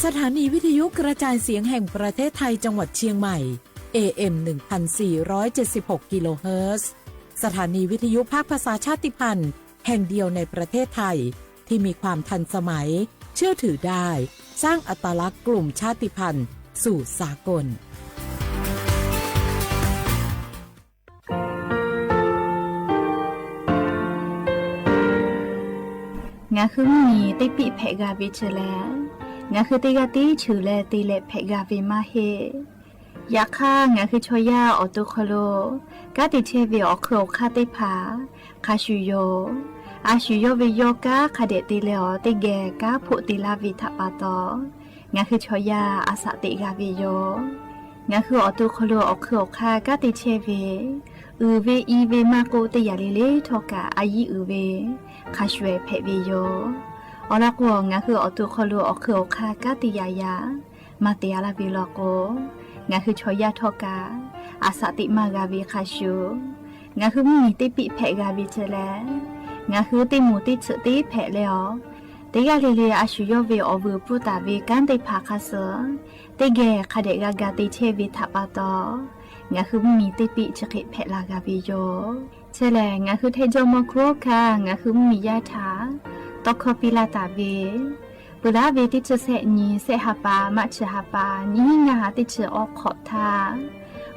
สถานีวิทยุกระจายเสียงแห่งประเทศไทยจังหวัดเชียงใหม่ เอ เอ็ม หนึ่งพันสี่ร้อยเจ็ดสิบหก กิโลเฮิรตซ์ สถานีวิทยุภาคภาษาชาติพันธุ์แห่งเดียวในประเทศไทย ที่มีความทันสมัย เชื่อถือได้ สร้างอัตลักษณ์กลุ่มชาติพันธุ์สู่สากล Ngaˬ hui mvuhˇ miˬ teˇ piˆ hpehꞈ g'a ve chi lehˬ, ngaˬ hui teˇ g'aˇ tiˉ cheuˬ leh te leh hpehꞈ g'a ve maˇ heˆ. Yaꞈ hk'aˇ, ngaˬ hui chaw yaˇ awˬ to hk'aw lo kanˉ te chehˇ ve awˬ hk'eun awˬ hk'aˇ teˇ hpaˍ hk'a shuˍ yoˬ. A shu yawˇ ve yawˇ kanˉ hk'a dehꞈ te leh awˬ teˇ geh kanˉ hpoˆ te laˇ ve htaꞈ pa taw, ngaˬ hui chaw yaˇ a shaꞈ teꞈ g'a ve yoˬ. Ngaˬ hui awˬ to hk'aw lo awˬ hk'eun awˬ hk'aˇ kanˉ te chehˇ ve, uiˍ ve i ve maˇ k'oˆ, teˇ yanˇ le le htawˇ kaꞈ a yiˉ uiˍ ve hk'a shuˍ hpehꞈ ve yoˬ. Awˬ lawn k'o, ngaˬ hui awˬ to hk'aw lo awˬ hk'eun awˬ hk'aˇ kanˉ te yaꞈ yaꞈ maˇ te a laˇ ve law k'o, ngaˬ hui chaw yaˇ htawˇ kaꞈ a shaꞈ teꞈ maˇ g'a ve hk'a shuˍ, ngaˬ hui mvuhˇ miˬ teˇ piˆ hpehꞈ g'a ve chi lehˬ, ngaˬ hui teˇ moˍ teˇ tsuhꞈ teˇ hpehꞈ leh awˬ, teˇ g'aˇ le le a shu yawˇ ve awˬ vuiˬ pfuhˇ taˍ ve kanˉ teˇ hpaˍ hk'a suhˍ teˇ geh hk'a dehꞈ g'a ga te chehˇ ve htaꞈ pa taw, ngaˬ hui mvuhˇ miˬ teˇ piˆ chi hk'e hpehꞈ la g'a ve yoˬ. Chi lehˬ, ngaˬ hui Htaiˇ jawˇmawˇ hkunˉ hawˉ hkanˇ ngaˬ hui mvuhˇ miˬ yaˇ htaꞈ tawˇ hkawˇ piˇ laˇ taˍ ve, peuˬ laˉ ve teˇ chi sehˆ nyi sehˆ ha pa maˇ chi ha pa nyiˇ hinˉ ngaˇ ha teˇ chi awˬ hk'awꞈ htaˇ,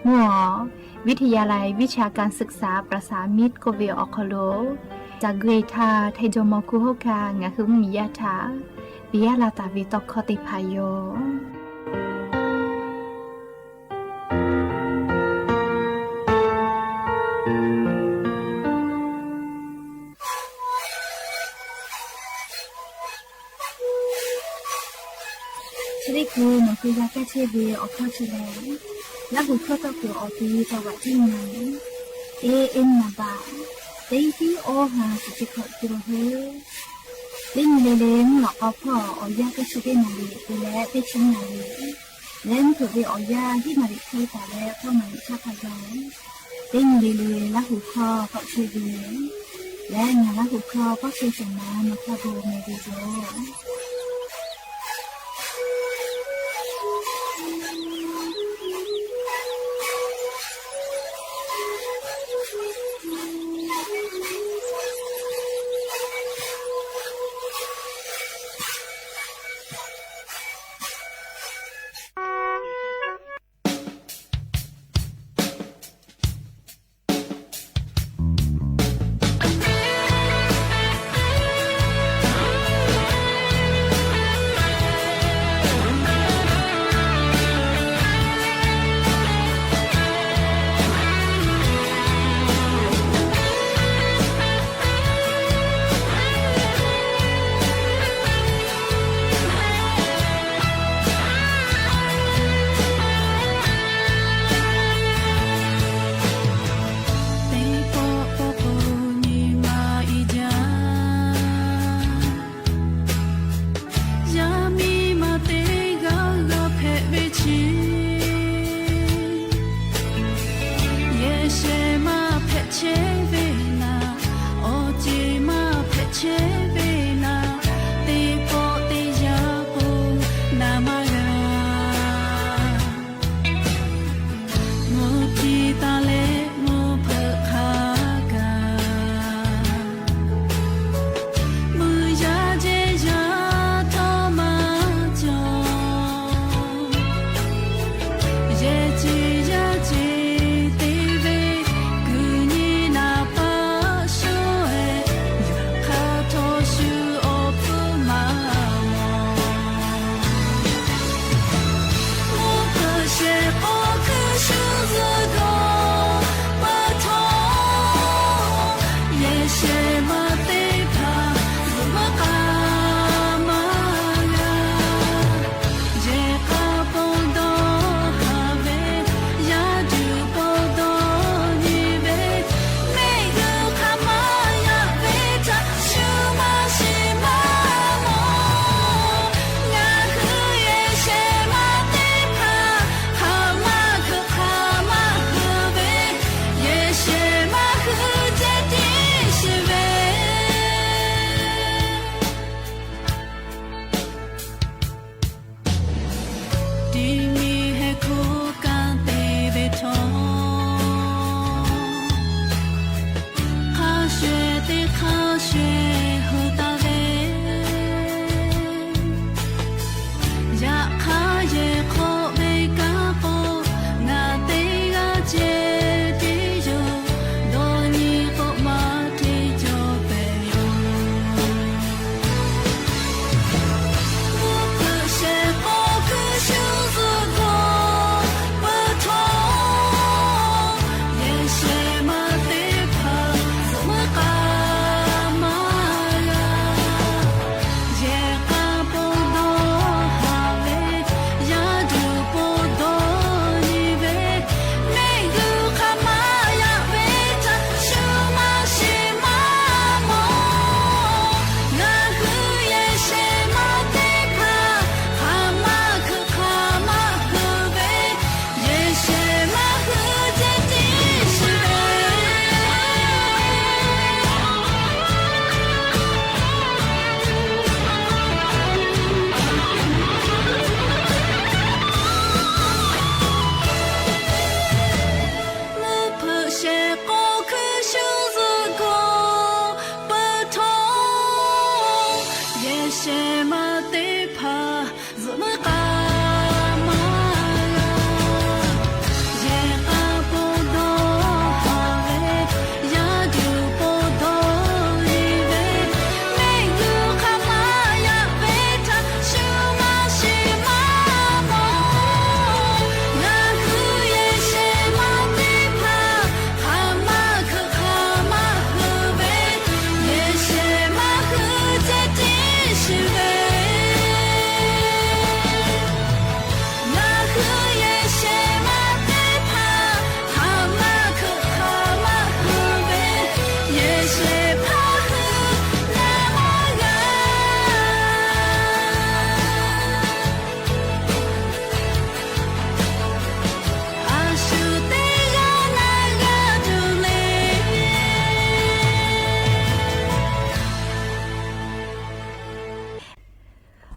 mvuhˇ awˬ วิทยาลัยวิชาการศึกษาประสานมิตร k'oˆ ve awˬ hk'aw lo caˬ gui htaˇ Htaiˇ jawˇmawˇ hkunˉ hawˉ hkanˇ ngaˬ hui mvuhˇ miˬ yaˇ htaꞈ piˇ laˇ taˍ ve tawˇ hkawˇ teˇ hpaˍ yoˬ. Chi teˇ hkui nawˬ hui g'a kaˇ chehˇ ve awˬ hkawˇ chi lehˬ, Laˇ huˍ hkawˇ tawˇ kuiˬ awˬ ti taw g'aꞈ tiˉ nyi, A M naˍ baꞈ teˇ hiˉ awˇ ha chi teˇ hkawꞈ tuˬ lo heuˆ. Teˇ nyi le le mvuhˇ lawꞈ k'aw hpawˇ awˬ yanˇ teˇ chi teˇ naˍ riˍ te leh teˇ chi naˍ riˍ leh mvuhˇ hpeuꞈ ve awˬ yanˇ hiˉ naˍ riˍ hk'e taˍ leh k'awˇ naˍ riˍ chaˇ hk'a gaˬ, teˇ nyi le le Laˇ huˍ hkawˇ k'awꞈ chehˇ ve leh ngaˬ Laˇ huˍ hkawˇ k'awꞈ chehˇ shawˍ ma nawˬ hk'a gaˬ meh ve yoˬ.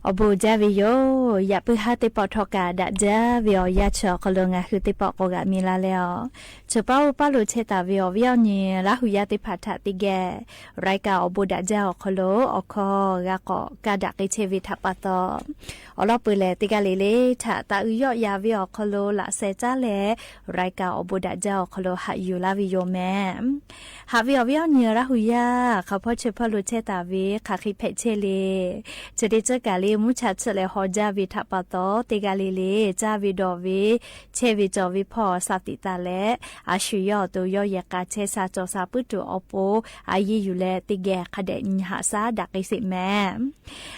Awˬ bon jaˇ ve yoˬ. Yaꞈ puiˉ haˉ teˇ pawˆ htawˇ kaꞈ daꞈ jaˇ ve awˬ yanˇ chi awˬ hk'aw lo ngaˬ hui teˇ pawˆ k'awꞈ g'aꞈ mi la leh a, chi paˍ oˇ paˇ lo chehˇ taˍ ve awˬ viˉ awˬ nyi Laˇ hu yaˇ teˇ hpaˍ htaꞈ teˇ geh รายการ awˬ bon daꞈ jaˇ awˬ hk'aw lo awˬ hkawˇ g'a k'awꞈ kaˇ daꞈ k'ai chehˇ ve htaꞈ pa taw, awˬ lawn peuˬ lehˬ teˇ g'aˇ le le htaꞈ taꞈ uiˍ yawˆ yan ve awˬ hk'aw lo laꞈ sheh caˉ leh รายการ awˬ bon daꞈ jaˇ awˬ hk'aw lo haꞈ yuˬ laˇ ve yoˬ mehˍ. Haꞈ ve awˬ viˉ awˬ nyi Laˇ hu yaˇ hk'aˬ hpawˇ chi hpawˇ lo chehˇ taˍ ve hk'aˬ hk'e hpehꞈ chehˇ le. Chi teˇ ceuˬ kaꞈ le mvuhˇ cha tsuhˇ leh haw jaˇ ve htaꞈ pa taw, teˇ g'aˇ le le caˇ ve dawˬ ve, chehˇ ve cawˬ ve hpawˇ sha tiꞈ taˍ leh, a shu yawˇ awˬ to yawˇ yehˬ k'a chehˇ sha cawˬ sha puiˉ tuˬ awˬ pon a yeˇ yuˬ leh teˇ geh hk'a dehꞈ nyi haꞈ shaˉ daꞈ k'ai sheˍ mehˍ.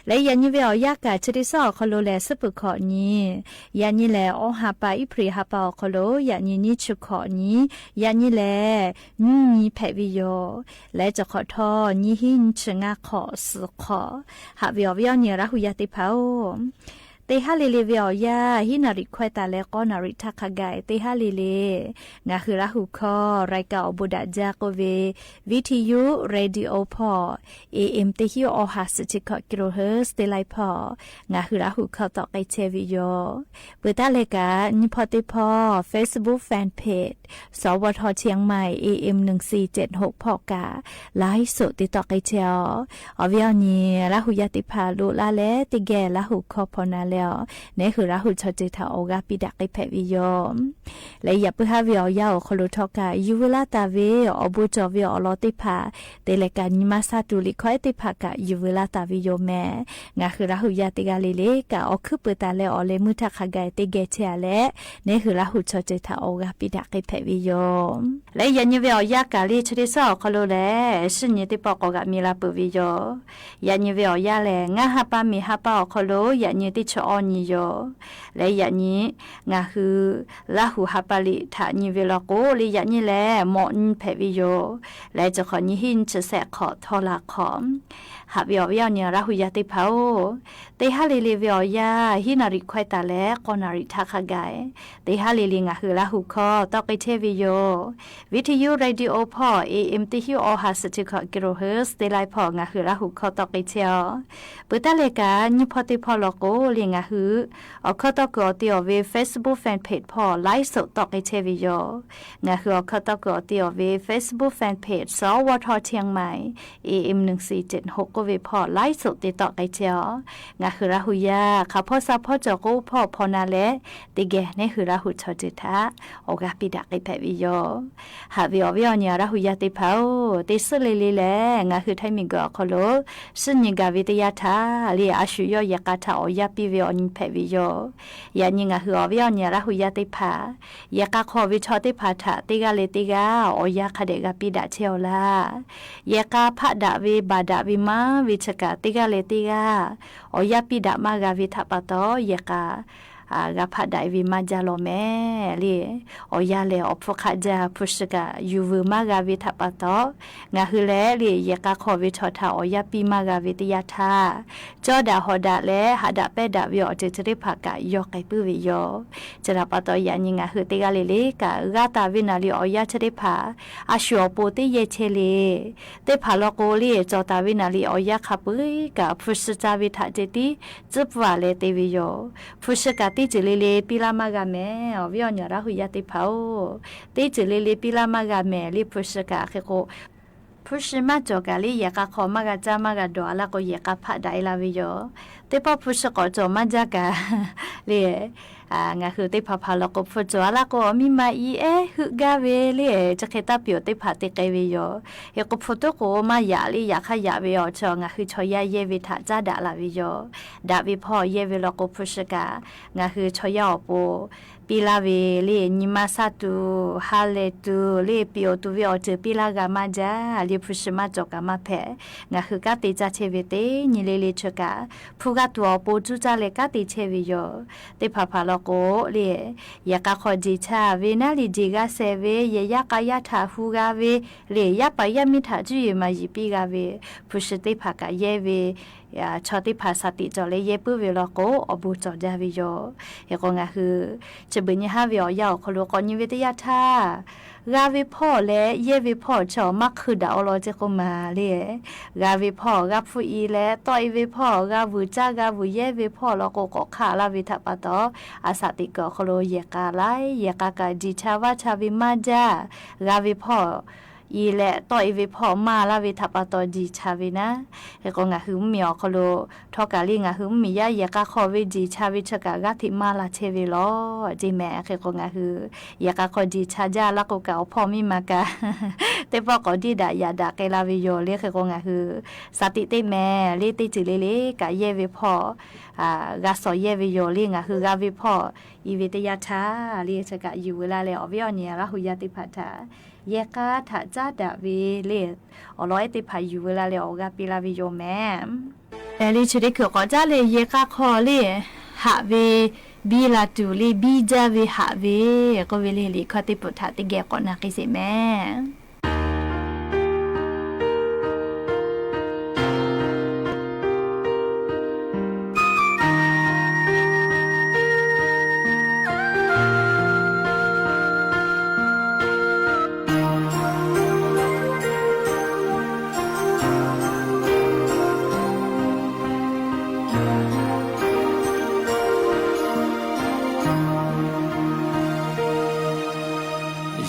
Leh yaꞈ nyi ve awˬ yanˇ kaꞈ chi teˇ suhˉ awˬ hk'aw lo lehˬ, suhˉ peuˬ hkawꞈ nyi, yaꞈ nyi lehˬ awˇ ha pa April ha pa awˬ hk'aw lo yaꞈ nyi nyiˇ chi hkawꞈ nyi, yaꞈ nyi lehˬ nyiˇ nyi hpehꞈ ve yoˬ. Leh cawˬ hk'awꞈ htawˇ nyiˇ hinˉ nyiˇ chi ngaˇ hk'awꞈ suhˍ hk'awꞈ. Haꞈ ve awˬ viˉ awˬ nyi Laˇ hu yaˇ teˇ hpaˍ-oˬ, teˇ haˉ le le ve awˬ yanˇ hiˉ naˍ riˍ hkawehˇ taˍ leh k'awˇ naˍ riˍ htaˇ hk'a gaˬ teˇ haˉ le le ngaˬ hui Laˇ hu hkawˇ รายการ awˬ bon daꞈ jaˇ k'oˆ ve viˉ hti yuˇ radio hpawˇ, A M teˇ hinˉ awˇ ha suhˍ chi hkawꞈ kilohertz teˇ laiˉ hpawˇ ngaˬ hui Laˇ hu hkawˇ tawˆ k'ai chehˇ ve yoˬ. Peuˬ taˉ leh kaꞈ nyiˇ hpawˇ teˇ hpawˇ Facebook fan page สวท เชียงใหม่ A M หนึ่งสี่เจ็ดหก hpawˇ kaꞈ ไลฟ์สด te tawˆ k'ai chehˇ-oˬ. Awˬ viˉ awˬ nyi Laˇ hu yaˇ teˇ hpaˍ loꞈ la leh teˇ geh Laˇ hu hkawˇ hpaw na leh-oˬ, neˉ hui Laˇ hu chaw ceuˬ htaꞈ awˬ g'aˇ piˇ daꞈ k'ai hpehꞈ ve yoˬ. Leh yaꞈ puiˉ haˉ ve awˬ yanˇ awˬ hk'aw lo htawˇ kaꞈ yuˬ veu laˇ taˍ ve awˬ bon cawˬ ve awˬ lawn teˇ hpaˍ te leh kaꞈ nyi ma sha tuˬ liꞈ hkawehˉ teˇ hpaˍ kaꞈ yuˬ veu laˇ taˍ ve yoˬ mehˍ. Ngaˬ hui Laˇ hu yaˇ teˇ g'aˇ le le kaꞈ awˬ hkuiˉ peuˬ taˍ leh awˬ leh meuˇ htaˇ hk'a gaˬ teˇ geh chehˇ-a leh, neˉ hui Laˇ hu chaw ceuˬ htaꞈ awˬ g'aˇ piˇ daꞈ k'ai hpehꞈ ve yoˬ. Leh yaꞈ nyi ve awˬ yanˇ kaꞈ le chi teˇ suhˉ awˬ hk'aw lo lehˬ, shinˉ nyi teˇ pawˆ k'awꞈ g'aꞈ mi la peuˬ ve yoˬ. Yaꞈ nyi ve awˬ yanˇ lehˬ, ngaˇ ha pa miˬ ha pa awˬ hk'aw lo yaꞈ nyi teˇ chi awˇ nyi yoˬ. Leh yaꞈ nyi ngaˬ hui Laˇ hu ha pa liꞈ htaꞈ nyi ve law k'o le, yaꞈ nyi lehˬ mawꞈ nyi hpehꞈ ve yoˬ. Leh cawˬ hk'awꞈ nyiˇ hinˉ nyiˇ chi shehˆ hk'awꞈ htawˇ la hk'awꞈ. Haꞈ ve awˬ viˉ awˬ nyi Laˇ hu yaˇ teˇ hpaˍ-oˬ, teˇ haˉ le le ve awˬ yanˇ hiˉ naˍ riˍ hkawehˇ taˍ leh k'awˇ naˍ riˍ htaˇ hk'a gaˬ teˇ haˉ le le ngaˬ hui Laˇ hu hkawˇ tawˆ k'ai chehˇ ve yoˬ. Viˉ hti yuˇ radio hpawˇ A M teˇ hinˉ awˇ ha suhˍ chi hkawꞈ kilohertz teˇ laiˉ hpawˇ ngaˬ hui Laˇ hu hkawˇ tawˆ k'ai chehˇ-oˬ. Peuˬ taˉ leh kaꞈ nyiˇ hpawˇ teˇ hpawˇ law k'o le ngaˬ hui awˬ hkawˇ tawˇ kuiˬ awˬ te awˬ ve Facebook fan page hpawˇ ไลฟ์สด tawˆ k'ai chehˇ ve yoˬ. Ngaˬ hui awˬ hkawˇ tawˇ kuiˬ awˬ te awˬ ve Facebook fan page สวท เชียงใหม่ A M หนึ่งสี่เจ็ดหก k'oˆ ve hpawˇ ไลฟ์สด te tawˆ k'ai chehˇ-oˬ. Ngaˬ hui Laˇ hu yaˇ hk'aˬ hpawˇ sha hpawˇ cawˬ k'o hpawˇ hpaw na leh, teˇ geh neˉ hui Laˇ hu chaw ceuˬ htaꞈ awˬ g'aˇ piˇ daꞈ k'ai hpehꞈ ve yoˬ. Haꞈ ve awˬ viˉ awˬ nyi Laˇ hu yaˇ teˇ hpaˍ-oˬ, teˇ suhˉ le le lehˬ ngaˬ hui Htaiˇ miˬguiˬ awˬ hk'aw lo shinˉ nyi gaˬ ve teˇ yanˇ htaˇ le a shu yawˇ yehˬ k'a htaꞈ awˬ yanˇ piˇ ve awˬ nyi hpehꞈ ve yoˬ. Yaꞈ nyi ngaˬ hui awˬ viˉ awˬ nyi Laˇ hu yaˇ teˇ hpaˍ yehˬ k'a hk'aw ve chaw teˇ hpaˍ htaꞈ teˇ g'aˇ le teˇ g'aˇ awˬ yanˇ hk'a dehꞈ g'a piˇ daꞈ chehˇ-oˬ laˇ. Yehˬ k'a hpaˆ daꞈ ve baˬ daꞈ ve maˇ ve chi kaꞈ teˇ g'aˇ le teˇ g'aˇ awˬ yanˇ piˇ daꞈ maˇ g'a ve htaꞈ pa taw, yehˬ k'a g'a hpaˆ daꞈ-e ve maˇ jaˇ lawˬ mehˍ le. Awˬ yanˇ lehˬ awˬ hpfuhˇ hk'aˆ jaˇ hpu shi kaꞈ yuˬ veuˬ maˇ g'a ve htaꞈ pa taw, ngaˬ hui lehˬ le yehˬ k'a hk'aw ve chaw htaꞈ awˬ yanˇ piˇ maˇ g'a ve teˇ yanˇ htaˇ, cawˇ daꞈ hawˍ daꞈ leh haꞈ daꞈ pehnˇ daꞈ ve awˬ ceuˬ chi teˇ hpaˍ kaꞈ yaw k'ai puiˉ ve yoˬ. Chi htaꞈ pa taw yaꞈ nyi ngaˬ hui teˇ g'aˇ le le kaꞈ g'a taˍ ve naˍ riˍ awˬ yanˇ chi teˇ hpaˍ a shu awˬ pon teˇ yehˇ chehˇ le. Teˇ hpaˍ law k'o le cawˬ taˍ ve naˍ riˍ awˬ yanˇ hk'a peu-eˬ kaꞈ hpu shi ca ve htaꞈ ceh tiˉ tcuhˉ pfuhˇ-a leh te ve yoˬ. Hpu shi kaꞈ teˇ ceuˬ le le piˇ laˇ maˇ g'a mehˍ. Awˬ viˉ awˬ nyi Laˇ hu yaˇ teˇ hpaˍ-oˬ, teˇ ceuˬ le le piˇ laˇ maˇ g'a mehˍ le hpu shi kaꞈ hk'e k'o, hpu shi maˇ cawˬ kaꞈ le yehˬ k'a hk'aw maˇ g'a caˇ maˇ g'a dawˬ-a laˇ k'o yehˬ k'a hpaˆ daꞈ-e la ve yoˬ. Teˇ pawˆ hpu shi k'awꞈ cawˬ maˇ jaˇ kaꞈ le ngaˬ hui teˇ hpaˍ hpaˍ law k'o hpu cawˬ-a laˇ k'o awˬ miˇ ma i ehˉ heuˆ gaˇ ve le chi hk'e taˇ peuˬ-oˬ teˇ hpaˍ te k'ai ve yoˬ. Hk'e k'o hpu tuˉ k'o maˇ yaꞈ le yaꞈ hk'aˇ yaꞈ ve awˬ chi ngaˬ hui chaw yaˇ yehˇ ve htaꞈ caˉ daꞈ la ve yoˬ. Daꞈ ve hpawˇ yehˇ ve law k'o hpu shi kaꞈ ngaˬ hui chaw yaˇ awˬ pon piˇ laˇ ve le nyi ma sha tuˬ ha lehˬ tuˬ le piˇ-oˬ tuˬ ve awˬ ceuˬ piˇ laˇ g'a maˇ jaˇ le hpu shi maˇ cawˬ kaꞈ maˇ hpehꞈ. Ngaˬ hui kanˉ te caˇ chehˇ ve teˇ nyi le le chi kaꞈ hpu g'a tuˬ awˬ pon cuˇ caˇ leh kanˉ te chehˇ ve yoˬ. Teˇ hpaˍ hpaˍ law k'o le yehˬ k'a hk'aw jeˬ chaˇ ve naˉ le jeˬ g'a shehˍ ve yehˬ yaˇ k'a yaˇ htaꞈ hu g'a ve le yaˇ paˍ yaˇ miˇ htaꞈ cuˇ yiˍ maˍ yiˍ piˇ g'a ve hpu shi teˇ hpaˍ kaꞈ yehˇ ve chaw teˇ hpaˍ shaˍ tiꞈ cawˬ leh yehˇ puiˉ ve law k'o, awˬ bon cawˬ jaˇ ve yoˬ. Hk'e k'o ngaˬ hui chi beuꞈ nyi haˉ ve awˬ yanˇ awˬ hk'aw lo k'awꞈ nyi ve teˇ yanˇ htaˇ, g'a ve hpawˇ leh yehˇ ve hpawˇ chi awˬ maˇ hkui daꞈ awˬ lawn ceˇ k'oˆ maˍ le. G'a ve hpawˇ g'a hpfuhˆ i leh tawˆ e ve hpawˇ, g'a vuiˬ caˇ g'a vuiˬ yehˇ ve hpawˇ law k'o, k'awꞈ hk'aˆ laˇ ve htaꞈ pa taw, a shaˍ tiꞈ kuiˬ awˬ hk'aw lo yehˬ k'a laiˉ yehˬ k'a kaꞈ jiˬ cha vaˇ cha ve maˇ jaˇ. G'a ve hpawˇ i leh tawˆ e ve hpawˇ maˇ laˇ ve htaꞈ pa taw jiˬ cha ve naˉ. Hk'e k'o ngaˬ hui mvuhˇmiˬ awˬ hk'aw lo htawˇ kaꞈ le, ngaˬ hui mvuhˇmiˬ yaˇ yehˬ k'a hk'aw ve jiˬ cha ve chi kaꞈ g'aˇ hteꞈ maˇ la chehˇ ve law ceˇ mehˍ. Hk'e k'o ngaˬ hui yehˬ k'a hk'aw jiˬ cha jaˇ laˇ k'o kaꞈ, awˬ hpawˇ miˇ ma kaꞈ teˇ pawˆ k'awꞈ diˇ daꞈ yaꞈ daꞈ k'ai la ve yoˬ le. Hk'e k'o ngaˬ hui shaˍ tiꞈ teˇ mehˍ le, teˇ ceuˬ le le kaꞈ yehˇ ve hpawˇ g'a shawˍ yehˇ ve yoˬ le. Ngaˬ hui g'a ve hpawˇ i ve teˇ yanˇ htaˇ le, chi kaꞈ yuˬ veu la leh awˬ viˉ awˬ nyi Laˇ huˍ yaˇ teˇ hpaˍ htaꞈ yehˬ k'a htaꞈ caˉ daꞈ ve le, awˬ lawn ehˉ teˇ hpaˍ yuˬ veu la leh awˬ g'a piˇ laˇ ve yoˬ mehˍ. Eˬ le, chi teˇ hkui k'awꞈ caˉ leh yehˬ k'a hk'aw le, haꞈ ve biˇ la tuˬ le, biˇ jaˇ ve haꞈ ve k'oˆ ve le, liꞈ hkawˇ teˇ peuˬ htaꞈ teˇ geh k'awꞈ na k'ai sheˍ mehˍ.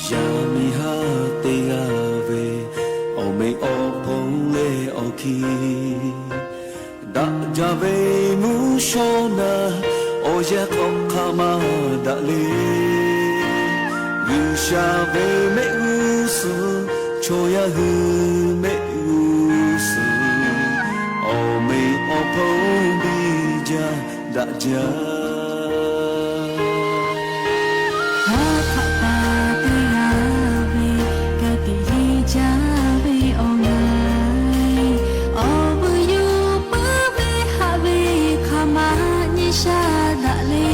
Yaˇ miˇ haˉ teˇ g'aˇ ve awˬ meꞈ awˬ hponˇ leh awˬ hkiˇ daꞈ jaˇ ve mvuhˇ shawˉ naˇ, awˬ yanˇ hk'awꞈ hk'a maˇ daꞈ le. G'uiˬsha ve mehˆ g'uˇ suhˍ, chaw yaˇ hui mehˆ g'uˇ suhˍ, awˬ meꞈ awˬ hponˇ biˇ jaˇ daꞈ jaˇ. Haˉ hk'aˆ pa teˇ g'aˇ ve ka tiꞈ yeˇ jaˇ ve awˬ ngaˬ, awˬ vuiˬ yuˬ puiˉ ve haꞈ ve hk'a ma nyi sha daꞈ le.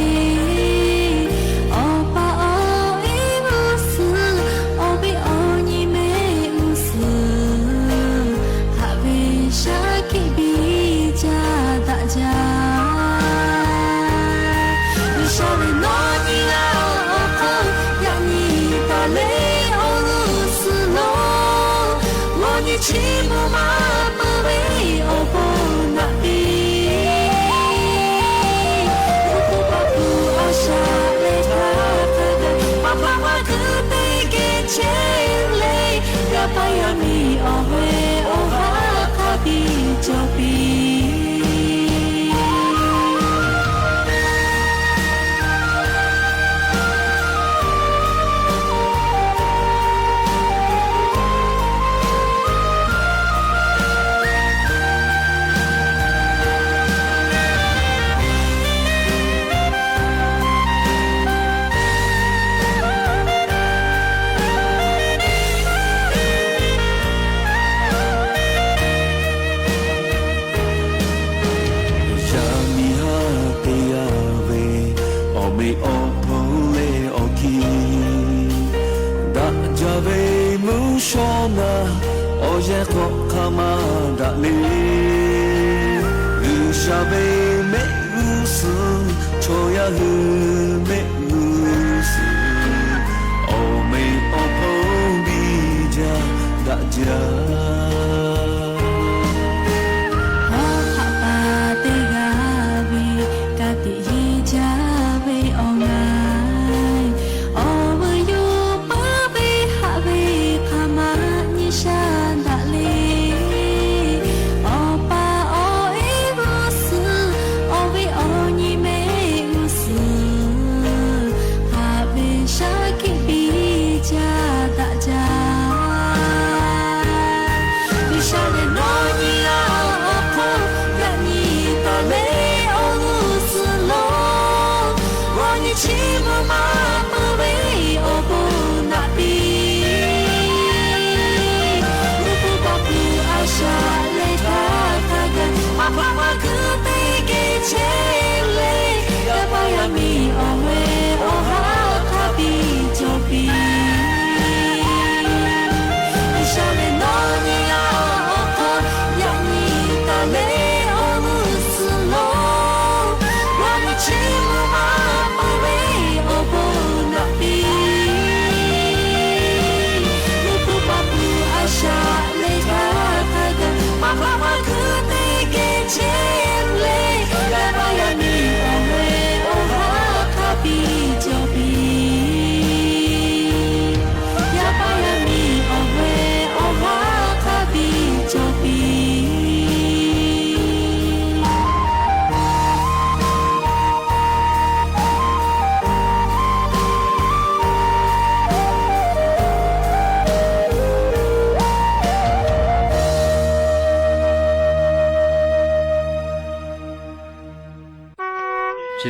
Awˬ pa awˬ e g'uˇ suhˍ, awˬ viˉ awˬ nyi mehˆ g'uˇ suhˍ, haꞈ ve shaˉ hkiˆ biˇ jaˇ daꞈ jaˇ. G'uiˬsha ve nawˬ nyi g'a awˬ hk'aw yaꞈ nyi taˍ le awˬ g'uˇ suhˍ lo, g'awˇ nyi chi mvuhˇ maˇ peuˬ ve awˬ bon naꞈ piˇ. Uˉ hpu pa hpu a shaꞈ leh htaˇ hk'a gaˬ, maˇ hpaˇ maˇ kuiˬ teˇ geh chehˇ le, yaˇ paˍ yaˇ miˇ awˬ ve awˬ haˉ hk'a biˇ cawˬ piˇ. Yaˇ miˇ haˉ teˇ g'aˇ ve awˬ meꞈ awˬ hponˇ leh awˬ hkiˇ daꞈ jaˇ ve mvuhˇ shawˉ naˇ, awˬ yanˇ hk'awꞈ hk'a maˇ daꞈ le. G'uiˬsha ve mehˆ g'uˇ suhˍ, chaw yaˇ hui mehˆ g'uˇ suhˍ, awˬ meꞈ awˬ hponˇ biˇ jaˇ daꞈ jaˇ. Haˉ hk'aˆ pa teˇ g'aˇ ve ka tiꞈ yeˇ jaˇ ve awˬ ngaˬ, awˬ vuiˬ yuˬ puiˉ ve haꞈ ve hk'a ma nyi sha daꞈ le. Awˬ pa awˬ e g'uˇ suhˍ, awˬ viˉ awˬ nyi mehˆ g'uˇ suhˍ, haꞈ ve shaˉ hkiˆ biˇ jaˇ daꞈ jaˇ. G'uiˬsha lehˬ nawˬ nyi g'a awˬ hk'aw yaꞈ nyi taˍ le awˬ g'uˇ suhˍ lo, g'awˇ nyi chi mvuhˇ maˇ peuˬ ve awˬ bon naꞈ piˇ. Uˉ hpu pa hpu a shaꞈ leh htaˇ hk'a gaˬ, maˇ hpaˇ maˇ kuiˬ teˇ geh chehˇ le, yaˇ paˍ yaˇ miˇ awˬ ve awˬ haˉ hk'a biˇ cawˬ piˇ. G'uiˬsha lehˬ nawˬ nyi g'a awˬ hk'aw yaꞈ nyi taˍ le awˬ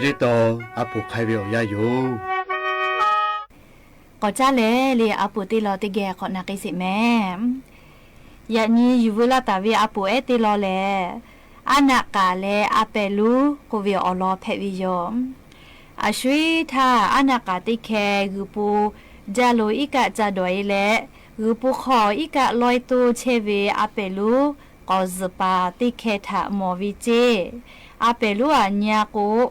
teˇ taw a poˍ hk'ai ve awˬ yanˇ yoˬ. K'awꞈ caˉ leh le, a poˍ teˇ lawn teˇ geh k'awꞈ na k'ai sheˍ mehˍ. Yaꞈ nyi yuˬ veu laˇ taˍ ve a poˍ ehˉ teˇ lawn lehˬ, Aˉ naˆ k'aˍ leh a pehˍ lonˉ k'oˆ ve awˬ lawn hpehꞈ ve yoˬ. A shu iˉ htaˇ, Aˉ naˆ k'aˍ teˇ hkeh g'uiˬ po jaˇ lo iˉ kaˆ ca dawˬ e leh, g'uiˬ po hk'aw iˉ kaˆ lawehˇ toˇ chehˇ ve a pehˍ lonˉ k'awꞈ zuhˬ paˍ teˇ hkeh htaꞈ mawˬ ve ceˇ. A pehˍ lonˉ aꞈ nyi a k'o,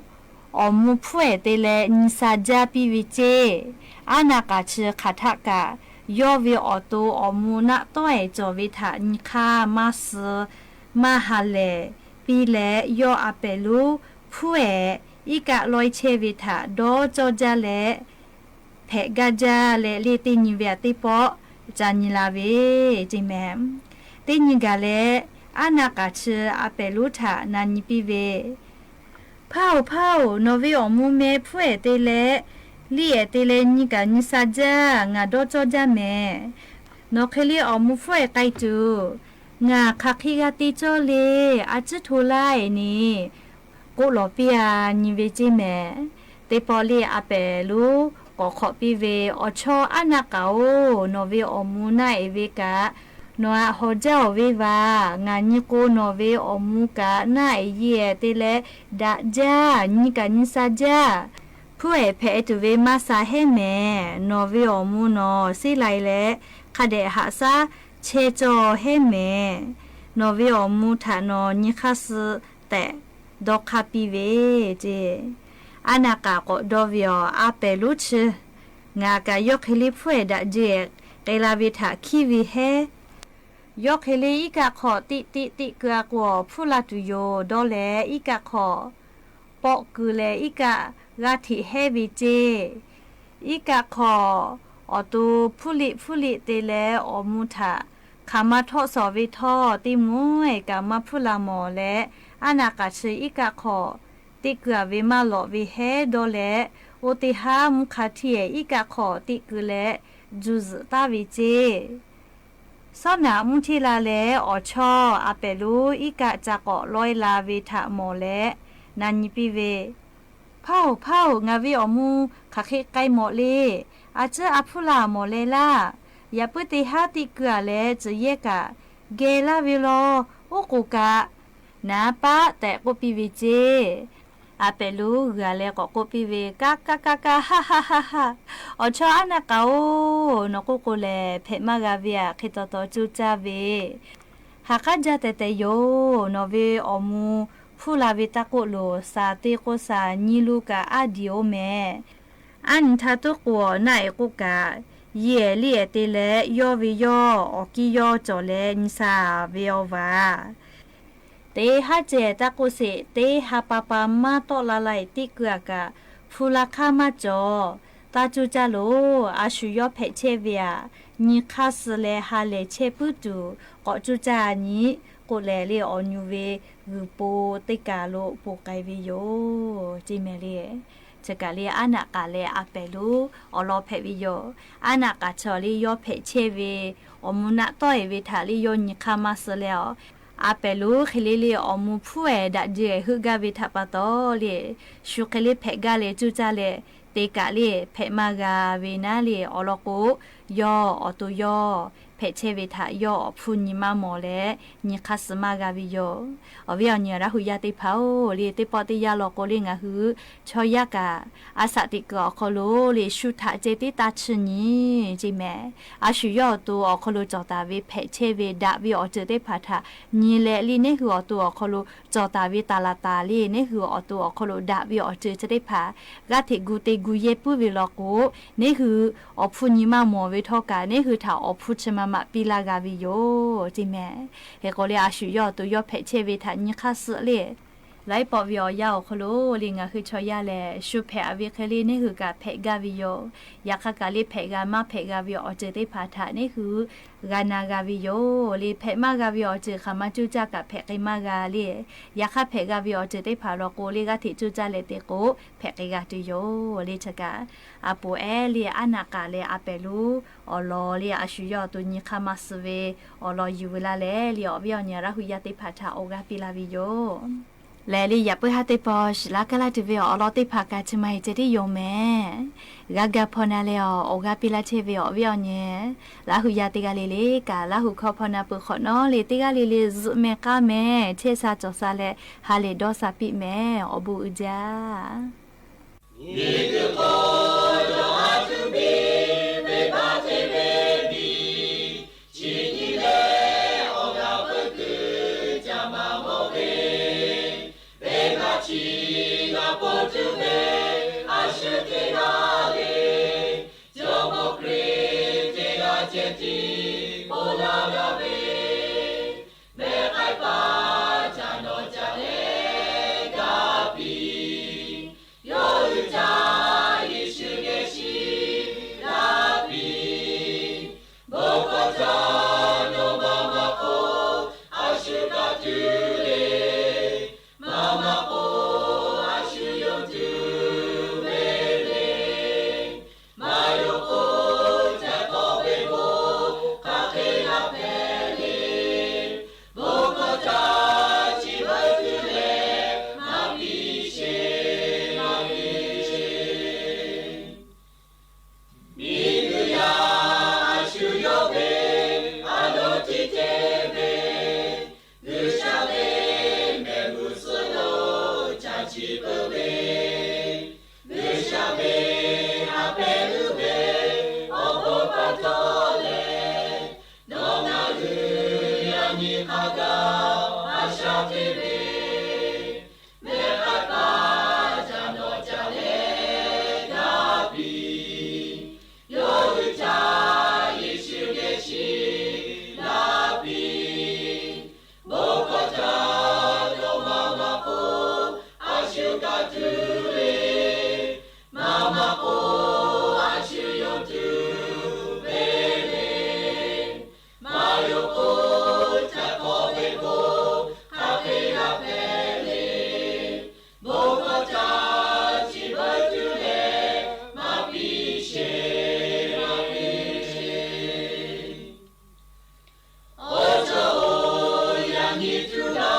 awˬ mvuh hpfuhˇ ehˍ te leh nyi sha jaˇ piˇ ve ceˇ. Aˉ naˆ k'aˍ chi hk'aˬ htaˆ kaꞈ, yawˇ ve awˬ to awˬ mvuh naˆ tawˆ ehˍ cawˬ ve htaꞈ nyi hk'aˇ maˇ suh, maˇ ha lehˬ piˇ leh, yawˇ a pehˍ lonˉ hpfuhˇ ehˍ iˉ kaˆ lawehˇ chehˇ ve htaꞈ dawˇ cawˇ jaˇ leh, hpehꞈ gaˇ jaˇ leh le, teˇ nyi ve aꞈ teˇ pawˆ ca nyi la ve ceˇ mehˍ. Teˇ nyi gaˬ leh, Aˉ naˆ k'aˍ chi a pehˍ lonˉ htaꞈ na nyi piˇ ve, Hpaˇ-oˬ, hpaˇ-oˬ, nawˬ ve awˬ mvuh meh hpfuhˇ ehˍ te leh liˇ ehˍ te leh nyi kaꞈ nyi sha jaˇ, ngaˬ dawˇ cawˇ jaˇ mehˍ. Nawˬ hk'e le awˬ mvuh hpfuhˇ ehˍ k'ai tuˬ, ngaˬ hk'aˬ hk'e g'a te cawˇ le. A ciˉ hto laˇ e ni k'oˆ lawˬ piˇ a nyi ve ceˇ mehˍ. Teˇ pawˆ le a pehˍ lonˉ k'awꞈ hk'awꞈ piˇ ve, Awˬ chawˇ Aˉ naˆ k'aˍ-oˬ, nawˬ ve awˬ mvuh naˆ e ve kaꞈ nawˬ aꞈ hawˍ jaˇ-oˬ ve vaˬ. Ngaˬ nyi k'o, nawˬ ve awˬ mvuh kaꞈ naˆ e yeˇ ehˍ te leh daꞈ jaˇ, nyi kaꞈ nyi sha jaˇ. Hpfuhˇ ehˍ hpehꞈ tuˬ ve maˇ sha hehˉ mehˍ. Nawˬ ve awˬ mvuh nawˬ seˉ lai leh hk'a dehꞈ haꞈ shaˉ chehˇ cawˇ hehˉ mehˍ. Nawˬ ve awˬ mvuh htaꞈ nawˬ nyi hk'aˇ suh tehꞈ dawˇ hk'aˇ piˇ ve ceˇ. Aˉ naˆ k'aˍ k'awꞈ dawˇ ve, Awˬ a pehˍ lonˉ chi, ngaˬ kaꞈ yawˇ hk'e le hpfuhˇ ehˍ daꞈ jehˬ k'ai la ve htaꞈ hkiˉ ve hehˉ. Yawˇ hk'e le iˉ kaˆ hk'aw teˆ teˆ teˆ keu a k'o, awˬ hpfuhˇ la tuˬ yoˬ dawˇ leh, iˉ kaˆ hk'aw pawˆ keu leh iˉ kaˆ g'aˇ hteꞈ hehˉ ve ceˇ. Iˉ kaˆ hk'aw awˬ to hpfuhˇ liꞈ hpfuhˇ liꞈ te leh awˬ mvuh htaꞈ hk'aˬ ma htawˆ shawˍ ve htawˇ, teˇ mvuhˇ e kaꞈ maˇ hpfuhˇ la mawˬ leh, Aˉ naˆ k'aˍ chi iˉ kaˆ hk'aw teˆ keu a ve maˇ lawꞈ ve hehˉ dawˇ leh, oˇ teˇ haˉ mvuhˇ hk'a htiˇ ehˍ iˉ kaˆ hk'aw teˆ keu leh juˇ zuhꞈ taˍ ve ceˇ. Sawˉ naꞈ mvuhˇ hteˇ la leh, awˬ chawˇ a pehˍ lonˉ iˉ kaˆ ca k'awꞈ lawehˇ la ve htaꞈ mawˬ leh na nyi piˇ ve, Hpaˇ-oˬ, hpaˇ-oˬ, ngaˬ ve awˬ mvuh hk'aˬ hk'e k'ai mawˬ le. A ciˉ a hpfuhˇ la mawˬ leh laˇ. Yaꞈ puiˉ teˇ haˉ teˆ keu a leh tcuhˬ yehˇ kaꞈ geh laˇ ve lawˬ. Oˉ k'oˍ kaꞈ naˍ paˆ tehꞈ k'oˆ piˇ ve ceˇ. A pehˍ lonˉ g'a leh k'awꞈ k'oˆ piˇ ve, Kaˇ kaˇ kaˇ kaˇ, haˆ haˆ haˆ haˆ. Awˬ chawˇ Aˉ naˆ k'aˍ-oˬ, nawˬ k'oˆ k'o lehˬ hpehꞈ maˇ g'a ve aꞈ, hk'e taw taw coˇ caˇ ve. Ha k'aˉ jaˇ tehˬ tehˬ yoˬ. Nawˬ ve awˬ mvuh hpfuhˇ la ve taˇ k'oˆ loˬ, shaˍ te k'o shaˍ, nyi lo kaꞈ aˉ diˬ oˇ mehˍ. Aˉ nyi htaˇ tuˉ k'o, naˆ e k'oˆ kaꞈ, yeˇ ehˍ liˇ ehˍ te leh yawˇ ve yawˇ awˬ kiˇ yawˇ cawˬ leh nyi sha ve awˬ vaˬ. Teˇ haˉ ceh taˇ k'oˆ sheˍ, teˇ ha pa pa maˇ tawˆ la la e teˇ keu a kaꞈ hpu la hk'aˇ maˇ cawˬ. Taˇ coˇ caˇ loˬ. A shu yawˇ hpehꞈ chehˇ ve aꞈ, nyi hk'aˇ suh leh ha lehˬ chehˇ puiˉ tuˬ k'awꞈ coˇ caˇ nyi k'oˆ leh le, awˬ nyu ve g'uiˬ po teˇ kaˬ lo ponˬ k'ai ve yoˬ ceˇ mehˍ le. Chi kaꞈ le, Aˉ naˆ k'aˍ leh a pehˍ lonˉ awˬ lawn hpehꞈ ve yoˬ. Aˉ naˆ k'aˍ chi le yawˇ hpehꞈ chehˇ ve awˬ mvuh naˆ tawˆ e ve htaꞈ le yawˇ nyi hk'aˇ maˇ suh leh, a pehˍ lonˉ hk'e le le awˬ mvuh hpfuhˇ ehˍ daꞈ jehˬ heuˆ gaˇ ve htaꞈ pa taw le, shu hk'e le hpehꞈ gaˇ leh coˇ caˇ leh te kaꞈ le hpehꞈ maˇ g'a ve naˉ le, awˬ lawn k'o yawˇ awˬ to yawˇ hpehꞈ chehˇ ve htaꞈ yawˇ awˬ hpfuhˇ nyi maˇ mawˬ leh nyi hk'aˇ suh maˇ g'a ve yoˬ. Awˬ viˉ awˬ nyi Laˇ hu yaˇ teˇ hpaˍ-oˬ, le teˇ pawˆ teˇ yanˇ law k'o le ngaˬ hui chaw yaˇ kaꞈ a shaꞈ teꞈ kuiˬ awˬ hk'aw lo le shu htaꞈ ceh tiˉ taˇ chiˇ nyi ceˇ mehˍ. A shu yawˇ awˬ to awˬ hk'aw lo cawˬ taˍ ve hpehꞈ chehˇ ve daꞈ ve awˬ ceuˬ teˇ hpaˍ htaꞈ nyi leh le, neˇ hui awˬ to awˬ hk'aw lo cawˬ taˍ ve taˍ laˍ taˍ le, neˇ hui awˬ to awˬ hk'aw lo daꞈ ve awˬ ceuˬ chi teˇ hpaˍ g'aˇ hteꞈ gu te gu yehˇ puiˉ ve law k'o, neˇ hui awˬ hpfuhˇ nyi maˇ mawˬ ve htawˇ kaꞈ, neˇ hui htaꞈ awˬ hpfuhˇ chi ma ma piˇ laˇ g'a ve yoˬ ceˇ mehˍ. Hk'e k'o le, a shu yawˇ awˬ to yawˇ hpehꞈ chehˇ ve htaꞈ nyi hk'aˇ suh le, laiˉ pawˆ ve awˬ yanˇ awˬ hk'aw lo le ngaˬ hui chaw yaˇ lehˬ shu hpehꞈ a ve hk'e le neˇ hui kaꞈ hpehꞈ gaˇ ve yoˬ. Yaꞈ hk'aˇ kaꞈ le hpehꞈ g'a maˇ hpehꞈ g'a ve awˬ ceuˬ teˇ hpaˍ htaꞈ neˇ hui g'a na g'a ve yoˬ. Le hpehꞈ maˇ g'a ve awˬ ceuˬ hk'aˬ ma coˇ caˇ kaꞈ hpehꞈ k'ai maˇ g'a le. Yaꞈ hk'aˇ hpehꞈ g'a ve awˬ ceuˬ teˇ hpaˍ law k'o le g'aˇ hteꞈ coˇ caˇ leh te k'o hpehꞈ k'ai g'a tuˬ yoˬ le. Chi kaꞈ a poˍ ehˉ le Aˉ naˆ k'aˍ leh a pehˍ lonˉ awˬ lawn le a shu yawˇ awˬ to nyi hk'aˇ maˇ suh ve awˬ lawn yuˬ veu laˇ leh le, awˬ viˉ awˬ nyi Laˇ hu yaˇ teˇ hpaˍ htaꞈ awˬ g'aˇ piˇ laˇ ve yoˬ. Lehˬ le, yaꞈ puiˉ haˉ teˇ paw shiˍ laˇ kaˇ laˇ tuˬ ve awˬ lawn teˇ hpaˍ kaꞈ chi ma heˍ ceh tiˉ yoˬ mehˍ. G'a ga hpaw na leh awˬ, awˬ g'aˇ piˇ laˇ chehˇ ve awˬ viˉ awˬ nyi, Laˇ hu yaˇ teˇ g'aˇ le le kaꞈ, Laˇ hu hkawˇ hpaw na peuˬ hk'awꞈ nawˉ le teˇ g'aˇ le le zuhꞈ mehˍ k'aˇ mehˍ, chehˇ sha cawˬ sha leh ha lehˬ dawˇ sha piˇ mehˍ. Awˬ bon uiˍ jaˇ. Miˬguiˬ hk'oˆ lo a tuˬ ve venˇbaˆ te ve miˬ, chi nyi leh awˬ g'aˇ peuˬ kuiˬ ca maˍ mawˬ ve, venˇbaˆ chi g'a ponˬ tuˬ ve a shu teˇ g'aˇ le, Jawˇmawˇ Hkriꞈ teˇ g'aˇ ceh tiˉ ponˬ laˇ g'a ve, mehˆ k'ai paˍ ca nawˬ ca leh gaˇ piˇ. Yawˇ hui htaꞈ Yeˍsuˆ geh shiˍ laˇ piˇ. Bon hkawˇ htaꞈ nawˬ maˇ maˇ k'oˆ, a shu kaꞈ tuˬ le. Maˇ maˇ k'oˆ, a shu yonˍ tuˬ ve le. Maˇ yonˍ k'o, ca k'awꞈ ve bon hk'aˬ hk'e g'a hpehꞈ le. Bon hkawˇ htaꞈ chi beuꞈ tuˬ leh maˇ piˇ sheˍ, maˇ piˇ sheˍ. Miˬguiˬ yaˇ a shu yawˇ ve a loˍ tiꞈ te ve, G'uiˬsha ve mehˆ g'uˇ suhˍ lo ca ciˍ peuˬ ve, G'uiˬsha ve a pehˍ uiˍ ve awˬ bon pa taw leh, nawˬ ngaˬ hui yaꞈ nyi hk'a gaˬ a shaꞈ teꞈ ve, mehˆ k'ai paˍ ca nawˬ ca leh gaˇ piˇ. Yawˇ hui htaꞈ Yeˍsuˆ geh shiˍ laˇ piˇ. Bon hkawˇ htaꞈ nawˬ maˇ maˇ k'oˆ, a shu kaꞈ tuˬ ve, maˇ maˇ k'oˆ, a shu yonˍ tuˬ ve le. Maˇ yonˍ k'o, ca k'awꞈ ve bon hk'aˬ hk'e g'a hpehꞈ le. Bon hkawˇ htaꞈ chi beuꞈ tuˬ leh maˇ piˇ sheˍ, maˇ piˇ sheˍ. Awˬ cawˬ-oˬ, yaꞈ nyi tuˬ laˇ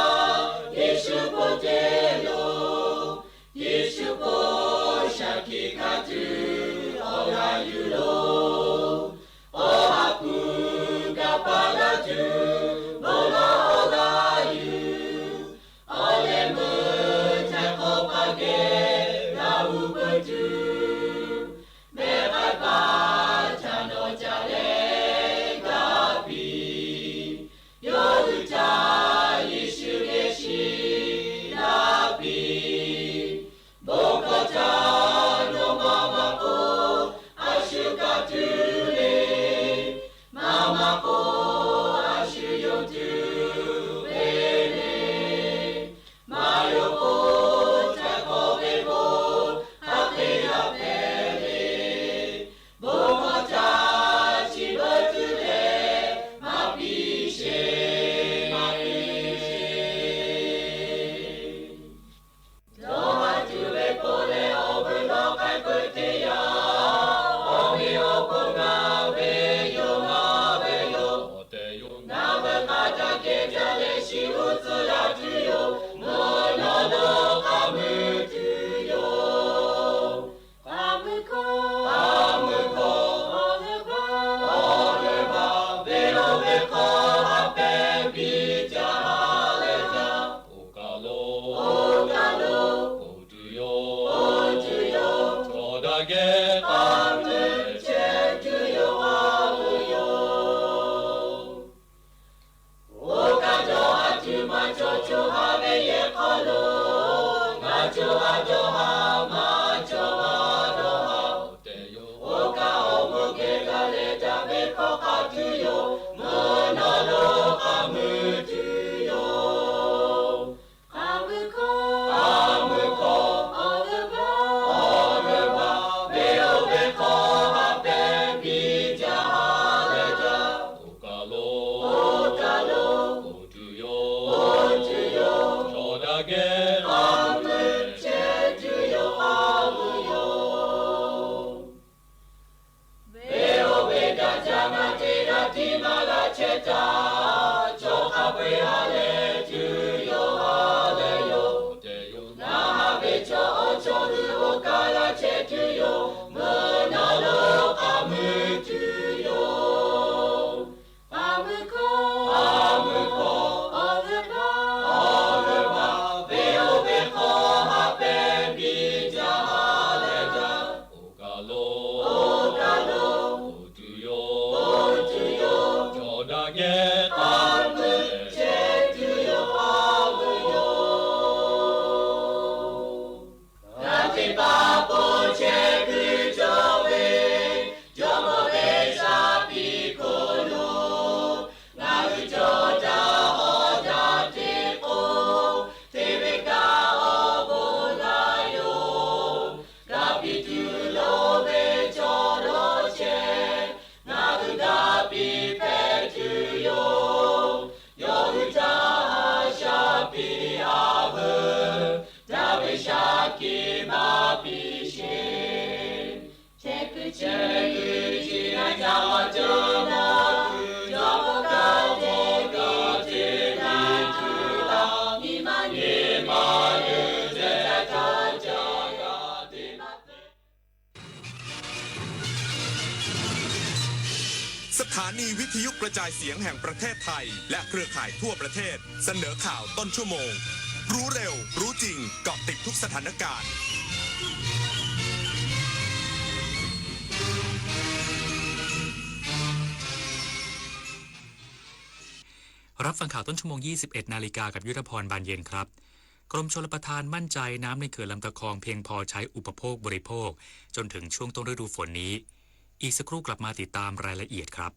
Yeˍsuˆ k'oˆ te lo, Yeˍsuˆ k'oˆ shaˍ hkiˆ hkanˍ tuˬ awˬ g'aˇ yuˬ lo, awˬ ha hpu gaˬ paˍ laˇ tuˬ bon lawˬ awˬ g'aˇ yuˬ. Awˬ leh meuˇ ca k'awꞈ paˍ geh g'a uˉ peunˍ tuˬ, mehˆ k'ai paˍ ca nawˬ ca leh gaˇ piˇ. Yawˇ hui htaꞈ Yeˍsuˆ geh shiˍ laˇ piˇ. Bon hkawˇ htaꞈ nawˬ maˇ maˇ k'oˆ, a shu kaꞈ tuˬ le. Maˇ maˇ k'oˆ, a shu yonˍ tuˬ ve le. Maˇ yonˍ k'o, ca k'awꞈ ve bon hk'aˬ hk'e g'a hpehꞈ le. Bon hkawˇ htaꞈ chi beuꞈ tuˬ leh maˇ piˇ sheˍ, maˇ piˇ sheˍ. Dawˇ haˍ tuˬ ve k'o leh awˬ veuˬ lawˬ k'ai peuˬ teˇ yanˇ, awˬ meꞈ awˬ hponˇ ngaˬ ve yoˬ, ngaˬ ve yoˬ. Ngaˬ veuˬ hk'a gaˬ kehˬ jaˇ leh shiˍ uˉ tcuhˉ la tuˬ yoˬ. Mvuhˇ naw lo k'aˍ mui tuˬ yoˬ. K'aˍ mui hkawˇ, k'aˍ mui hkawˇ, awˬ leuˉ baˬ, awˬ leuˉ baˬ, ve lo ve hk'aw ha pehˍ piˇ jaˇ leh jaˇ. Oˇ kaˬ lo, oˇ kaˬ lo, oˇ tuˬ yoˬ, oˇ tuˬ yoˬ. Chaw daꞈ kehˬ k'aˍ mui chehˇ tuˬ yoˬ, k'aˍ mui yoˬ. Oˇ kaˬ dawˇ haˍ tuˬ maˇ cawˬ, co ha ve yehˬ hk'aw lo ngaˬ co ha dawˇ haˍ, maˇ cawˬ ha dawˇ haˍ. Oˇ kaˬ awˬ mvuhˇ geh gaˬ leh daꞈ ve hkawˇ hk'a tuˬ yoˬ. Mvuhˇ naw lo k'aˍ mui tuˬ yoˬ. K'aˍ mui hkawˇ, k'aˍ mui hkawˇ, awˬ leuˉ baˬ, awˬ leuˉ baˬ, ve oˇ ve สถานีวิทยุกระจายเสียงแห่งประเทศไทยและเครือข่ายทั่วประเทศ เสนอข่าวต้นชั่วโมง รู้เร็ว รู้จริง เกาะติดทุกสถานการณ์ รับฟังข่าวต้นชั่วโมง ยี่สิบเอ็ด นาฬิกา กับยุทธพร บานเย็นครับ กรมชลประทานมั่นใจน้ำในเขื่อนลำตะคองเพียงพอใช้อุปโภคบริโภค จนถึงช่วงต้นฤดูฝนนี้ อีกสักครู่กลับมาติดตามรายละเอียดครับ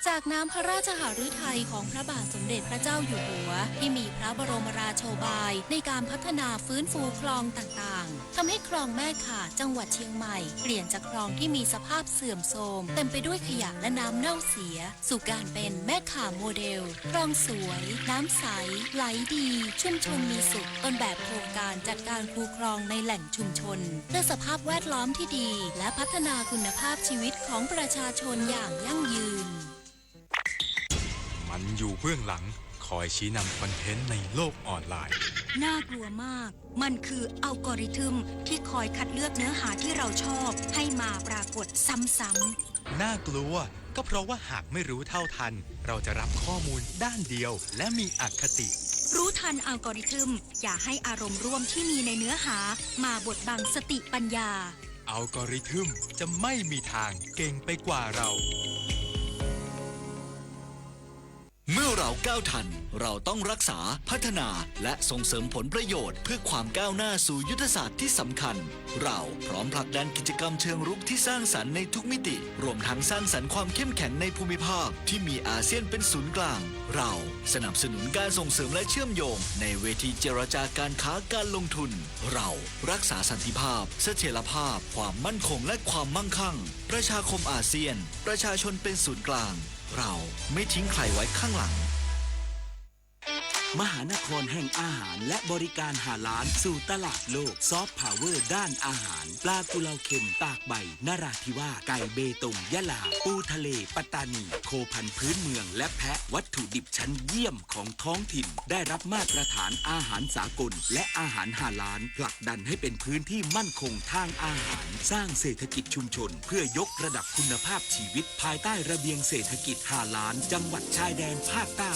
จากน้ำพระราชหฤทัยของพระบาทสมเด็จพระเจ้าอยู่หัว ที่มีพระบรมราโชบายในการพัฒนาฟื้นฟูคลองต่างๆ ทำให้คลองแม่ข่าจังหวัดเชียงใหม่ เปลี่ยนจากคลองที่มีสภาพเสื่อมโทรม เต็มไปด้วยขยะและน้ำเน่าเสีย สู่การเป็นแม่ข่าโมเดล คลองสวย น้ำใส ไหลดี ชุมชนมีสุข ต้นแบบโครงการจัดการคูคลองในแหล่งชุมชน เพื่อสภาพแวดล้อมที่ดี และพัฒนาคุณภาพชีวิตของประชาชนอย่างยั่งยืน มันอยู่เบื้องหลัง คอยชี้นำคอนเทนต์ในโลกออนไลน์ น่ากลัวมาก มันคืออัลกอริทึมที่คอยคัดเลือกเนื้อหาที่เราชอบให้มาปรากฏซ้ำๆ น่ากลัว ก็เพราะว่าหากไม่รู้เท่าทัน เราจะรับข้อมูลด้านเดียวและมีอคติ รู้ทันอัลกอริทึม อย่าให้อารมณ์ร่วมที่มีในเนื้อหามาบดบังสติปัญญา อัลกอริทึมจะไม่มีทางเก่งไปกว่าเรา เมื่อเราก้าวทัน เราต้องรักษา พัฒนา และส่งเสริมผลประโยชน์เพื่อความก้าวหน้าสู่ยุทธศาสตร์ที่สำคัญ เราพร้อมผลักดันกิจกรรมเชิงรุกที่สร้างสรรค์ในทุกมิติ รวมทั้งสร้างสรรค์ความเข้มแข็งในภูมิภาคที่มีอาเซียนเป็นศูนย์กลาง เราสนับสนุนการส่งเสริมและเชื่อมโยงในเวทีเจรจาการค้าการลงทุน เรารักษาสันติภาพ เสถียรภาพ ความมั่นคงและความมั่งคั่ง ประชาคมอาเซียน ประชาชนเป็นศูนย์กลาง เราไม่ทิ้งใครไว้ข้างหลัง มหานครแห่งอาหารและบริการฮาลาลสู่ตลาดโลก ซอฟต์พาวเวอร์ด้านอาหาร ปลากุเลาเค็มตากใบนราธิวาส ไก่เบตงยะลา ปูทะเลปัตตานี โคพันธุ์พื้นเมืองและแพะ วัตถุดิบชั้นเยี่ยมของท้องถิ่น ได้รับมาตรฐานอาหารสากล และอาหารฮาลาล ผลักดันให้เป็นพื้นที่มั่นคงทางอาหาร สร้างเศรษฐกิจชุมชน เพื่อยกระดับคุณภาพชีวิต ภายใต้ระเบียงเศรษฐกิจฮาลาล จังหวัดชายแดนภาคใต้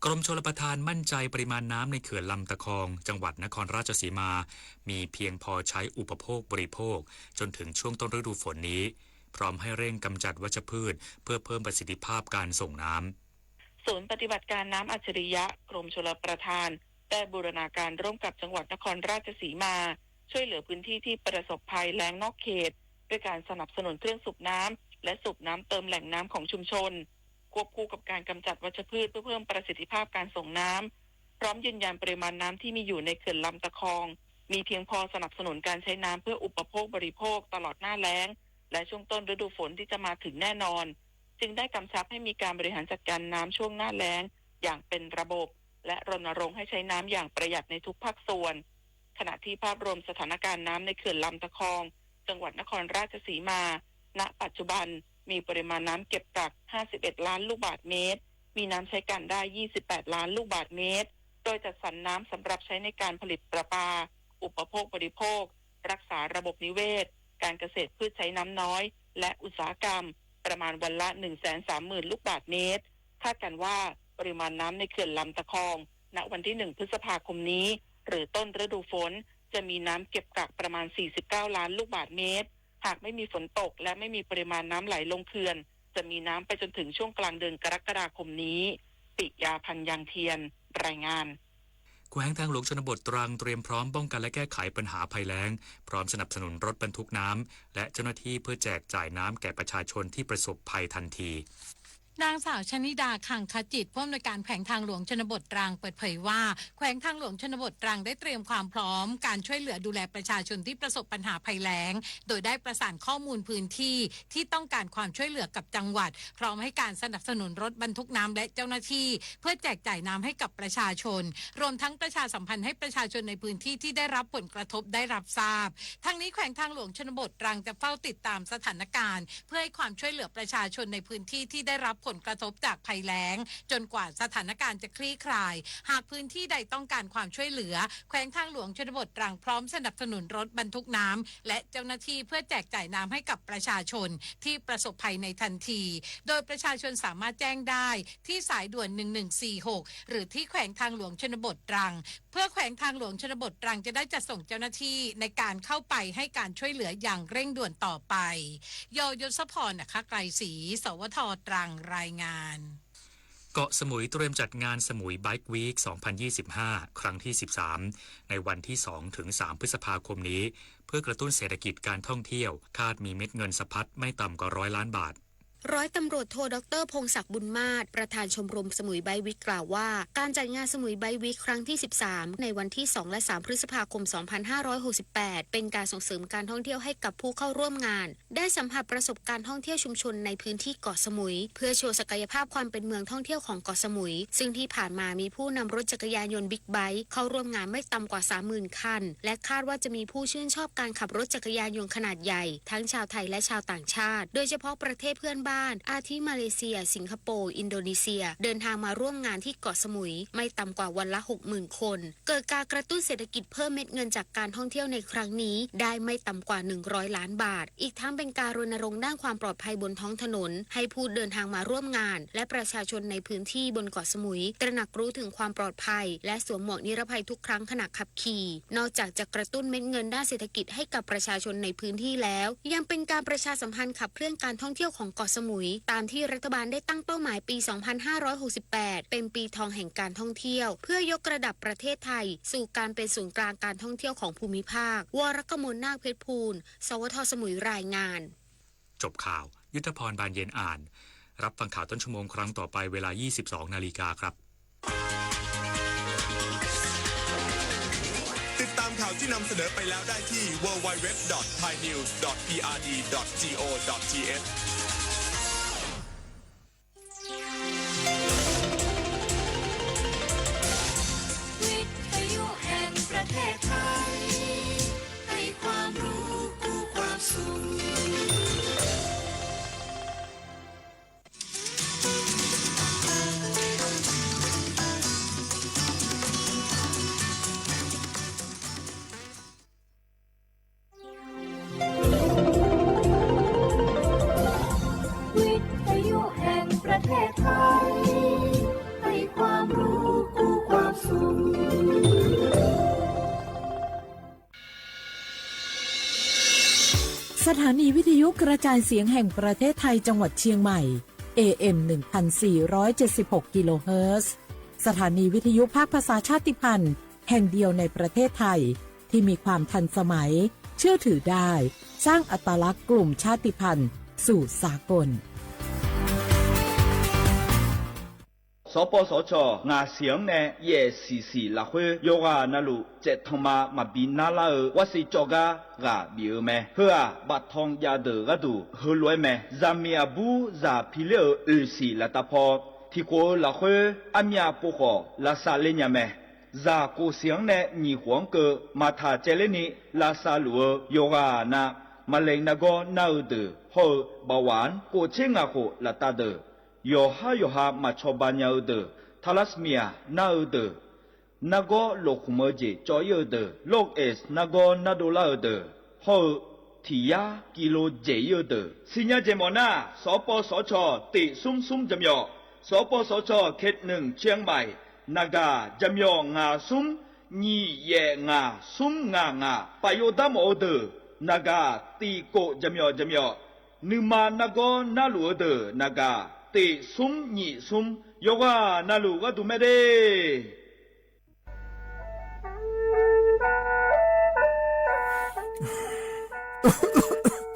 กรมชลประทานมั่นใจปริมาณน้ำในเขื่อนลำตะคอง จังหวัดนครราชสีมา มีเพียงพอใช้อุปโภคบริโภค จนถึงช่วงต้นฤดูฝนนี้ พร้อมให้เร่งกำจัดวัชพืช เพื่อเพิ่มประสิทธิภาพการส่งน้ำ ศูนย์ปฏิบัติการน้ำอัจฉริยะกรมชลประทาน ได้บูรณาการร่วมกับจังหวัดนครราชสีมา ช่วยเหลือพื้นที่ที่ประสบภัยแล้งนอกเขต ด้วยการสนับสนุนเครื่องสูบน้ำ และสูบน้ำเติมแหล่งน้ำของชุมชน ควบคู่กับการกำจัดวัชพืชเพื่อเพิ่มประสิทธิภาพการส่งน้ำ พร้อมยืนยันปริมาณน้ำที่มีอยู่ในเขื่อนลำตะคอง มีเพียงพอสนับสนุนการใช้น้ำเพื่ออุปโภคบริโภคตลอดหน้าแล้ง และช่วงต้นฤดูฝนที่จะมาถึงแน่นอน จึงได้กำชับให้มีการบริหารจัดการน้ำช่วงหน้าแล้ง อย่างเป็นระบบ และรณรงค์ให้ใช้น้ำอย่างประหยัดในทุกภาคส่วน ขณะที่ภาพรวมสถานการณ์น้ำในเขื่อนลำตะคอง จังหวัดนครราชสีมา ณ ปัจจุบัน มีปริมาณน้ำเก็บกัก ห้าสิบเอ็ด ล้านลูกบาศก์เมตร มีน้ำใช้การได้ ยี่สิบแปด ล้านลูกบาศก์เมตร โดยจัดสรรน้ำสำหรับใช้ในการผลิตประปา อุปโภคบริโภค รักษาระบบนิเวศ การเกษตรพืชใช้น้ำน้อย และอุตสาหกรรม ประมาณวันละ หนึ่งแสนสามหมื่น ลูกบาศก์เมตร คาดการณ์ว่าปริมาณน้ำในเขื่อนลำตะคอง ณ วันที่ หนึ่ง พฤษภาคมนี้ หรือต้นฤดูฝน จะมีน้ำเก็บกักประมาณ สี่สิบเก้า ล้านลูกบาศก์เมตร หากไม่มีฝนตกและไม่มีปริมาณน้ำไหลลงเขื่อน จะมีน้ำไปจนถึงช่วงกลางเดือนกรกฎาคมนี้ ปิยา พันยังเทียน รายงาน แขวงทางหลวงชนบทตรังเตรียมพร้อมป้องกันและแก้ไขปัญหาภัยแล้ง พร้อมสนับสนุนรถบรรทุกน้ำ และเจ้าหน้าที่เพื่อแจกจ่ายน้ำแก่ประชาชนที่ประสบภัยทันที นางสาวชนิดา คังคจิต ผู้อำนวยการแขวงทางหลวงชนบทตรังเปิดเผยว่า แขวงทางหลวงชนบทตรังได้เตรียมความพร้อมการช่วยเหลือดูแลประชาชนที่ประสบปัญหาภัยแล้ง โดยได้ประสานข้อมูลพื้นที่ที่ต้องการความช่วยเหลือกับจังหวัด พร้อมให้การสนับสนุนรถบรรทุกน้ำและเจ้าหน้าที่ เพื่อแจกจ่ายน้ำให้กับประชาชน รวมทั้งประชาสัมพันธ์ให้ประชาชนในพื้นที่ที่ได้รับผลกระทบได้รับทราบ ทั้งนี้แขวงทางหลวงชนบทตรังจะเฝ้าติดตามสถานการณ์ เพื่อให้ความช่วยเหลือประชาชนในพื้นที่ที่ได้รับ ผลกระทบจากภัยแล้ง จนกว่าสถานการณ์จะคลี่คลาย หากพื้นที่ใดต้องการความช่วยเหลือ แขวงทางหลวงชนบทตรังพร้อมสนับสนุนรถบรรทุกน้ำ และเจ้าหน้าที่เพื่อแจกจ่ายน้ำให้กับประชาชนที่ประสบภัยในทันที โดยประชาชนสามารถแจ้งได้ที่สายด่วน หนึ่งหนึ่งสี่หก หรือที่แขวงทางหลวงชนบทตรัง เพื่อแขวงทางหลวงชนบทตรังจะได้จัดส่งเจ้าหน้าที่ในการเข้าไปให้การช่วยเหลืออย่างเร่งด่วนต่อไป ยอ ยศพร อัครไกรศรี สวท ตรัง รายงาน เกาะสมุยเตรียมจัดงานสมุย Bike Week สองพันยี่สิบห้า ครั้งที่ สิบสาม ในวันที่ สองถึงสาม พฤษภาคมนี้ เพื่อกระตุ้นเศรษฐกิจการท่องเที่ยว คาดมีเม็ดเงินสะพัดไม่ต่ำกว่าร้อยล้านบาท ร้อยตำรวจโท ดอกเตอร์ พงศักดิ์ บุญมาศ ประธานชมรมสมุย Bike Week กล่าวว่า การจัดงานสมุย Bike Week ครั้งที่ สิบสาม ในวันที่ สอง และ สาม พฤษภาคม สองพันห้าร้อยหกสิบแปด เป็นการส่งเสริมการท่องเที่ยวให้กับผู้เข้าร่วมงาน ได้สัมผัสประสบการณ์ท่องเที่ยวชุมชนในพื้นที่เกาะสมุย เพื่อโชว์ศักยภาพความเป็นเมืองท่องเที่ยวของเกาะสมุย ซึ่งที่ผ่านมามีผู้นำรถจักรยานยนต์บิ๊กไบค์เข้าร่วมงานไม่ต่ำกว่า สามหมื่น คัน และคาดว่าจะมีผู้ชื่นชอบการขับรถจักรยานยนต์ขนาดใหญ่ ทั้งชาวไทยและชาวต่างชาติ โดยเฉพาะประเทศเพื่อนบ้าน อาทิมาเลเซีย สิงคโปร์ อินโดนีเซีย เดินทางมาร่วมงานที่เกาะสมุย ไม่ต่ำกว่าวันละ หกหมื่น คน เกิดการกระตุ้นเศรษฐกิจเพิ่มเม็ดเงินจากการท่องเที่ยวในครั้งนี้ได้ไม่ต่ำกว่า หนึ่งร้อย ล้านบาท อีกทั้งเป็นการรณรงค์ด้านความปลอดภัยบนท้องถนน ให้ผู้เดินทางมาร่วมงาน และประชาชนในพื้นที่บนเกาะสมุย ตระหนักรู้ถึงความปลอดภัย และสวมหมวกนิรภัยทุกครั้งขณะขับขี่ นอกจากจะกระตุ้นเม็ดเงินด้านเศรษฐกิจให้กับประชาชนในพื้นที่แล้ว ยังเป็นการประชาสัมพันธ์ขับเคลื่อนการท่องเที่ยวของเกาะสมุย ตามที่รัฐบาลได้ตั้งเป้าหมายปี สองพันห้าร้อยหกสิบแปด เป็นปีทองแห่งการท่องเที่ยว เพื่อยกระดับประเทศไทยสู่การเป็นศูนย์กลางการท่องเที่ยวของภูมิภาค วรกมล นาคเพชรภูล สวท สมุย รายงาน จบข่าว ยุทธพร บานเย็นอ่าน รับฟังข่าวต้นชั่วโมงครั้งต่อไปเวลา ยี่สิบสอง นาฬิกาครับ ติดตามข่าวที่นำเสนอไปแล้วได้ที่ ดับเบิลยู ดับเบิลยู ดับเบิลยู ดอท ไทยนิวส์ ดอท พีอาร์ดี ดอท จี โอ ดอท ที เอช วิทยุแห่งประเทศไทย ให้ความรู้คู่ความสุข วิทยุแห่งประเทศไทย ให้ความรู้คู่ความสุข สถานีวิทยุกระจายเสียงแห่งประเทศไทยจังหวัดเชียงใหม่ เอเอ็ม หนึ่งพันสี่ร้อยเจ็ดสิบหก กิโลเฮิรตซ์ สถานีวิทยุภาคภาษาชาติพันธุ์แห่งเดียวในประเทศไทย ที่มีความทันสมัย เชื่อถือได้ สร้างอัตลักษณ์กลุ่มชาติพันธุ์สู่สากล สปสช ငါးစံၣ်န့ၣ် ယဲၢ်ဆံဆံ လၢဃု ယိၤဂၤနၢ်လူၢ် စဲးထီၣ်မး မၤဘံးနါလၢအဝဲစံၣ် ကၠီၣ်ကါ ဂၤဘံးအၢမဲ ဟၢအဘၣ်ထီၣ်ယၤဒၢးဂၤဒူၣ် ဟၢလွဲမဲ ဇာမံအဘူး ဇာဖံလၢအ အၢၣ်စံၣ် လၢတၢ်ဖီ ထံၣ်ကိးလၢဃု အမံၣ်ပိၢ်ဃီၣ် လၢစၢ်လၢညါမဲ ဇာကိုစံၣ်န့ၣ် နံၣ်ဃိးကၢ မၤထၢၣ်ကဲလၢနံၣ် လၢစၢ်လူၢ်ဧၢ ယိၤဂၤနၢ် မလဲၣ်နၢ်ဂီၢ်နၢ်အၢဒၢး ဟီၣ်အၢ ဘၣ်ဝၣ် ကိးဆ့ငါၢ်ဃိၣ် လၢတၢ်ဒၢး ယီၤဟါယီၤဟါ မၤဆီၣ်ဘၣ်ညါအၢဒၢး ထါလါစမံယၤ နၢ်အၢဒၢး နၢ်ဂီၢ်လိာ်ဃုၣ်မၢကၠ့ၣ် ကၠီအံၤအၢဒၢး လီၣ်အဲး နၢ်ဂီၢ်နၢ်ဒိလၢအၢဒၢး ဟီၣ်အၢ ထံၣ်ယါ ကံလိ ကၠ့ၣ်အံၤအၢဒၢး စံၣ်ညါကၠ့ၣ်မီၢ်နၢ် စပစချ တ့ၣ်သုမ်းသုမ်း ကၠၢမ်းယီၣ် စပစချ เขตหนึ่ง เชียงใหม่ နဂၤ ကၠၢမ်းယီၣ် ငါးသုမ်း နံၣ်ယဲၢ်ငါ သုမ်းငါ ငါ ပာ်ယိၣ်ဒါမီၣ်အၢဒၢး နဂၤ တံၣ်ကိး ကၠၢမ်းယီၣ် ကၠၢမ်းယီၣ် နုာ်မၤနၢ်ဂီၢ်နၢ်လူၢ်အၢဒၢး နဂၤ တ့ၣ်သုမ်းနံၣ်သုမ်း ယိၤဂၤနၢ်လူၢ်ဂၤဒူၣ်မဲဒၣ်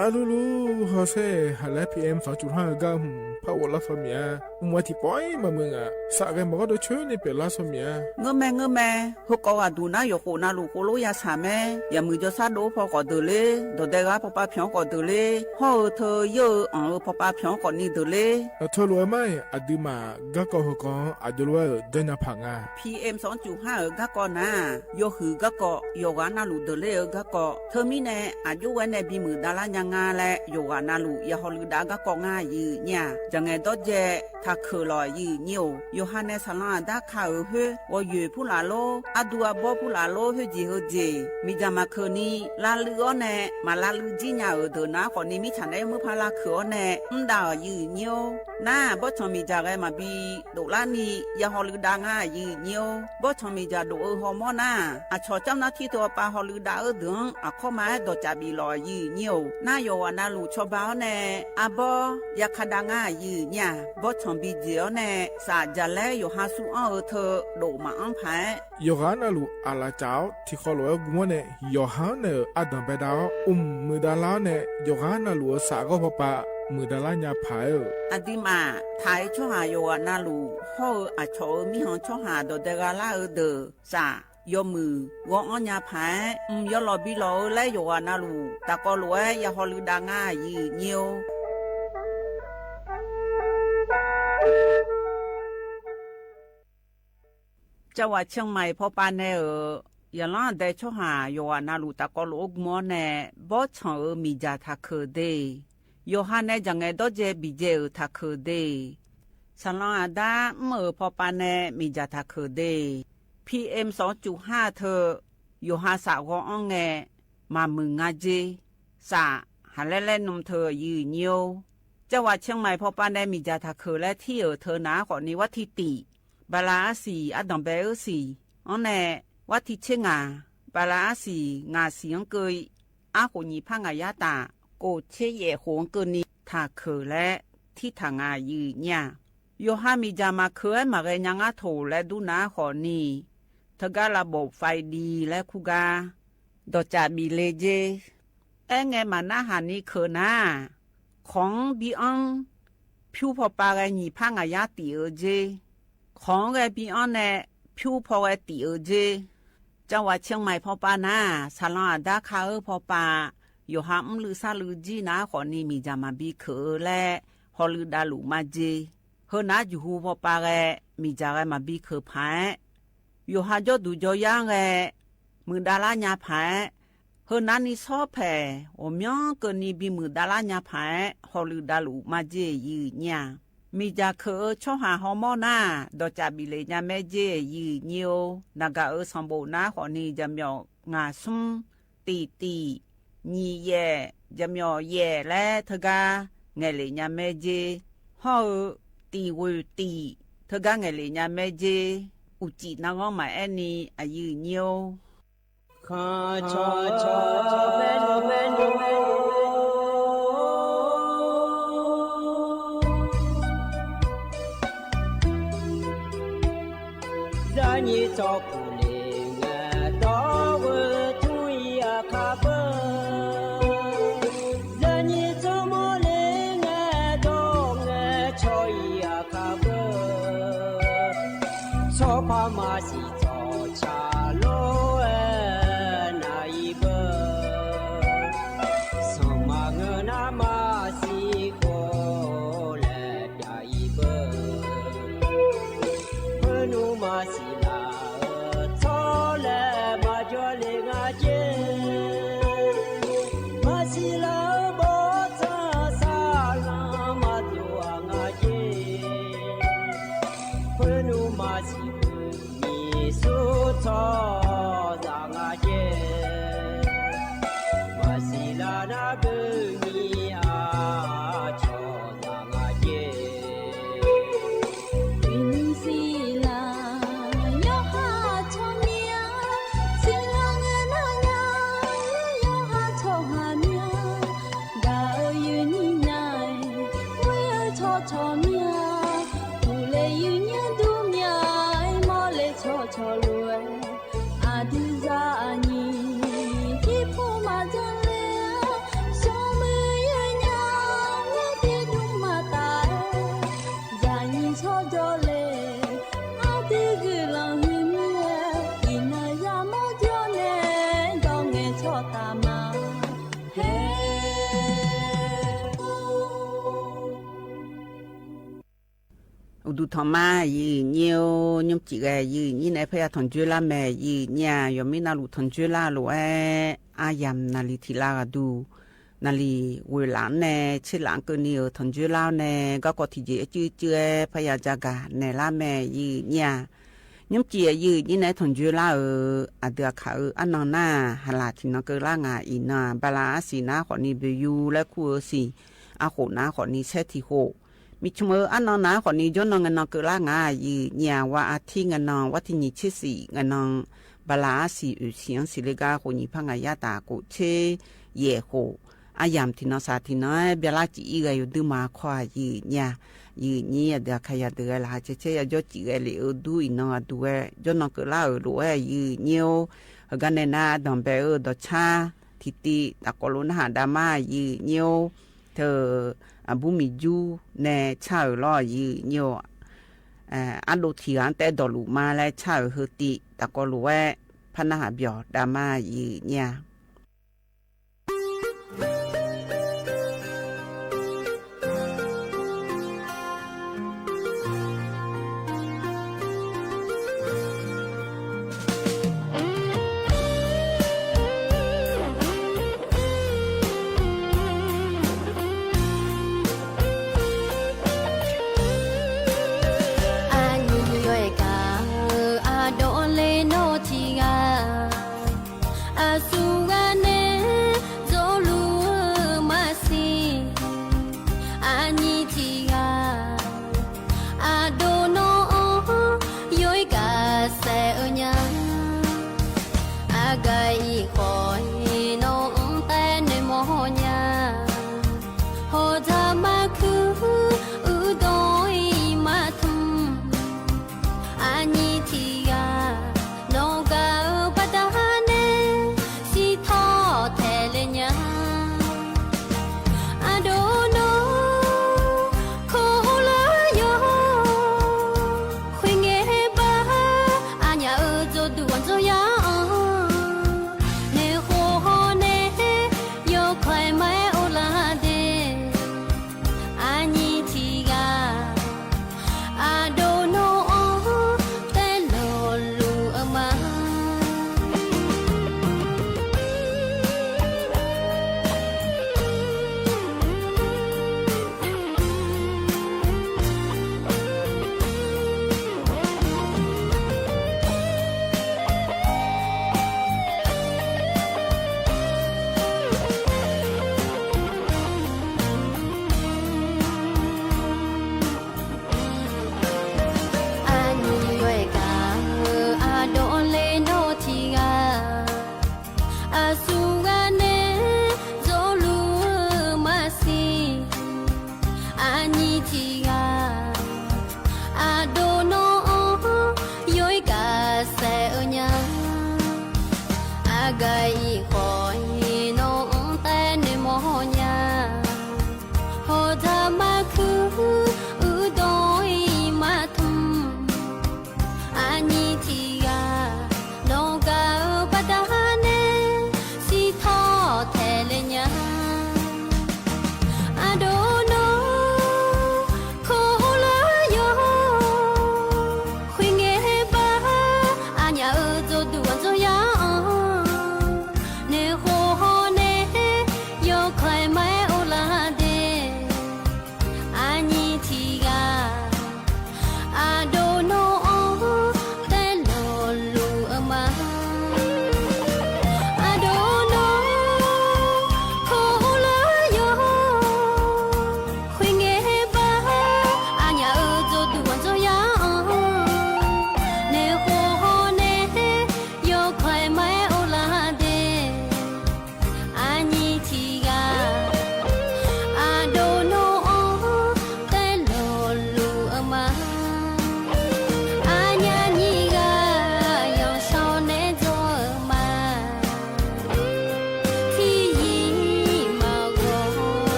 အလူလူ ဟီၣ်ဆဲ ဟးလၢ PM สองจุดห้า အဂၤ ဟူ ဖးဝီၤလီၤ စီၤမံၤဧါ, မူဝဲထံၣ်ပီၢ်မးမုၢ်ဧါ, စးဂဲၤမီၢ်ဂီၢ်ဒိၣ်ဆၢန့ၣ် ပဲာ်လီၤ စီၤမံၤဧါ. ငၢၢ်မဲ ငၢၢ်မဲ, ဟိၣ်ကီးဂၤဒူၣ်နၢ်ယိၤဃိၣ်နၢ်လူၢ်ဃိၣ်လိယါဆၣ်မဲ, ယၤမုၢ်ယီၤဆၣ်ဒိၣ်ဖီကီးဒၢးလ့, ဒီးဒဲဂၤဖီပာ်ဖျီကီးဒၢးလ့, ဟီၣ်အၢ ထၢ ယၢၢ်အၢ အီၣ်အၢ ဖီပာ်ဖျီကီးနံၤဒၢးလ့. အထၢလိာ်ဝဲမး အဒုးမး ဂၤကီၢ်ဟိၣ်ကီး အဒုးလိာ်ဝဲဧၢ ဒၢညါဖးငါ PM สองจุดห้า ဧၢ ဂၤကီၢ်နၤ, ယီၤဟုၣ်ဂၤကီၢ် ယီၤဂၤနၢ်လူၢ်ဒၢးလ့ဧၢ ဂၤကီၢ်, ထၢမံၤန့ၣ် အယိဝဲန့ၣ် ဘံမုၢ်ဒါလါညါ ngaˇ leh, yawˬ g'aꞈ na luˬ yaꞈ haw leuˆ daꞈ gaˇ kawˆ ngaˇ yeˬ nyi-a. Jaˬ ngehˬ dawˇ jehˇ htaꞈ hkeuꞈ lawˬ yeˬ nyi-oˬ. Yawˬ ha neh saˍ lawn aˍ daˇ hk'a uiˍ heuˆ g'aw yoˬ eˬ hpuˉ laˬ lonˉ, aˉ duˇ aˉ bawˇ hpuˉ laˬ lonˉ, heuˆ jeˬ heu jeˬ miˬ jaˬ maˬ hkeuꞈ ni la leuˆ awˉ neh, maˍ la leuˆ jiˉ nyaˇ uiˍ deuˬ naˉ k'awꞈ ni miˉ chaꞈ nehˉ meuˇ hpaˇ laˇ hkeuꞈ awˉ neh, mvuhˇ daꞈ yeˬ nyi-oˬ. Naˉ bawˇ chanˬ miˬ jaˬ g'a maˍ biˇ doꞈ laˇ ni, yaꞈ haw leuˆ daꞈ ngaˇ yeˬ nyi-oˬ. Bawˇ chanˬ miˬ jaˬ doꞈ-eu haw mawˇ naˉ, aˬ chawꞈ caˉ naˇ htiˇ te awˬ pa haw leuˆ daꞈ-euˬ deuˬ-anˉ aˬ hkawˇ ma ehˉ dawˬ caꞈ biˬ lawˬ yeˬ nyi-oˬ. Naˉ yawˬ g'aꞈ na luˬ chaw ba awˉ neh, aˉ bawˇ yaˇ hk'a daꞈ ngaˇ yeˬ nyi-a. Bawˇ chanˬ biˇ jeˬ awˉ neh, saꞈ jaˬ lehˉ yawˬ ha suh anˇ-eu hteu doꞈ maˍ anˉ hpaˍ ehˉ, yawˬ g'aꞈ na luˬ aˬ laˬ caꞈ awˉ hti hk'aw loꞈ-ehˉ gu mawˇ neh, yawˬ ha awˉ neh-euˬ aˉ danˬ beh daꞈ-awˉ, uˉ meuꞈ daꞈ laˇ awˉ neh, yawˬ g'aꞈ na luˬ-euˬ saꞈ g'awˇ hpaw pa meuꞈ daꞈ laˇ nya hpaˍ ehˉ-oˬ. Aˬ diˇ maˬ htaꞈ e chawˇ haˍ yawˬ g'aꞈ na luˬ hawˇ-eu aˬ chawꞈ-eu miˇ haw chawˇ haˍ dawˬ deh g'a laˇ-eu deuˬ saꞈ yawˇ meuˍ g'awˇ anˉ nya hpaˍ ehˉ, mvuhˇ yawˇ lawˬ biˇ lawˬ-eu leh yawˬ g'aꞈ na luˬ taˍ k'aw loꞈ ehˉ yaꞈ haw leuˆ daꞈ ngaˇ yeˬ nyi-oˬ. Caˇ vaꞈ Chiang Mai hpaw pa neh-euˬ, yaꞈ lanˉ deh chawˇ haˍ yawˬ g'aꞈ na luˬ taˍ k'aw loꞈ-oˆ gu mawˇ neh, bawˇ chanˬ-euˬ miˬ jaˬ htaꞈ hkeuꞈ deˇ, yawˬ ha neh jaˬ ngehˬ dawˇ jehˇ biˬ jehˇ-euˬ htaꞈ hkeuꞈ deˇ, saˍ lawn aˍ daˇ mvuhˇ-euˬ hpaw pa neh miˬ jaˬ htaꞈ hkeuꞈ deˇ, PM sawˉ cuˬ haˇ hteu yawˬ ha saꞈ g'awˇ anˉ ngeh, maˍ meuˍ ngaˇ jeˇ saꞈ haˍ lehˉ lehˉ nuˇ hteu yeˬ nyi-oˬ. Caˇ vaꞈ Chiang Mai hpaw pa neh miˬ jaˬ htaꞈ hkeuꞈ leh htiˇ-euˬ hteu naˉ k'awꞈ ni vaˇ htiˇ tiꞈ, ba la aˉ shiˍ aˉ danˬ beh uˉ shiˍ, awˉ neh vaˇ htiˇ cheˇ ngaˬ, ba la aˉ shiˍ ngaˬ shiˍ anˉ keu, aˉ k'oˍ nyi hpaˇ ngaˬ yaˇ taˍ, k'oˍ cheˇ yehˬ k'oˍ anˉ keu ni htaꞈ hkeuꞈ leh, htiˇ htaꞈ ngaˬ yeˬ nyi-a. Yawˬ ha miˬ jaˬ maˬ hkeuꞈ ehˉ maˬ g'eh nya ngaˇ htoꞈ leh duˇ naˉ k'awꞈ ni, hteu gaˇ la bawꞈ faiˍ diˍ leh hkuˇ gaˇ dawˬ caꞈ biˬ le jeˇ. Ehˉ ngeh maˍ naˉ haˍ ni hkeuꞈ naˉ, hk'awꞈ-anˉ biˇ anˉ hpyuˇ hpaw pa g'eh nyi hpaˇ ngaˬ yaˇ tiꞈ-eu jeˇ. Hk'awꞈ-anˉ g'eh biˇ anˉ neh hpyuˇ hpaw g'eh tiꞈ-eu jeˇ. Caˇ vaꞈ Chiang Mai hpaw pa naˉ, saˍ lawn aˍ daˇ hk'a-euˬ hpaw pa, yawˬ ha mvuhˇ leuˆ shaˉ leuˆ jiˇ naˉ k'awꞈ ni miˬ jaˬ maˍ biˇ hkeuꞈ-eu leh, haw leuˆ daꞈ luˬ maˇ jeˇ. Heu naˉ juˬ hu hpaw pa g'eh miˬ jaˬ g'eh maˍ biˇ hkeuꞈ hpaˍ ehˉ, yawˬ ha jawˇ duˬ jaw yaˇ g'eh meuꞈ daꞈ laˇ nya hpaˍ ehˉ, heu naˉ ni shawˉ hpehꞈ awˬ myanˉ keu ni biˇ meuꞈ daꞈ laˇ nya hpaˍ ehˉ, haw leuˆ daꞈ luˬ maˇ jeˇ yeˬ nyi-a. Miˬ jaˬ hkeuꞈ-eu chawˇ haˍ haw mawˇ naˉ, dawˬ caꞈ biˬ leꞈ nya mehˆ jeˇ yeˬ nyi-oˬ. Naˍ gaˬ-euˬ sanˬ boꞈ naˉ k'awꞈ ni jaˬ myawˬ ngaˬ suhˉ, tiꞈ tiꞈ, nyi yehˬ, jaˬ myawˬ yehˬ leh hteu gaˇ ngehˬ leꞈ nya mehˆ jeˇ. Hawˇ-eu tiꞈ g'oˬ tiꞈ hteu gaˇ ngehˬ leꞈ nya mehˆ jeˇ. Uˍ ciꞈ na g'awˇ maˍ ehˉ ni a yeˬ nyi-oˬ. Hkanˍ chaw chaw mehˆ nuˇ mehˆ nuˇ Yaˇ nyi tawˇ kuˬ le ngaˬ dawˇ g'uiˬ tuˇ yaꞈ hk'a peuˬ. Yaˇ nyi tcuhˉ mawˇ le ngaˬ dawˇ ngaˬ chaw yaꞈ hk'a peuˬ. Chaw hpaˇ maˇ shiˍ tawˍ chaꞈ loˉ ehˉ naˍ i beuˬ. Sanˍ maˍ ngeuˬ naˉ maˇ shiˍ k'o lehˬ pyaꞈ i beuˬ. Heuˆ nuˇ maˇ shiˍ laˬ htawˇ lehˬ maˇ jawˇ le ngaˬ ceˇ. Maˇ shiˍ laˬ bawˇ tcuhˉ saˍ laꞈ maˇ tuˬ a ngaˬ ceˇ. Heuˆ nuˇ maˇ shiˍ kuiˬ nyi suˉ htawˇ zaꞈ ngaˬ ceˇ. Maˇ shiˍ laˬ naˉ kuiˬ nyi a chaw zaꞈ ngaˬ ceˇ. Uiˍ nyi shiˍ laˬ yawˇ ha chaw miˇ-aˬ, shiˍ laˬ ngaˬ naˉ yaˇ yawˇ ha chaw haˍ miˇ-aˬ. Gaˬ-eu yuˬ nyi naˍ, uiˍ-eu chaw chaw miˇ-aˬ, tuˬ leh yuˬ nyi duˇ miˇ-aˬ, mawˇ leh chaw chaw loꞈ-e. Aˬ diˇ zaꞈ nyi, tiˇ hpu maˇ jaˇ le, shawˍ meuˇ yeˬ nyaˇ, mehˆ teˇ duˇ maˇ taˍ. Yaꞈ nyi chaw jawˇ le, aˬ diˇ g'uiˬ laˬ hui miˇ-aˬ, iˉ naˍ yaˇ mawˇ jawˇ neh, dawˇ ngeh chaw taˍ maˇ heˆ. Uˍ duˬ htaꞈ maˇ yeˬ nyi-oˬ. Nyi ciꞈ g'aˇ yeˬ nyi neh hpehˇ yaˇ htawnˍ juˇ laˇ mehˍ yeˬ nyi-a. Yawˬ miˇ na luˬ htawnˍ juˇ laˇ loꞈ-e, aˉ yaꞈ naˍ liˍ htiꞈ laˇ g'a duˬ. Naˍ liˍ g'oˬ laꞈ nae cheˇ laꞈ keu ni-euˬ htawnˍ juˇ laˇ-oˬ nae, gaˇ k'aw hti jeˬ a cuˇ cuˇ-eˬ hpaˇ yaˇ jaˇ gaˬ nehˬ laˇ mehˍ, yiˬ nyi-a. Nyiˇ ceuˬ yiˬ nyi nae htawnˍ juˇ laˇ-euˬ, aˬ deuˬ aˬ hkaꞈ-euˬ aˉ nan naˇ haˍ laˬ htiꞈ naw keu laˇ ngaˬ iˍ na, Baˍlaˍaˉsiˍ naˉ k'awꞈ ni Beˬ yuˇ leh hkuˇ-eu siˍ, a hoꞈ naˉ k'awꞈ ni Shehˉ hti hoꞈ, miˬ chaweh-euˬ aˉ nan naˉ k'awꞈ ni Jawˇ nawˇ ngaˬ naw keu laˇ ngaˬ, yiˬ nyi-a. Vaˇ a htiˉ ngaˬ naw, vaˇ teˇ nyi cheˇ shiˍ ngaˬ naw, Baˍlaˍaˉsiˍ uiˍ shiˍ-anˉ shiˍ leh gaˇ k'o nyi hpaˇ ngaˬ yaˇ taˍ k'oꞈ cheˇ yehˬ hoꞈ, a yamˍ htiꞈ naw shaˍ htiꞈ naw-eˬ byaˇ laˇ ciꞈ iˉ g'a yoˬ duˇ ma hkawˇ-a, yiˬ nyi-a. Yiˬ nyi aˬ deuˬ aˬ hkaꞈ yaꞈ deuˬ g'a laˬ ha chehˇ chehˇ yaˇ jawˇ ciꞈ g'a le-eu duˇ iˍ naw g'a duˬ-e, Jawˇ nawˇ keu laˇ-euˬ loꞈ-e, yiˬ nyi-oˬ. Heuˬ gaˇ nehˬ naˉ danˬ behˬ-eu dawˬ chaˇ htiꞈ tiꞈ taˍ k'aw lo naˆ haꞈ daꞈ maˇ, yiˬ nyi-oˬ. Hteˇ, aˬ buˇ miˬ juˇ nehˬ chaˇ-euˬ lawˇ, yiˬ nyi-oˬ. Aˉ lo htiꞈ g'aꞈ tehˉ dawˬ loꞈ ma leh chaˇ-euˬ hui tiꞈ taˍ k'aw lo-eˬ hpaˇ naˆ haꞈ byawˬ daꞈ maˇ, yiˬ nyi-a. A nyi yawˇ-eˬ kaꞈ, a dawˇ le nawˬ htiꞈ g'a, a shu g'a nehˬ, dawˇ luˬ maˇ shiˍ. A nyi htiꞈ g'a, a dawˇ nawˬ-oˬ, yawˇ-eˬ kaꞈ shehˍ-eu nya. A gaˬ iˉ hk'awꞈ-e nawˬ-oˬ, tehˉ nehˬ mawˇ nya. Hawˬ htaꞈ maˇ hkuiˉ, uˉ dawˇ-e maˇ htuˇ. A nyi htiꞈ g'a, nawˬ gaˬ-eu pa taˇ nehˬ, shiˍ htawˇ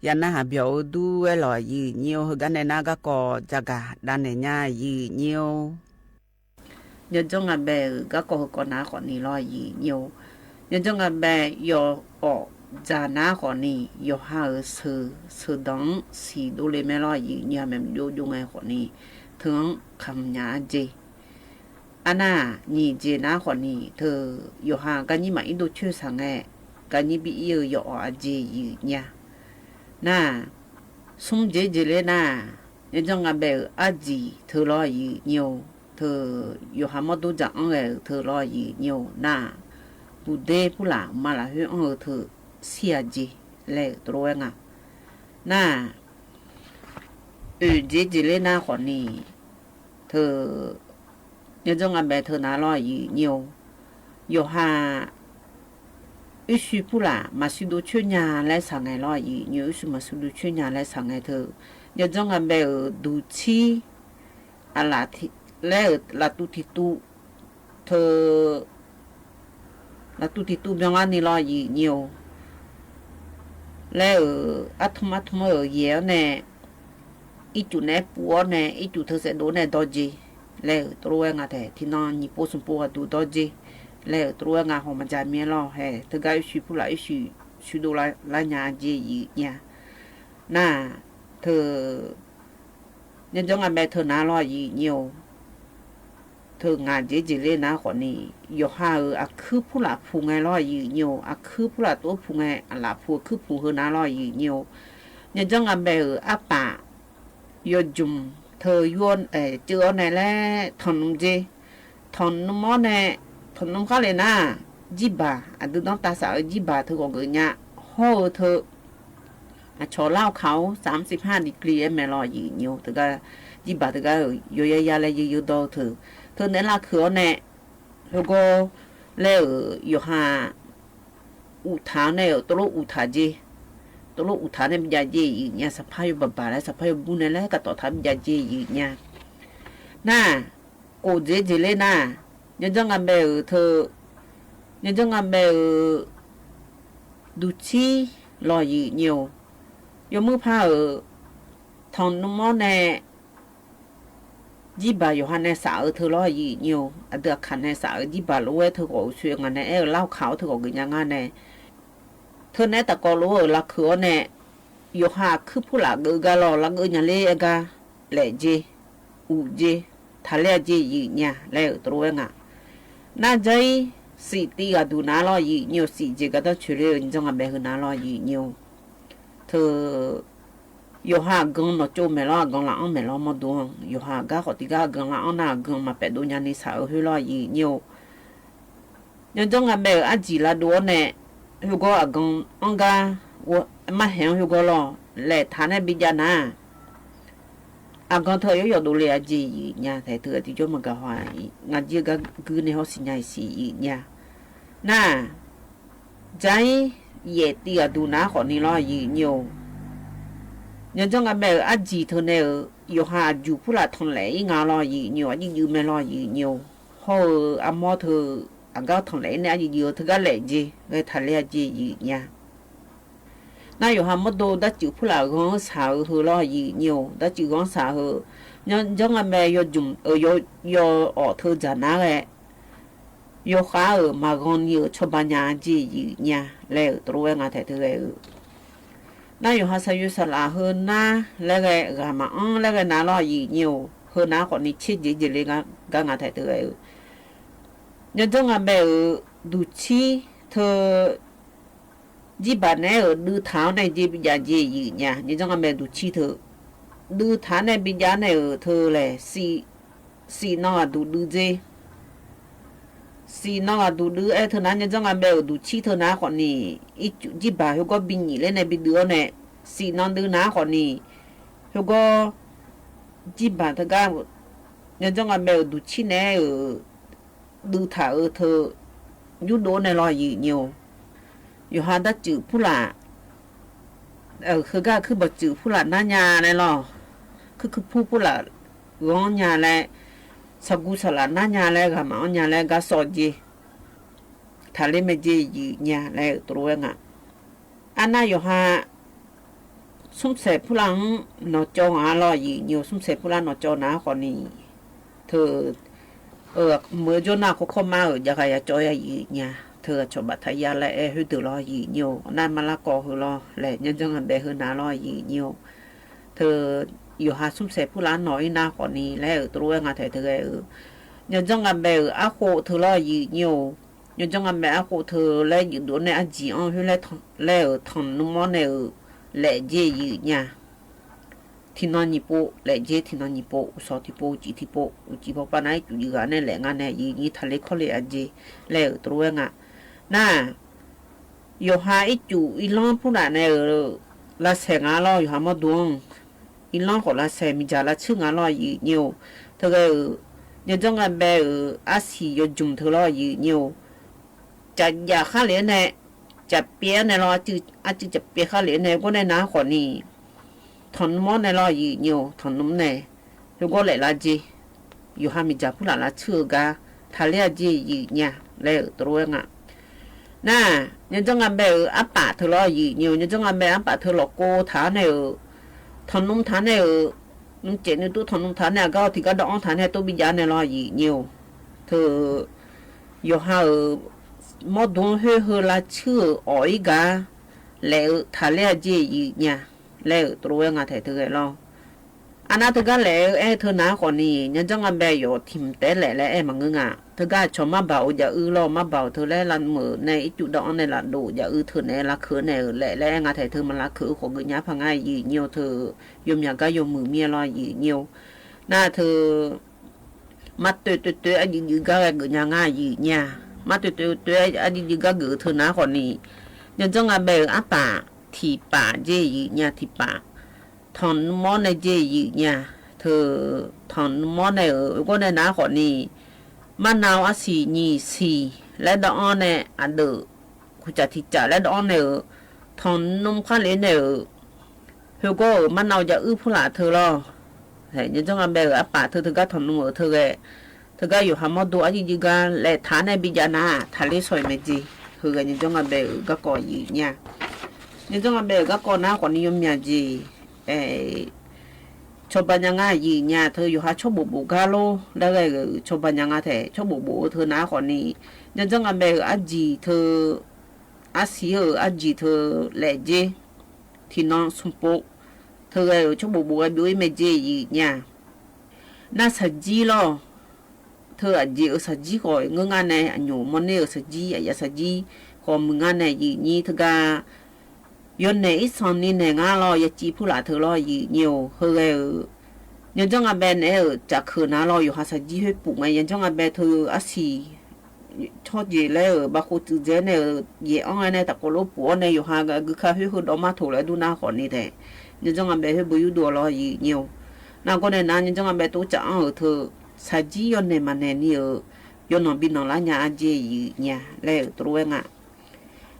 Yaꞈ naˆ haˍ byawˬ o duˇ ehˉ lawˬ yiˍ nyi-oˬ. Hui gaˇ nehˬ naˆ gaˇ kawꞈ jaˇ gaˬ daꞈ nehˬ nyaˇ yiˍ nyi-oˬ. Nyi jawˇ ngaˬ beh uiˍ gaˇ kawꞈ hui kawꞈ naˉ k'awꞈ ni lawˬ yiˍ nyi-oˬ. Nyi jawˇ ngaˬ beh yawˬ awˬ jaˬ naˉ k'awꞈ ni, yawˬ ha uiˍ suhˍ suhˍ dawˬ-anˉ shiˍ doˇ le mehˍ lawˬ yiˍ nyi-a mehˍ, yawˇ jawˇ ngaˬ k'awꞈ ni hteˇ-anˉ hkanˍ nyaˍ-a jeˬ. A naˆ nyi jeˬ naˉ k'awꞈ ni hteˇ, yawˬ ha gaˇ nyiˇ maˬ iˉ doˇ chehˇ shaˍ ngeh, gaˇ nyiˇ biˇ iˉ-eu yawˬ awˬ a jeˬ yiˍ nyi-a. Naˆ, suhˉ jeˬ jeˬ le naˆ, nyi jawˇ ngaˬ beh uiˍ aˉ jiˍ hteˇ lawˬ yiˍ nyi-oˬ. Hteˇ, yawˬ ha mawˇ doˇ jaꞈ anˉ geh uiˍ hteˇ lawˬ yiˍ nyi-oˬ naˆ, tuˬ deˇ puˇ laˬ maˇ laˬ hoˉ anˉ-eu hteˇ, shiˍ-a jeˬ leh uiˍ to lo-e ngaˬ. Naˆ, oˬ jeˬ jeˬ le naˉ k'awꞈ ni hteˇ, nyi jawˇ ngaˬ beh hteˇ naˉ lawˬ yiˍ nyi-oˬ. Yawˬ ha uˉ shu puˇ laˬ maˍ shu doˇ chehˇ nyaˇ leh shaˍ ngeh lawˬ yiˍ nyi-oˬ. Uˉ shu maˍ shu doˇ chehˇ nyaˇ leh shaˍ ngeh hteˇ, nyi jawˇ ngaˬ beh uiˍ duˬ chiˇ a laˬ leh uiˍ laˬ tuˬ tiˍ tuˬ hteˇ, laˬ tuˬ tiˍ tuˬ byaw laˇ ni lawˬ yiˍ nyi-oˬ. Leh uiˍ aˉ htoꞈ ma aˉ htoꞈ ma uiˍ yehˬ-aw neh, iˉ cuˬ neh pun-awˉ neh, iˉ cuˬ hteˇ shehˍ do neh dawˇ jeˬ leh uiˍ to lo-e ngaˬ tehꞈ, hteˇ naˆ nyi poˆ suhˍ poˆ g'a duˬ dawˇ jeˬ leh uiˍ to lo-e ngaˬ hawˬ maˍ jaˇ miˇ-a lawˬ heh. Hteˇ gaˇ uˉ shu puˇ laˬ uˉ shu shu do laˇ nyaˇ jeˬ yiˍ nyi-a. Naˆ, hteˇ, nyi jawˇ ngaˬ beh hteˇ naˉ lawˬ yiˍ nyi-oˬ. Hteˇ, ngaˬ jeˬ jeˬ le naˉ k'awꞈ ni, yawˬ ha uiˍ a hkuiˉ puˇ laˬ hpu ngeh lawˬ yiˍ nyi-oˬ. A hkuiˉ puˇ laˬ toˉ hpu ngeh, a laˬ hpu hkuiˉ hpu hui naˉ lawˬ yiˍ nyi-oˬ. Nyi jawˇ ngaˬ beh uiˍ aˉ paˍ yawˇ jumˬ hteˇ yawˇ ceuˬ-awˉ neh leh htawnˍ nuˇ jeˬ. Htawnˍ nuˇ mawˉ neh, htawnˍ nuˇ hk'aˇ le naˉ, jiˇ baˬ a duˬ dawˇ taˇ shaˍ-eu jiˇ baˬ hteˇ k'awꞈ geuꞈ nyaˇ hawˉ-eu hteˇ, a chaw laˇ-oˬ hk'aˬ-oˬ สามสิบห้า degree-e mehˍ lawˬ yiˍ nyi-oˬ. Hteˇ gaˇ jiˇ baˬ hteˇ gaˇ yawˇ yaˇ yaˇ leh yeuˬ yeuˬ dawˇ hteˇ, hteˇ nehˉ laˇ hkeuꞈ-awˉ neh, hui gawˇ leh uiˍ yawˬ ha uˍ htaꞈ neh-o, to loˉ uˍ htaꞈ jeˬ, to loˉ uˍ htaꞈ neh biˇ jaˇ jeˬ yiˍ nyi-a. Saˍ hpaˇ yawˇ baˬ baˬ leh saˍ hpaˇ yawˇ buˇ neh leh kaꞈ tawˍ htaꞈ biˇ jaˇ jeˬ yiˍ nyi-a. Naˆ, koˬ jeˬ jeˬ le naˆ, nyi jawˇ ngaˬ beh uiˍ hteˇ, nyi jawˇ ngaˬ beh uiˍ duˬ chiˇ lawˬ yiˍ nyi-oˬ. Yawˇ muiˇ hpaˇ uiˍ htawnˍ nuˇ mawˉ neh, jiˇ baˬ yawˬ ha neh shaˍ-eu hteˇ lawˬ yiˍ nyi-oˬ. A duˬ a hkanˍ neh shaˍ-eu jiˇ baˬ loꞈ-e hteˇ k'awꞈ uiˍ shu ngaˬ neh ehˉ-eu laˇ-oˬ hk'aˬ-oˬ hteˇ k'awꞈ geuꞈ nyaˇ ngaˇ neh, hteˇ nehˉ taˍ k'aw loꞈ-e laˇ hkeuꞈ-awˉ neh, yawˬ ha hkuiˉ puˇ laˬ geuꞈ gaˇ lawˬ laˇ geuꞈ nyaˇ le ehˉ gaˇ, lehꞈ jeˬ, uꞈ jeˬ, htaꞈ le-a jeˬ yiˍ nyi-a leh uiˍ to lo-e ngaˬ. Naˆ jaˇ iˉ, siꞈ ti g'a duˬ naˉ lawˬ yiˍ nyi-oˬ. Siꞈ jeˬ gaˇ dawˇ cheuˬ le nyi jawˇ ngaˬ beh hui naˉ lawˬ yiˍ nyi-oˬ. Hteˇ, yawˬ ha a gan nawˬ co mehˍ lawˬ, a gan laꞈ anˉ mehˍ lawˬ mawˇ do-a. Yawˬ ha gaˇ k'awꞈ teˇ gaˇ a gan laꞈ anˉ naˆ a gan maˍ pehꞈ do nyaˇ ni shaˍ-eu hoˉ lawˬ yiˍ nyi-oˬ. Nyi jawˇ ngaˬ beh uiˍ aˉ jiˬ la do-awˉ neh, hui gawˇ a gan anˉ gaˇ maˇ hehˍ-anˉ hui gawˇ lawˬ lehˬ htaꞈ neh biˇ jaˇ naˉ, a gan hteˇ yawˇ yawˬ do le-a jeˬ yiˍ nyi-a. Hteˇ hteˇ tiˇ jawˇ maˇ gaˬ haw, ngaˬ jiˇ gaˇ guiˇ neh hawˉ shiˍ nyi-a shiˍ yiˍ nyi-a. Naˆ, jaˇ iˉ, yehˬ ti g'a duˬ naˉ k'awꞈ ni lawˬ yiˍ nyi-oˬ. Nyi jawˇ ngaˬ beh uiˍ aˉ jiˬ hteˇ neh-euˬ yawˬ ha a juˬ puˇ laˬ htawnˍ lehꞈ iˉ ngaˬ lawˬ yiˍ nyi-oˬ. A jiˇ juˬ meh lawˬ yiˍ nyi-oˬ. Hawˉ-eu a mawˇ hteˇ a gaˇ htawnˍ lehꞈ iˉ neh a jiˇ juˬ-eu hteˇ gaˇ lehꞈ jeˬ g'a htaꞈ le-a jeˬ yiˍ nyi-a. Naˆ yawˬ ha mawˇ do daˇ ceuˬ puˇ laˬ g'anˇ shaˍ-eu hui lawˬ yiˍ nyi-oˬ. Daˇ ceuˬ g'anˇ shaˍ hui, nyi jawˇ ngaˬ beh yawˇ jumˬ, yawˇ awˬ hteˇ jaˬ naˉ geh, yawˇ k'aˉ-euˬ maˍ g'anˇ nyi-euˬ chaw ba nyi-a jeˬ yiˍ nyi-a leh uiˍ to lo-e ngaˬ hteꞈ hteˇ geh-euˬ. Naˆ yawˬ ha saˍ yuˬ saˍ laꞈ hui naˉ leh geh g'a maˍ anˉ leh geh naˉ lawˬ yiˍ nyi-oˬ. Hui naˉ k'awꞈ ni chehˇ jeˬ jeˬ le gaˇ ngaˬ hteꞈ hteˇ geh-euˬ. Nyi jawˇ ngaˬ beh uiˍ duˬ chiˇ hteˇ, jiˇ baˬ nehˉ-euˬ dui htaꞈ-awˉ neh jeˬ biˇ jaˇ jeˬ yiˍ nyi-a. Nyi jawˇ ngaˬ beh duˬ chiˇ hteˇ, dui htaꞈ neh biˇ jaˇ neh-euˬ hteˇ lehˬ, siꞈ naw g'a duˬ dui jeˬ. Siꞈ naw g'a duˬ dui-e hteˇ naˉ nyi jawˇ ngaˬ beh uiˍ duˬ chiˇ hteˇ naˉ k'awꞈ ni, jiˇ baˬ hui gawˇ biˇ nyi le neh biˇ dui-awˉ neh, siꞈ naw dui naˉ k'awꞈ ni, hui gawˇ jiˇ baˬ hteˇ gaˇ nyi jawˇ ngaˬ beh uiˍ duˬ chiˇ nehˉ-euˬ dui htaꞈ-eu hteˇ yuˇ do neh lawˬ yiˍ nyi-oˬ. Yawˬ ha daˇ ceuˬ puˇ laˬ, heuˬ gaˇ hkuiˉ bawˬ ceuˬ puˇ laˬ naˉ nyi leh lawˬ, hkuiˉ hkuiˉ puˇ puˇ laˬ g'anˇ nyi leh, saˍ gu saˍ laꞈ naˉ nyi leh g'a maˍ anˉ nyi leh gaˇ sawˆ jeˬ htaꞈ le meh jeˬ yiˍ nyi leh uiˍ to lo-e ngaˬ. A naˆ yawˬ ha Suhˉ shehˍ hpuˇ laˇ nawˬ cawˬ ngaˬ laˇ yiˍ nyi-oˬ. Suhˉ shehˍ hpuˇ laˇ nawˬ cawˬ naˉ k'awꞈ nyi, hteˇ, meuꞈ jawˇ naˆ hk'aw hkawˇ maˇ uiˍ jaˇ k'ai yaꞈ cawˬ yaꞈ yiˍ nyi-a. Hteˇ, chaw baꞈ htaꞈ yaˇ leh ehˉ huiˉ deuˬ laˇ yiˍ nyi-oˬ. Naˆ maˇ laˇ k'aw hui law lehˬ, nyaˇ jaˇ ngaˬ beh hui naˉ laˇ yiˍ nyi-oˬ. Hteˇ, yawˬ ha suhˉ shehˍ hpuˇ laˇ nawˬ iˉ naˆ k'awꞈ nyi leh uiˍ to lo-ehˉ ngaˬ htehꞈ hteˇ geh uiˍ, nyaˇ jaˇ ngaˬ beh uiˍ aˉ k'oˆ hteˇ laˇ yiˍ nyi-oˬ. Nyaˇ jaˇ ngaˬ beh aˉ k'oˆ hteˇ leh yuˬ duꞈ neˆ aˉ jiˬ anˇ huiˉ leh, leh uiˍ htawnˍ nuˇ mawˇ neˆ uiˍ lehꞈ jeˇ yiˍ nyi-a. Hti naw nyi po lehꞈ jeˇ, hti naw nyi po, uˬ shaw hti po, uˬ ciˍ hti po, uˬ ciˍ hpaw pa naˉ iˉ cuˬ yiˍ g'aꞈ neˆ lehꞈ ngaˇ neˆ yiˍ nyi htaꞈ le hkawˇ le a jeˇ leh uiˍ to lo-ehˉ ngaˬ. Naˆ, yawˬ ha iˉ cuˬ iˉ lanˉ hpuˇ daꞈ neˆ uiˍ laˇ shehˍ ngaˬ laˇ yawˬ ha mawˇ duˬ-oˬ. Iˉ lanˉ k'awꞈ laˇ shehˍ miˬ jaˬ laˇ tsuhˇ ngaˬ laˇ yiˍ nyi-oˬ. Hteˇ geh uiˍ, nyaˇ jaˇ ngaˬ beh uiˍ aˉ shiˍ yaw jumˬ hteˇ laˇ yiˍ nyi-oˬ. Caꞈ jaꞈ hk'aˇ le neˆ, caꞈ pehˍ neˆ law, aˉ cuˇ caꞈ pehˍ hk'aˇ le neˆ g'awˇ neˆ naˉ k'awꞈ nyi, htawnˍ nuˇ mawˇ neˆ laˇ yiˍ nyi-oˬ. Htawnˍ nuˇ mawˇ neˆ hui g'awˇ lehꞈ la jeˇ, yawˬ ha miˬ jaˬ hpuˇ laꞈ laˇ tsuhˇ g'aˇ htaꞈ le a jeˇ yiˍ nyi-a leh uiˍ to lo-ehˉ ngaˬ. Naˆ, nyaˇ jaˇ ngaˬ beh uiˍ aˉ paˍ hteˇ laˇ yiˍ nyi-oˬ. Nyaˇ jaˇ ngaˬ beh aˉ paˍ hteˇ lawꞈ k'o htaꞈ neˆ uiˍ, htawnˍ nuˇ htaꞈ neˆ uiˍ, nuˇ cehˬ nuˇ tuˉ htawnˍ nuˇ htaꞈ neˆ aꞈ gaˇ awˬ hti gaˇ dawˇ anˇ htaꞈ neˆ toˇ biˇ jaˇ neˆ laˇ yiˍ nyi-oˬ. Hteˇ, yawˬ ha uiˍ mawˇ duˬ-oˬ, hoˆ hui la tsuhˇ uiˍ awˬ iˉ gaˇ lehꞈ uiˍ htaꞈ le a jeˇ yiˍ nyi-a leh uiˍ to lo-ehˉ ngaˬ htehꞈ hteˇ geh laˇ. A naˆ hteˇ gaˇ lehꞈ ehˉ hteˇ naˉ k'awꞈ nyi, nyaˇ jaˇ ngaˬ beh yawˬ htiꞈ mvuhˇ tehˉ lehꞈ leh ehˉ maˬ ngeuˇ ngaˬ. Hteˇ g'aˇ chaw maˇ baˬ-oˬ jaꞈ uiˍ laˇ, maˇ baˬ-oˬ hteˇ leh laˇ meuꞈ neˆ iˉ cuˬ dawˇ anˇ neˆ laꞈ doꞈ jaꞈ uiˍ hteˇ neˆ la hkeuꞈ neˆ uiˍ lehꞈ leh ngaˬ htehꞈ hteˇ maˬ la hkeuꞈ uiˍ k'awꞈ geuꞈ nyi hpaˇ ngaˇ yiˍ nyi-oˬ. Hteˇ, yawˇ miˬ aꞈ gaˇ yawˇ meuꞈ miˇ laˇ yiˍ nyi-oˬ. Naˆ hteˇ, maˇ to to to aˉ jiˇ jiˇ gaˇ geh geuꞈ nyi ngaˇ yiˍ nyi-a. Maˇ to to to aˉ jiˇ jiˇ gaˇ geuꞈ hteˇ naˉ k'awꞈ nyi, nyaˇ jaˇ ngaˬ beh uiˍ aˉ paˍ htiˍ paˍ jeˇ yiˍ nyi-a, htiˍ paˍ. Htawnˍ nuˇ mawˇ neˆ jeˇ yiˍ nyi-a. Hteˇ, htawnˍ nuˇ mawˇ neˆ uiˍ g'awˇ neˆ naˉ k'awꞈ nyi, maˇ na-oˬ aˉ shiˍ nyi shiˍ leh dawˇ anˇ neˆ aꞈ deuꞈ, hku caꞈ hti caꞈ leh dawˇ anˇ neˆ uiˍ, htawnˍ nuˇ hk'aˇ le neˆ uiˍ, hui g'awˇ uiˍ maˇ na-oˬ jaꞈ uiˍ hpuˇ laꞈ hteˇ laˇ. Nyaˇ jaˇ ngaˬ beh uiˍ aˉ paˍ hteˇ hteˇ g'aˇ htawnˍ nuˇ uiˍ hteˇ geh, hteˇ g'aˇ yawˬ ha mawˇ duˬ aˉ jiˇ jiˇ gaˇ lehꞈ htaꞈ neˆ biˇ jaˇ naˉ htaꞈ le shawˍ-e meh jeˇ. Hui geh nyaˇ jaˇ ngaˬ beh uiˍ gaˇ k'awꞈ yiˍ nyi-a. Nyaˇ jaˇ ngaˬ beh uiˍ gaˇ k'awꞈ naˉ k'awꞈ nyi yawˇ miˬ aꞈ jeˇ, chaw ba nyi ngaˇ yiˍ nyi-a. Hteˇ, yawˬ ha chaw boˍ boˍ gaˇ lo, daˇ g'aˇ g'uiˬ chaw ba nyi ngaˇ hteꞈ chaw boˍ boˍ hteˇ naˉ k'awꞈ nyi, nyaˇ jaˇ ngaˬ beh uiˍ aˉ jiˬ hteˇ, aˉ shiˍ uiˍ aˉ jiˬ hteˇ lehꞈ jeˇ, hti naw suh poˆ, hteˇ g'aˇ uiˍ chaw boˍ boˍ g'a biˇ-oˬ iˉ meh jeˇ yiˍ nyi-a. Naˆ shaˍ jiˇ laˇ. Hteˇ, aꞈ jeˬ uiˍ shaˍ jiˇ k'awꞈ ngeuˇ ngaˇ neˆ, aꞈ nyoˍ mawˇ neˇ uiˍ shaˍ jiˇ, aꞈ yaꞈ shaˍ jiˇ k'awꞈ mui ngaˇ neˆ yiˍ nyi hteˇ g'aˇ, yawˇ nehˬ iˉ sanˍ nyi nehˬ ngaˇ laˇ yaˇ ciˇ hpuˇ laꞈ hteˇ laˇ yiˍ nyi-oˬ. Hui geh uiˍ, nyaˇ jaˇ ngaˬ beh nehˬ uiˍ caꞈ hkeuꞈ naˉ laˇ yawˬ ha shaˍ jiˇ hoˉ puꞈ meh, nyaˇ jaˇ ngaˬ beh hteˇ aˉ shiˍ chaw jeˬ leh uiˍ ba k'o tcuh jehˇ neˆ uiˍ yehˬ anˇ g'aˇ neˆ taꞈ k'oꞈ lo puꞈ awˇ neˆ yawˬ ha g'uiˬ hkanˇ hoˉ hui dawˇ maˇ htoꞈ leh duˇ naˉ k'awꞈ nyi tehꞈ, nyaˇ jaˇ ngaˬ beh hoˉ bon yuˇ duˬ laˇ yiˍ nyi-oˬ. Naˆ g'awˇ neˆ naˉ nyaˇ jaˇ ngaˬ beh toˇ caꞈ anˇ uiˍ hteˇ, shaˍ jiˇ yawˇ nehˬ maˬ nehˬ nyi uiˍ, yawˇ nawˬ biˇ nawˬ laˇ nyi aˉ jeˇ yiˍ nyi-a leh uiˍ to lo-ehˉ ngaˬ.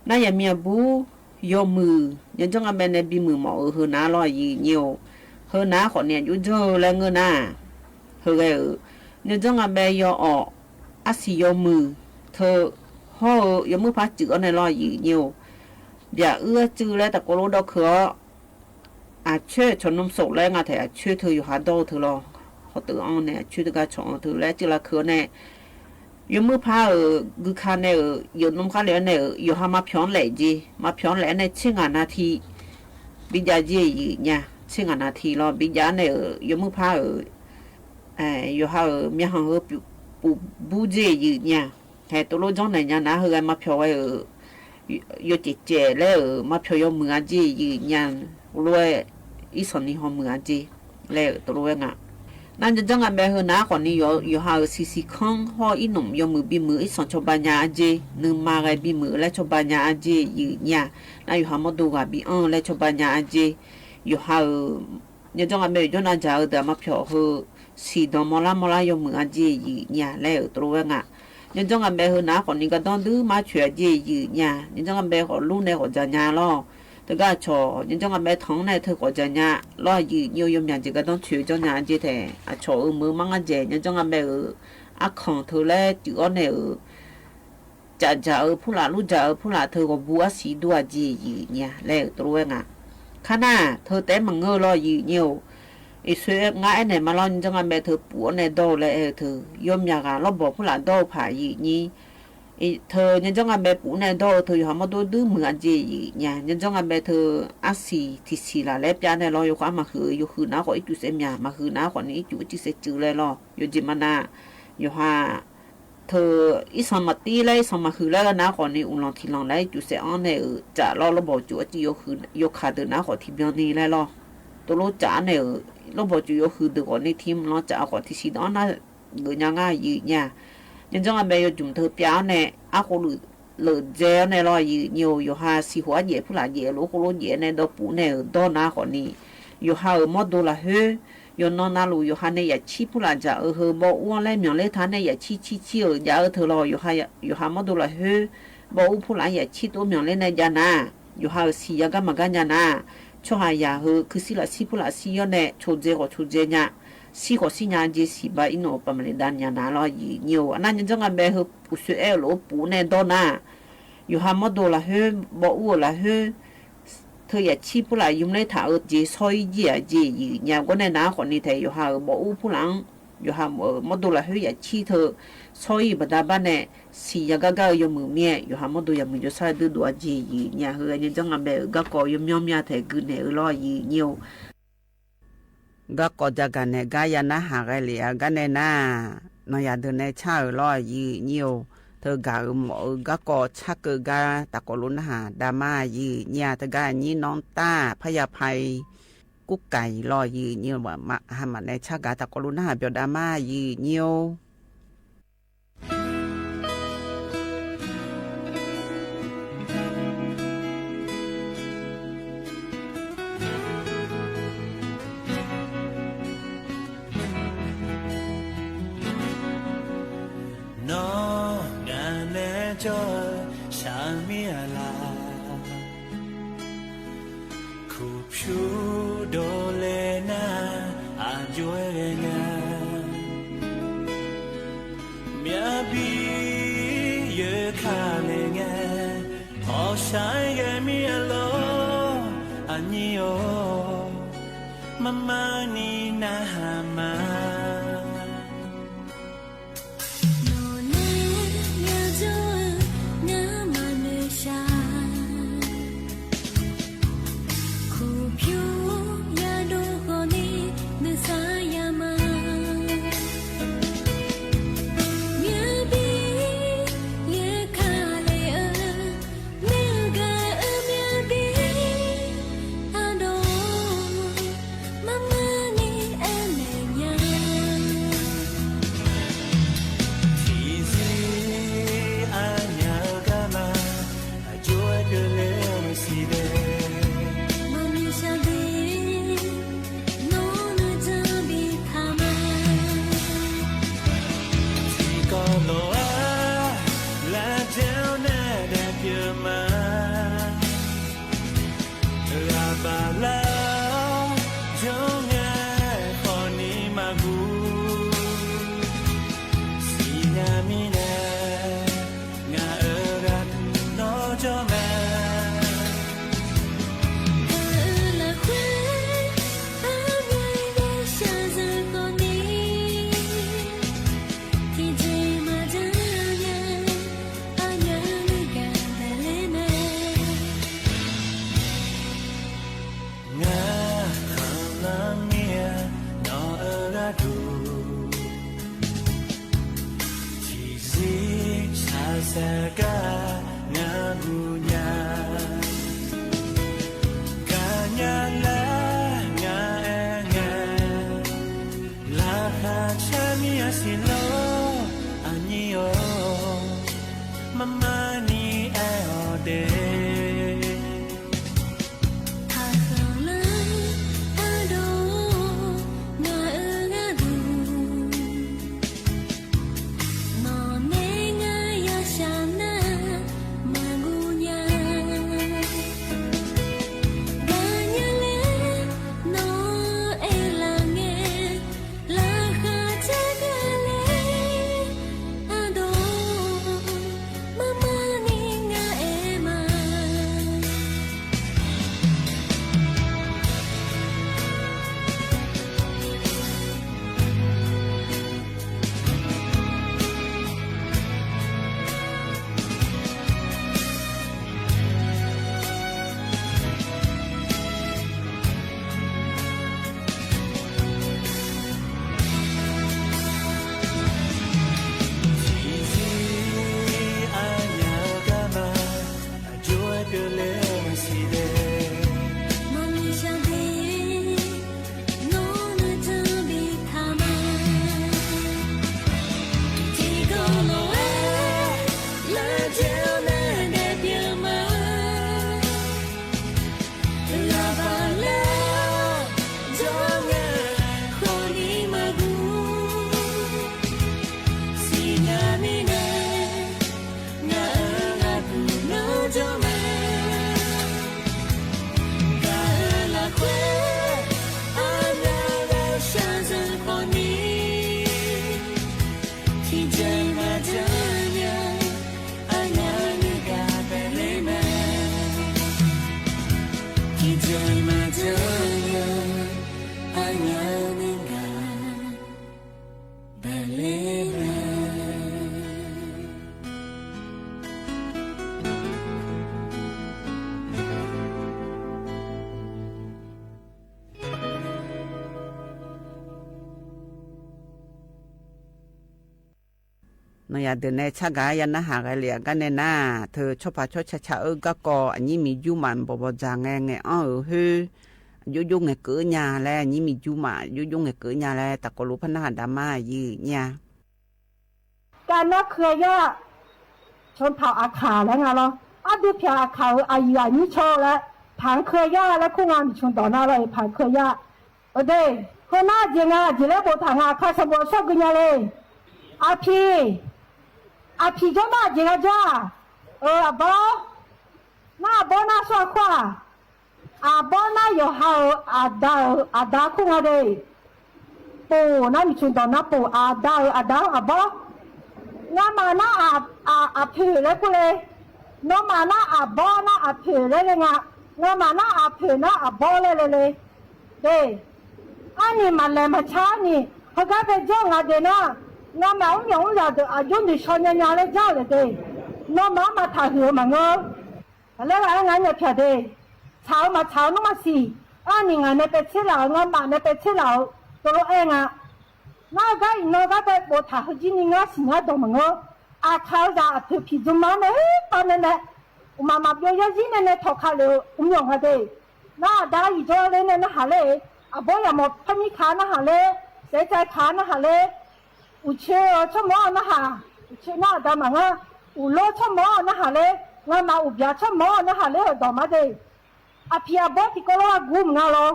Naˆ yaꞈ miˇ aꞈ buˉ, yawˇ mui, nyaˇ jaˇ ngaˬ beh nehˬ biˇ mui mawꞈ uiˍ hui naˉ laˇ yiˍ nyi-oˬ. Hui naˉ k'awꞈ nyi aꞈ juˇ jaˇ leh ngeuˇ naˉ. Hui geh uiˍ, nyaˇ jaˇ ngaˬ beh yawˇ awˬ aˉ shiˍ yawˇ mui hteˇ, hawˉ uiˍ yawˇ muiˇ hpaˇ cuiˬ awˇ neˆ laˇ yiˍ nyi-oˬ. Byaꞈ uiˉ aˉ cuˇ leh taꞈ k'oꞈ lo dawˇ hkeuꞈ awˇ, aꞈ chawehˇ chaw nuˇ suhˍ leh ngaˬ hteꞈ aꞈ chawehˇ hteˇ yawˬ ha dawˇ hteˇ law. Hk'aw teuꞈ anˇ neˆ aꞈ chawehˇ teˇ g'aˇ chaw hteˇ leh cuˇ la hkeuꞈ neˆ, yawˇ muiˇ hpaˇ uiˍ g'uiˬ hkanˇ neˆ uiˍ yawˬ nuˇ hk'aˇ le neˆ uiˍ yawˬ ha maˇ hpyaw lehꞈ jeˇ, maˇ hpyaw lehꞈ neˆ chiˇ ngaˬ na hti biˇ jaˇ jeˇ yiˍ nyi-a. Chiˇ ngaˬ na hti law biˇ jaˇ neˆ uiˍ yawˇ muiˇ hpaˇ uiˍ yawˬ ha uiˍ myaˇ ha hui puˍ buˇ jeˇ yiˍ nyi-a. Heh to lo jawˇ nehˬ nyi naˉ hui g'a maˇ hpyaw ve uiˍ yawˇ cehˬ cehˬ leh uiˍ maˇ hpyaw yawˇ mui aˉ jeˇ yiˍ nyi-a. Lo iˉ sanˍ nyi haw mui aˉ jeˇ leh uiˍ to lo-ehˉ ngaˬ. Naˆ nyi jaˇ ngaˬ beh hui naˉ k'awꞈ nyi yawˬ ha uiˍ shiˍ shiˍ hkanˇ hawˇ iˉ nonˍ yawˇ mui biˇ mui iˉ sanˍ chaw ba nyi aˉ jeˇ, nuˇ ma g'a biˇ mui leh chaw ba nyi aˉ jeˇ yiˍ nyi-a. Naˆ yawˬ ha mawˇ do g'a biˇ anˇ leh chaw ba nyi aˉ jeˇ, yawˬ ha uiˍ nyi jaˇ ngaˬ beh uiˍ jawˇ naˆ jaˇ-eu deuˬ aꞈ maˇ hpyaw hui shiˍ dawˬ mawˇ laˇ mawˇ laˇ yawˇ mui aˉ jeˇ yiˍ nyi-a leh uiˍ to lo-ehˉ ngaˬ. Nyi jaˇ ngaˬ beh hui naˉ k'awꞈ nyi ga dawˇ duiˉ maˇ chaweh aˉ jeˇ yiˍ nyi-a. Nyi jaˇ ngaˬ beh k'awꞈ luˇ neˆ k'awꞈ jaˬ nyi-a law. Teˇ g'aˇ chaw nyi jaˇ ngaˬ beh htawnˍ neˆ hteˇ k'awꞈ jaˬ nyi-a law yiˍ nyi-o. Yawˇ myaꞈ jeˬ ga dawˇ chaweh jawˇ nyi aˉ jeˇ tehꞈ aˬ chaw uiˍ meuꞈ maˇ ngaˇ jehˬ nyi jaˇ ngaˬ beh uiˍ aˉ hkanˍ hteˇ leh cuˬ awˇ neˆ uiˍ caꞈ jaˬ-eu hpuˇ laꞈ luˇ jaˬ-eu hpuˇ laꞈ hteˇ g'awˬ bu aˉ shiˍ duˇ aˉ jeˇ yiˍ nyi-a leh uiˍ to lo-ehˉ ngaˬ. Hk'aˇ naˇ, hteu tehˉ maˬ ngeuˇ law yiˬ nyi-oˬ. Yeˍsuˆ ngaˆ ehˉ nehˬ ma lawˇ nyi jaˇ ngaˇ beh hteu puˍ awˉ nehˬ dawˇ leh hteu yawˇ myaˬ g'a lawˇ bawˬ hpuˇ laꞈ dawˇ hpaꞈ yiˬ nyi. Hteu nyi jaˇ ngaˇ beh puˍ nehˬ dawˇ hteu yawˬ ha mawˇ doˇ duiˉ muiˬ a jeˬ yiˬ nyi. Nyi jaˇ ngaˇ beh hteu aˉ siˍ tiꞈ siˍ laˬ leh pyaˇ nehˬ law, yawˇ hk'aˇ maˬ hui yawˇ hui naˉ k'awꞈ iˉ tuꞈ shehˍ myaˬ, maˬ hui naˉ k'awꞈ nyi iˉ tuꞈ chi shehˍ ceuˬ leh law, yawˇ jeˬ maˇ na. Yawˬ ha hteu iˉ shawn maˬ tiˉ leh iˉ shawn maˬ hui leh naˉ k'awꞈ nyi uˬ lawˬ htiꞈ lawˬ leh iˉ tuꞈ shehˍ awˉ nehˬ uiˍ caꞈ lawˇ lawˇ bawˬ cuˬ a ciˉ yawˇ hk'a deuˬ naˉ k'awꞈ htiꞈ byan nyi leh law. To lonˉ caꞈ awˉ nehˬ uiˍ lawˇ bawˬ cuˬ yawˇ hui deuˬ k'awꞈ nyi htiˇ mvuh lawˇ caꞈ k'awꞈ htiꞈ shiˍ dawˇ naˉ g'euꞈ nyi ngaˇ yiˬ nyi. Nyi jaˇ ngaˇ beh yawˇ juˬ hteu pyaˇ awˉ nehˬ aˉ k'oˆ leuꞈ leuꞈ dze awˉ nehˬ law yiˬ nyi-oˬ. Yawˬ ha siˍ hoꞈ aˉ jehˬ hpuˇ laꞈ jehˬ lo k'oˆ lonˉ jehˬ nehˬ dawˇ puˍ nehˬ uiˍ dawˇ naˉ k'awꞈ nyi. Yawˬ ha uiˍ mawˇ do laˬ heuˉ, yawˬ naw na loˬ yawˬ ha nehˬ yaꞈ chiˇ hpuˇ laꞈ jaˬ uiˍ hui bawˆ uˉ leh myawnˍ leh htaˇ nehˬ yaꞈ chiˇ chiˇ chiˇ uiˍ jaˇ uiˍ hteu law. Yawˬ ha mawˇ do laˬ heuˉ, bawˆ uˉ hpuˇ laꞈ yaꞈ chiˇ toˉ myawnˍ leh nehˬ jaˇ naˉ, yawˬ ha uiˍ shiˍ yaˇ gaˇ maˬ gaˇ nyi naˉ, chaw haˍ yaˍ hui hkui siˉ laꞈ siˉ hpuˇ laꞈ siˉ yawˇ nehˬ cho dze k'awꞈ cho dze nyi, siˉ k'awꞈ siˉ nyi jeˬ shiˍ ba iˉ nawˬ pa maˍ le daꞈ nyi naˉ law yiˬ nyi-oˬ. A naˉ nyi jaˇ ngaˇ beh hui uˬ sho ehˉ lo puˍ nehˬ dawˇ naˉ, yawˬ ha mawˇ do laˬ heuˉ, bawˆ uˉ laˬ heuˉ, hteu yaꞈ chiˇ hpuˇ laꞈ yawˇ leh htaꞈ uiˍ jeˬ shawˉ iˉ jeˬ a jeˬ yiˬ nyi. G'awˇ nehˬ naˉ k'awꞈ nyi hteh yawˬ ha uiˍ bawˆ uˉ hpuˇ laꞈ, yawˬ ha mawˇ do laˬ heuˉ yaꞈ chiˇ hteu shawˉ iˉ baˬ daꞈ baˇ nehˬ, shiˍ yaˇ gaˇ gaˇ uiˍ yawˇ mui miˇ, yawˬ ha mawˇ do yaꞈ mui jawˇ shaˉ duˇ do a jeˬ yiˬ nyi. Hui nyi jaˇ ngaˇ beh uiˍ gaˇ k'awꞈ yawˇ myanˇ myanˇ hteh gui nehˬ uiˍ law yiˬ nyi-oˬ. Gaˇ k'awꞈ jaˇ gaˬ nehˬ gaˇ yaˇ naˉ haˍ g'a le a gaˇ nehˬ naˉ, nawˬ yaꞈ deuˬ nehˬ chaˇ uiˍ law yiˬ nyi-oˬ. Hteu gaˬ uiˍ mawꞈ uiˍ gaˇ k'awꞈ chaˇ keu gaˇ taˍ k'awꞈ lo naˉ haˍ daꞈ maˇ yiˬ nyi. Hteu gaˇ nyi nawˉ taˇ hpaˇ yaˇ hpaˇ kuˉ kaiˍ law yiˬ nyi. Ha maꞈ nehˬ chaˇ gaˬ taˍ k'awꞈ lo naˉ haˍ pyawˬ daꞈ maˇ yiˬ nyi-oˬ. Nawˬ ngaˬ nehˬ cawˬ shaˍ miˇ a laˬ, hkuꞈ hpyu dawˬ leh naˉ a jawehˇ ngaˬ, myaˇ biˇ yeˬ hk'a leh ngaˬ, awˬ shaˉ geh miˇ a laˬ a nyi-oˬ, maˇ maˇ nyi naˉ haˍ maˍ. Nawˬ leh yaˇ jawˇ ngaˬ maˇ nehˬ shaˍ, hkuꞈ hpyu yaˇ dawˇ k'awꞈ nyi nehˬ shaˍ yaˇ ma, myaˇ biˇ yeˬ hk'a leh a, mehˆ g'a a myaˇ biˇ a dawˇ, maˇ maˇ nyi ehˉ mehˍ nyi. Chi ziˇ a nyaˇ gaˇ ma, a jawehˇ keu leh siˍ dehꞈ, maˇ nyi sha deˇ, nawˬ nuˇ jaˇ biˇ htaꞈ ma. Chi k'awꞈ lawˬ a, laˇ jehˇ nehˬ dehꞈ piˇ ma. G'a baˬ laˇ jawˇ ngaˬ hk'awꞈ nyi maˇ gu, shiˍ nyaˇ miˇ leh ngaˬ uiˍ g'a tuˬ nawˇ jawˇ mehˍ. Kaꞈ uiˍ laˬ hk'e, a mehˍ geh sha zuhꞈ k'awꞈ nyi, teˇ jeˬ maˇ jaˇ nyi, a nyaˇ gaˬ daꞈ leh mehˍ. Ngaˬ hk'aˬ laˇ miˇ a nawˬ uiˍ g'a tuˬ, chi ziˇ shaˍ shaˍ kaꞈ ngaˬ gu nyi. Kaꞈ nyi leh ngaˬ ehˉ ngaˬ, laˬ hk'aˬ chaˇ miˇ a shiˍ lo a nyi-oˬ, maˇ maˇ nyi ehˉ awˬ te. Hk'aˬ hk'aˬ laˇ a dawˇ ngaˬ uiˍ g'a tuˬ, nawˬ nehˬ ngaˬ yaˇ shaˍ naˉ maˇ gu nyi. Gaˬ nyi leh nawˬ ehˉ laˬ ngeh, laˬ hk'aˬ chaˇ gaˬ leh a dawˇ, maˇ maˇ nyi ngaˬ ehˉ ma. Yaꞈ deuˬ neh chaˇ gaˬ yaˇ naˇ haˍ g'a le aꞈ gaˇ neh naˇ, hteu chaw hpaˍ chaw chaꞈ chaꞈ uiˍ gaˇ k'aw, aˬ nyiˉ miˬ juˇ maꞈ bawˬ bawˬ jaˬ ngeh ngeh anˉ uiˍ hui, joˇ joˇ ngeh keuˉ nyaˇ leh, nyiˉ miˬ juˇ maꞈ joˇ joˇ ngeh keuˉ nyaˇ leh, taˍ k'awꞈ lo hpaˇ naˇ haˍ daꞈ maˇ yiˇ nyaˇ. Kaˇ naˉ hkui yaˇ, chaw hpaˍ aˬ hkaˍ leh ngaˬ law, aˉ duˇ hpaˍ aˬ hkaˍ uiˍ aˬ yuˬ aˬ nyiˉ chaw leh, hpaˍ hkui yaˇ leh hkunˉ ngaˇ miˬ chawˬ dawˬ na law, hpaˍ hkui yaˇ. Oˇ deˇ, hkui naˉ jeˬ ngaˬ jeˬ leh bon htaꞈ ngaˬ hk'a shaˍ bon shawˉ gu nyaˇ le. Aˬ hpiˍ, aˬ hpiˍ jawˇ naˉ jeˬ g'a jaˇ. Aˬ bawˇ, naˉ aˬ bawˇ naˉ shu aˬ hkawˇ aˬ, aˬ bawˇ naˉ yawˬ ha-oˬ, aˬ da-oˬ, aˬ da hkunˉ ngaˇ deˇ. Ponˬ naˉ miˬ chawˬ dawˬ na ponˬ, aˬ da-oˬ, aˬ da aˬ bawˇ. Ngaˬ maˬ naˉ aˬ hpeꞈ leh k'oˆ le. Nawˬ maˬ naˉ aˬ bawˇ naˉ aˬ hpeꞈ leh le ngaˬ, ngaˬ maˬ naˉ aˬ hpeꞈ naˉ aˬ bawˇ leh le le. Deˇ, aˉ niˬ maˬ lehˬ maˬ chaˇ aˉ niˬ hk'a gaˇ ve jawˇ ngaˬ deˬ naˇ, ngaˬ maˬ uˉ mawˬ uˉ yaꞈ deuˬ aˬ juˇ nyiˬ shaw nyaˇ nyaˇ leh jaˇ lehˬ deˇ. Nawˬ maˬ maˬ htaꞈ huiˍ-oˬ maˬ ngeuˇ. Leh g'a ngaˬ nyi hpyaꞈ deˇ, chaꞈ-oˬ maˬ chaꞈ-oˬ nuˇ maˇ shiˍ. Aˉ niˬ ngaˬ neh pehˍ chehˇ laˬ-oˬ, ngaˬ maˬ neh pehˍ chehˇ laˬ-oˬ, to lo ehˉ ngaˬ. Naˉ gaˇ iˍ nawˬ gaˇ tehꞈ bon htaꞈ hui jiˇ nyi ngaˇ shiˍ ngaˇ dawˬ maˬ ngeuˇ. Aˬ hk'aˬ-oˬ zaꞈ aˬ hpeꞈ hpiˍ tcuh maˇ meh heˉ pa meh meh, uˬ maˬ maꞈ pyawˬ yaˇ ziˉ neh neh htawꞈ hk'a le-oˬ uˉ mawˬ ngaˬ deˇ. Naˉ aˬ da yiˬ jawˇ le neh naˇ haˍ le, aˬ bawˇ yaꞈ mawˬ hpaˇ miˇ hk'aˇ naˇ haˍ le, sehˉ ca hk'aˇ naˇ haˍ le, uˬ chi chaw mawˇ naˇ haˍ, uˬ chi naˉ aˬ da maˬ ngaˇ, uˬ lonˉ chaw mawˇ naˇ haˍ le, ngaˬ maˬ uˬ byaˬ chaw mawˇ naˇ haˍ le, awˬ dawˬ maˇ deˇ. Aˬ hpiˍ aˬ bawˇ tiꞈ kawˆ lonˉ g'a gu mvuhˬ ngaˇ law.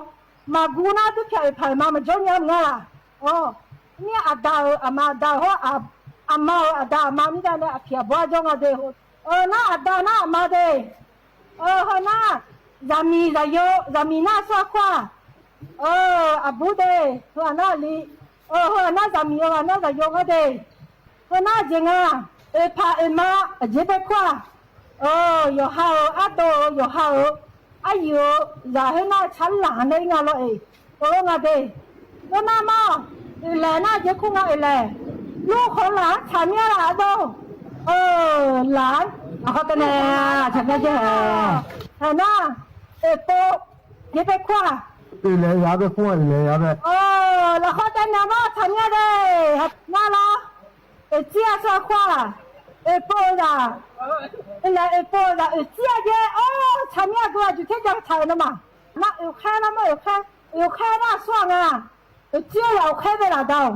Maˍ gu naˉ tuˉ hpaꞈ eˍ hpaˍ eˍ ma maˬ jawˇ nyi mvuhˬ ngaˇ laˬ. Aˬ, miˇ aˬ da-oˬ aˬ ma aˬ da-oˬ hawˉ, aˬ ma-oˬ aˬ da aˬ ma miˇ daꞈ leh aˬ hpiˍ aˬ bawˇ a jawˇ ngaˇ deˇ. Naˉ aˬ da naˉ aˬ ma deˇ. Hui naˉ, zaˬ miˬ zaˬ yo, zaˬ miˬ naˉ shu aˬ hkawˇ aˬ. Aˬ buˉ deˇ, hui aˬ naˉ liꞈ. Hui aˬ naˉ zaˬ miˬ, hui aˬ naˉ zaˬ yo ngaˇ deˇ. Hui naˉ jeˬ ngaˇ, eˍ hpaˍ eˍ ma, aˬ jeˬ pehˇ hkawˇ aˬ. Yawˬ ha-oˬ, aˉ to-oˬ, yawˬ ha-oˬ, aˉ yuˬ-oˬ, zaˬ heˉ naˇ chaˉ laˬ leh ngaˇ law eˬ, to lo ngaˇ deˇ. Lo naˇ maˇ, uiˍ lehˬ naˇ jeˬ hkunˉ ngaˇ uiˍ lehˬ, loˇ hk'aw laˬ chaꞈ miˇ laˬ a dawˇ. Laˬ, aˬ hk'aw te neh, chaꞈ miˇ jeˇ heˍ. Naˉ, eˍ to, jeˬ pehˇ hkawˇ aˬ. Uiˍ lehˬ yaꞈ ve hkunˉ uiˍ lehˬ yaꞈ ve. Laˬ hk'aw te neh maˇ chaꞈ miˇ deˇ. Naˉ law, uiˍ ciˇ a shu aˬ hkawˇ aˬ. Eˍ po zaˬ, eˍ lehˬ eˍ po zaˬ uiˍ ciˇ a jeˇ, oˇ chaꞈ miˇ a gu a juˬ hteˇ jaˇ chaꞈ ve naˇ maˬ. Naˉ uiˍ hk'ehˇ naˇ maˇ uiˍ hk'ehˇ, uiˍ hk'ehˇ naˇ shu aˬ ngaˇ. Uiˍ ciˇ a yaꞈ uiˍ hk'ehˇ ve laˬ daꞈ-oˬ.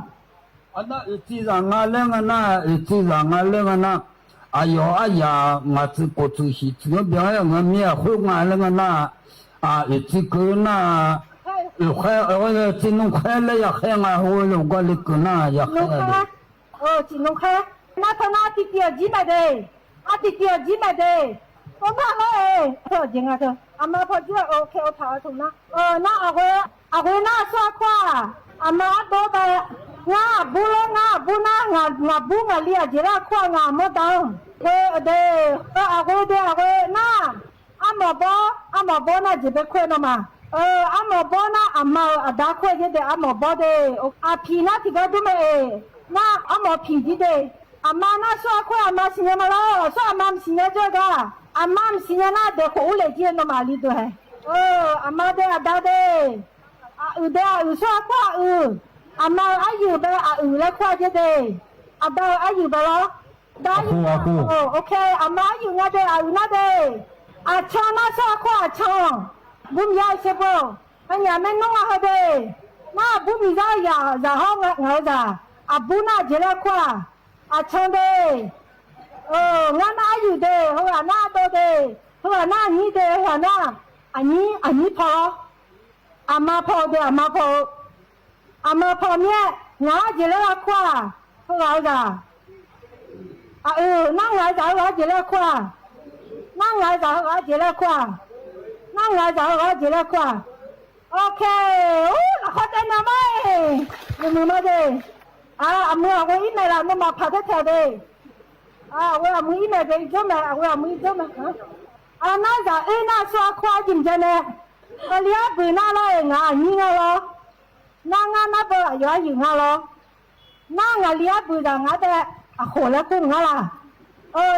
Aˬ naˉ uiˍ ciˇ zaˬ ngaˇ leh ngaˇ naˉ, uiˍ ciˇ zaˬ ngaˇ leh ngaˇ naˉ, aˬ yawˬ aˉ yaꞈ ngaˬ tcuh k'oˍ tcuh shiˍ tcuh yawˇ beh ngaˇ miˇ a hk'oˆ ngaˇ leh ngaˇ naˉ, uiˍ ciˇ keu naˇ, uiˍ hk'ehˇ, ciˇ nuˇ hk'ehˇ leh yaꞈ hk'ehˇ ngaˇ hoˇ lo gaˇ le keu naˇ yaꞈ hk'ehˇ. Oˬ, ciˍ nuˇ hk'ehˇ. Naˉ htawˇ naˉ a tiꞈ tiꞈ awˬ jiˉ mehˍ deˇ. A tiꞈ tiꞈ awˬ jiˉ mehˍ deˇ. K'oˆ maˇ laˇ-eˬ. Htawˇ awˬ jeˬ ngaˬ htawˇ, aˬ ma hpawˇ jiˇ oˬ hk'e oˇ htaꞈ a htoꞈ naˉ. Naˉ aˬ g'oˇ, aˬ g'oˇ naˉ a shu aˬ hkawˇ aˬ. Aˬ ma aˉ dawˇ tehꞈ, ngaˇ aˬ buˇ lawˉ ngaˇ aˬ buˇ naˉ, ngaˬ buˇ ngaˬ liˇ aˬ jeˬ laˇ hkawˇ ngaˬ mawˇ daꞈ-oˬ. Aˬ g'oˇ deˇ, aˬ g'oˇ deˇ aˬ g'oˇ naˉ. Aˉ mawˬ bawˇ, aˉ mawˬ bawˇ naˉ jeˬ pehˇ hkawˇ naˇ maˬ. Aˉ mawˬ bawˇ naˉ aˬ ma-oˬ aˬ da hkawˇ jeˇ deˇ, aˉ mawˬ bawˇ deˇ. Aˬ hpiˍ naˉ tiꞈ g'aˇ duˇ meh eˬ. Naˉ aˉ mawˬ hpiˍ jiˇ deˇ. Aˬ ma naˉ shu aˬ hkawˇ aˬ ma shiˍ nyi ma laˇ, shu aˬ ma mvuhˇ shiˍ nyi jawˇ gaˇ. Aˬ ma mvuhˇ shiˍ nyi naˉ dehꞈ k'oꞈ uˉ leh jiˇ naw maˬ liˇ tuˬ hehˍ. Aˬ ma deˇ aˬ da deˇ. Aˬ uiˍ deˇ aˬ uiˍ shu aˬ hkawˇ aˬ uiˍ. Aˬ ma-oˬ aˉ yuˬ beh aˬ uiˍ leh hkawˇ a jeˇ deˇ. Aˬ da-oˬ aˉ yuˬ beh laˇ. Daꞈ yuˬ. Aˬ hk'e aˬ ma aˉ yuˬ ngaˇ deˇ aˬ uiˍ naˉ deˇ. Aˬ chaw naˉ shu aˬ hkawˇ aˬ chaw. Buˇ miˬ yaˇ sheˍ peuˬ. Aˬ nyaˬ meh nawˉ ngaˇ hui deˇ. Naˉ buˇ miˬ yaˇ yaꞈ zaˬ hawˉ ngaˬ hui zaˬ. Aˬ buˇ naˉ jeˬ leh hkawˇ aˬ. Aˬ chaw deˇ. Ngaˇ naˉ aˉ yuˬ deˇ, hui aˬ naˉ a dawˇ deˇ, hui aˬ naˉ aˬ nyiˉ deˇ, hui aˬ naˉ aˬ nyiˉ, aˬ nyiˉ hpawˇ. Aˬ ma hpawˇ deˇ, aˬ ma hpawˇ. Aˬ ma hpawˇ miˇ-ehˉ, ngaˬ aˉ jeˬ leh g'a hkawˇ aˬ. Hui g'a-oˬ zaˬ. Aˬ uiˍ, naˉ ngaˬ hui zaˬ hui g'a aˉ jeˬ leh hkawˇ aˬ. Naˉ ngaˬ hui zaˬ hui g'a aˉ jeˬ leh hkawˇ aˬ. Naˉ ngaˬ hui zaˬ hui g'a aˉ jeˬ leh hkawˇ aˬ. Oˇ hk'e, oˇ laꞈ hk'aw te na maˇ-eˬ. Mvuhˇ mvuhˇ maˇ deˇ. Aˬ, aˬ meuˇ aˬ g'oˇ iˉ mehˍ laˬ, nawˬ maˬ hpaˍ teˇ htaꞈ deˇ. Aˬ, aˬ g'oˇ aˬ meuˇ iˉ mehˍ ve i jawˇ mehˍ, aˬ g'oˇ aˬ meuˇ iˉ jawˇ mehˍ. Aˬ, naˉ zaꞈ eˉ naˉ shu aˬ hkawˇ a jiˬ mehˍ jaˇ leh, ngaˬ liˇ aˉ buiˬ naˉ laˇ-eˬ, ngaˬ aˬ nyiˉ ngaˇ law. Naˉ ngaˇ naˉ beuˆ aˬ yawˬ aˉ yuˬ ngaˇ law. Naˉ ngaˬ liˇ aˉ buiˬ zaˬ ngaˬ tehꞈ aˬ hoꞈ leh k'oˆ ngaˬ laˬ.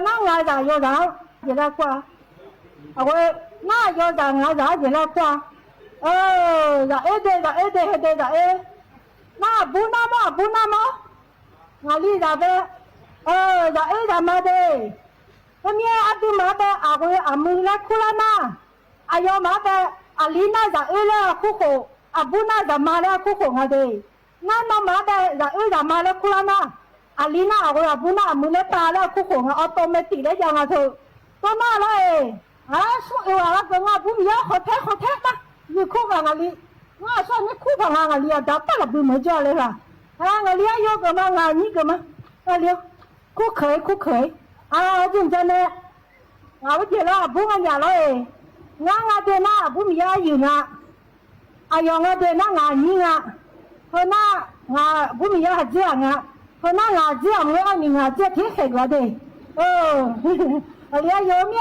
Naˉ ngaˬ zaˬ yawˬ zaˬ jeˬ leh hkawˇ aˬ. Aˬ g'oˇ, naˉ yawˬ zaˬ ngaˬ zaˬ jeˬ leh hkawˇ aˬ. Zaꞈ eˉ deˇ, zaꞈ eˉ deˇ, he deˇ zaꞈ eˉ. Naˉ aˬ buˇ naˉ mawˇ, aˬ buˇ naˉ mawˇ. Ngaˬ liˇ zaˬ ve. Yaꞈ uiˉ yaꞈ ma de. Teˇ miˇ aˉ duˇ maˬ aˉ pehˇ aˬ k'o aˬ mui leh hkuˇ laˇ naˇ, aˬ yaw maˬ aˉ pehˇ aˬ liˇ naˇ yaꞈ uiˉ leh hkuˇ hk'oꞈ, aˬ buˇ naˇ yaꞈ ma leh hkuˇ hk'oꞈ ngaˬ de. Ngaˇ naw maˬ aˉ pehˇ yaꞈ uiˉ yaꞈ ma leh hkuˇ laˇ naˇ, aˬ liˇ naˇ aˬ k'o aˬ buˇ naˇ aˬ mui leh pa leh hkuˇ hk'oꞈ ngaˬ awˬ to meh tiꞈ leh yaꞈ ngaˬ htawˇ, to naˇ laˇ eˬ. Aˉ shu uiˍ a laˇ keu ngaˬ buˇ miˬ yaˇ hk'aw hteˉ hk'aw hteˉ taˇ, miˬ hkuˇ kaꞈ ngaˬ liˇ, ngaˬ shu a miˇ hkuˇ kaꞈ ngaˬ ngaˬ liˇ a daꞈ taˉ laˬ bui meuˍ jaˇ leh laˬ. Ngaˬ liˇ aˉ yawˇ geuꞈ ma ngaˬ nyiˇ geuꞈ ma, a liˇ, hkuˇ hkeuꞈ hkuˇ hkeuꞈ, a, jiˇ jaˇ meh. Ngaˬ uˉ jeˬ laˇ aˬ buˇ ngaˇ yaꞈ laˇ eˬ. Ngaˇ ngaˇ te naˇ aˬ buˇ miˬ yaˇ yuˬ ngaˬ, aˬ yaw ngaˇ te naˇ ngaˬ nyiˇ ngaˬ, hui naˇ ngaˬ buˇ miˬ yaˇ ha tzuhˇ a ngaˬ, hui naˇ ngaˬ tzuhˇ a mui a miˬ ngaˬ tzuhˇ a hteˉ hk'e gaˬ a de. Aˬ liˇ aˉ yawˇ miˇ,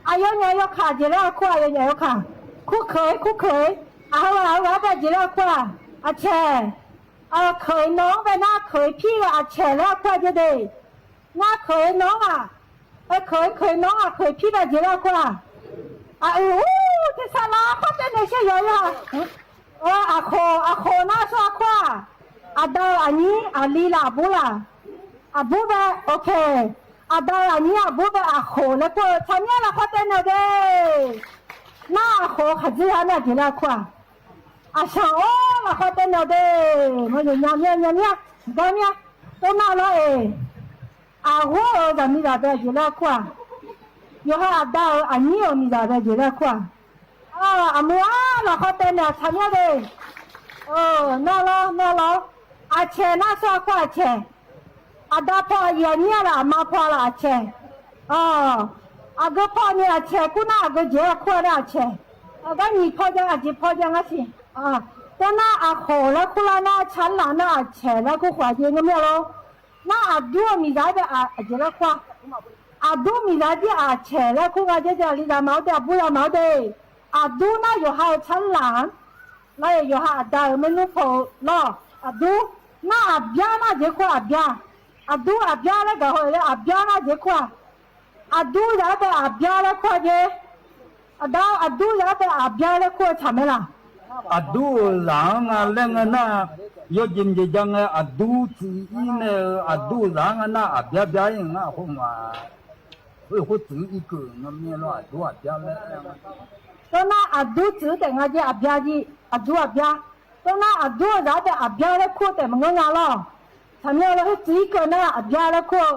aˬ yawˇ nyi yawˇ hkanˍ jeˬ leh a hkuˇ a, yawˇ nyi yawˇ hkanˍ, hkuˇ hkeuꞈ hkuˇ hkeuꞈ, aˬ ha g'a a g'a tehꞈ jeˬ leh a hkuˇ a, aˬ chehˍ, hkeuꞈ nawˉ ve naˇ hkeuꞈ hpiˇ ve aˬ chehˍ leh a hkuˇ a jeˬ de. Naˇ hkeuꞈ nawˉ a, hkeuꞈ hkeuꞈ nawˉ a hkeuꞈ hpiˇ ve jeˬ leh a hkuˇ a, aˬ uiˍ uˉ teˇ shaˉ la hk'awꞈ teˇ neh shehˆ yaw yaˇ. Aˬ hk'oˍ aˬ hk'oˍ naˇ shu a hkuˇ a, aˬ da aˬ nyi aˬ liˇ laˬ aˬ buˇ laˬ, aˬ buˇ ve, aˬ da aˬ nyi aˬ buˇ ve aˬ hk'oˍ leh k'oˆ, chaw nyaˇ la hk'awꞈ teˇ neh de. Naˇ aˬ hk'oˍ hk'aˬ tzuhˇ ha naˇ jeˬ leh a hkuˇ a, aˬ shaˍ oˉ la hk'awꞈ teˇ neh de. Maˇ yeˬ nya miˇ a nya miˇ a, ga miˇ a, to naˇ laˇ eˬ. Aˬ g'oˉ aˬ miˬ zaˬ ve jeˬ leh a hkuˇ a, yawˬ ha aˬ da aˬ nyi aˬ miˬ zaˬ ve jeˬ leh a hkuˇ a, aˬ mui aˉ la hk'awꞈ teˇ neh aˬ chaw nyaˇ ve. Naˇ laˇ naˇ laˇ, aˬ chehˍ naˇ shu a hkuˇ aˬ chehˍ. Aˬ da hpawˇ a yeˬ aˬ nyi a laˬ aˬ ma hpawˇ a laˬ aˬ chehˍ. Aˬ geu hpawˇ nyi aˬ chehˍ kuˇ naˇ aˬ geu jeˬ a hkuˇ a naˇ aˬ chehˍ. Aˬ gaˇ nyi hpawˇ jaˇ a jeˬ hpawˇ jaˇ ngaˇ shiˍ. Te naˇ aˬ hk'oˍ leh hkuˇ laˇ naˇ chaw laˬ naˇ aˬ chehˍ leh hkuˇ hk'oꞈ a jeˬ ngaˇ miˇ a laˇ. Naˇ aˬ duˇ miˬ zaˬ ve aˬ jeˬ leh hkuˇ a, aˬ duˇ miˬ zaˬ jiˇ aˬ chehˍ leh hkuˇ g'a jeˇ jaˇ liˇ zaˬ maˬ oˇ te aˬ buˇ yaˇ maˬ oˇ te. Aˬ duˇ naˇ yawˬ ha chaw laˬ, laˇ eˬ yawˬ ha aˬ da meh nuˇ hpawˇ laˇ. Aˬ duˇ naˇ aˬ byaˇ naˇ jeˬ hkuˇ aˬ byaˇ, aˬ duˇ aˬ byaˇ leh gaˬ haw leh aˬ byaˇ naˇ jeˬ hkuˇ a, aˬ duˇ yaꞈ a tehꞈ aˬ byaˇ leh hkuˇ a jeˬ. Aˬ da aˬ duˇ yaꞈ a tehꞈ aˬ byaˇ leh hkuˇ a chaw meh laˬ. Aˬ duˇ zaˬ ngaˇ leh ngaˇ naˇ, yawˇ jeˬ jeˬ jaˇ ngaˇ aˬ duˇ tcuh iˉ neh, aˬ duˇ zaˬ ngaˇ naˇ aˬ byaˇ byaˇ ngaˇ k'oˆ ma. Oˇ ve k'oˆ tcuh iˉ keuˬ ngaˇ miˇ a laˇ aˬ duˇ aˬ byaˇ leh, to naˇ aˬ duˇ tcuh tehꞈ ngaˇ jeˬ aˬ byaˇ jiˇ, aˬ duˇ aˬ byaˇ. To naˇ aˬ duˇ zaˬ tehꞈ aˬ byaˇ leh hkuˇ tehꞈ maˬ ngaˇ ngaˇ laˇ. Chaw meh a laˇ hui tcuh iˉ keuˬ naˇ aˬ byaˇ leh hkuˇ,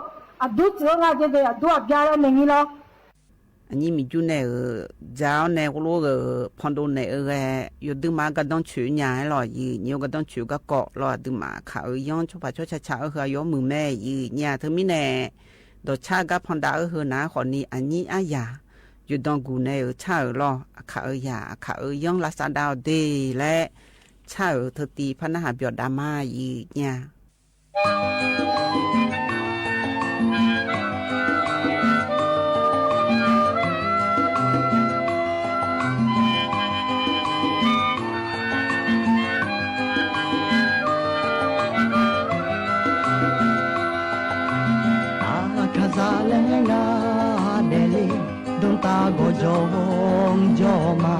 aˬ duˇ tcuh ngaˇ jeˬ ve aˬ duˇ aˬ byaˇ leh meh nyi laˇ. Aˬ nyi miˬ juˇ neh uiˍ jaˇ oˇ neh k'oˆ lo, hpaw do neh uiˍ geh yawˇ duˇ maˬ gaˇ dawˇ choˬ nyi a lawˬ, yiˬ nyi oˇ gaˇ dawˇ choˬ gaˇ kawꞈ lawˬ, aˬ duˇ maˬ hk'aˬ uiˍ yanˇ chaw paˍ chaw cha cha oˇ hui a yawˇ mui meh, yiˬ nyi a hteu miˉ neh, dawˬ chaˇ gaˇ hpaw daꞈ oˇ hui naˍ k'awꞈ nyi aˬ nyi aˉ yaꞈ, yawˇ dawˇ gu neh uiˍ chaˇ uiˍ lawˬ, hk'aˬ uiˍ yaꞈ hk'aˬ uiˍ yanˇ laˇ shaˍ daꞈ oˬ de leh, chaˇ uiˍ hteu ti hpaˇ naˇ haˍ byawˬ daꞈ maˇ yiˬ nyi a. Aˬ hkaˍ zaˍ leh ngaˬ dehꞈ le, dawˇ taˇ g'awˬ jawˬ jawˬ ma.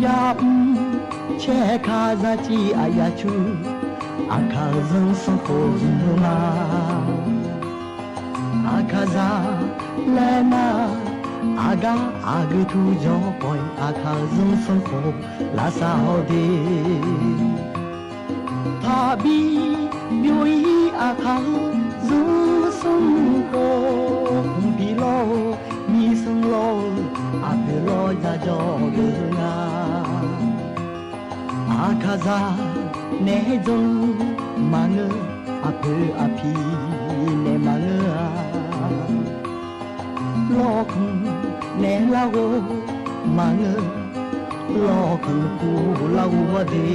Yaꞈ mvuhˇ chehˇ hkaˇ zaˇ ciˇ aꞈ yaꞈ cuˇ, aˬ hkaˍ zuhˇ suhˉ k'o zuhˇ ma. Aˬ hkaˍ zaˍ leh naˇ, aˬ gaˇ aˬ geu htuˇ jawˇ k'awꞈ e, aˬ hkaˍ zuhˇ suhˉ k'o laꞈ shaˍ haw de. Htaꞈ biˇ yawˇ iˉ aˬ hkaˍ zuhˇ suhˉ k'o, hk'oˆ piˇ lawˇ, miˬ suhˉ lawˇ, aˬ peuˬ lawˇ jaˇ jawˇ geuˬ ngaˇ. Aˬ hkaˍ zaˍ nehˬ zuhˇ maˬ ngeuˇ, aˬ peuˬ aˬ hpiˇ nehˬ maˬ ngeuˇ a. Lawˇ hk'aw nehˬ laˇ g'awˇ maˬ ngeuˇ, lawˇ hk'aw kuˬ laˇ g'awˇ ve.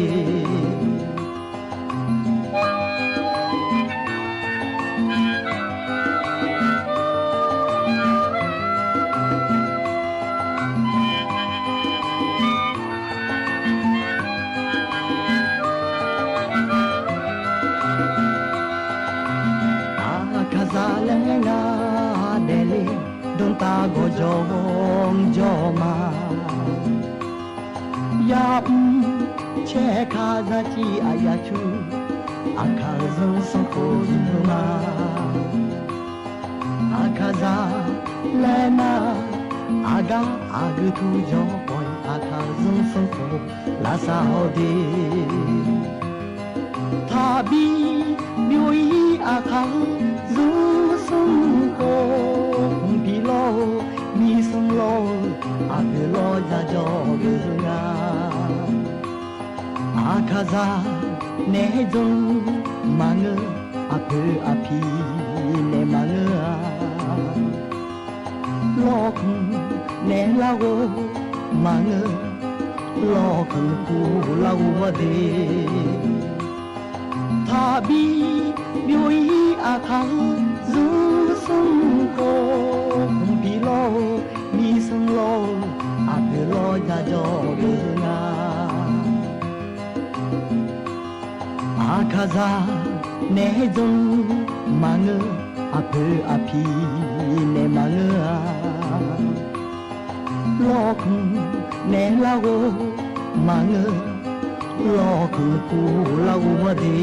Aˬ hkaˍ zaˍ leh ngaˬ dehꞈ le, dawˇ taˇ g'awˬ jawˬ jawˬ ma. Yaꞈ mvuhˇ chehˇ hkaˇ zaˇ ciˇ aꞈ yaꞈ cuˇ, Aˬ hkaˍ zuhˇ suhˉ k'o zuhˇ ma. Aˬ hkaˍ za leh naˉ, aˬ gaˇ aˬ g'uiˬ htu jawˇ paweh aˬ hkaˍ zuhˇ suhˉ k'o laꞈ sha haw de. Htaꞈ biˇ byawˇ iˉ aˬ hkaˍ zuhˇ suhˉ k'o, hkunˉ piˇ lawˇ miˬ suhˍ lawˇ, aˬ peuˬ lawˇ jaˇ jawˇ g'uiˬ ngaˬ. Aˬ hkaˍ za nehˬ zuhˇ maˬ ngeuˇ, aˬ peuˬ aˬ hpiˍ nehˬ maˬ ngeuˇ a. Lawˇ hkunˉ nehˬ laˇ g'awˇ maˬ ngeuˇ, lawˇ hkunˉ kuˬ laˇ g'awˇ ve. Htaꞈ biˇ byawˇ iˉ aˬ hkaˍ zuhˇ suhˉ k'o, hkunˉ piˇ lawˇ miˬ suhˍ lawˇ, aˬ peuˬ lawˇ jaˇ jawˇ g'uiˬ ngaˬ. Aˬ hkaˍ za nehˬ zuhˇ maˬ ngeuˇ, aˬ peuˬ aˬ hpiˍ nehˬ maˬ ngeuˇ a. Lawˇ hkunˉ nehˬ laˇ g'awˇ maˬ ngeuˇ, lawˇ hkunˉ kuˬ laˇ g'awˇ ve.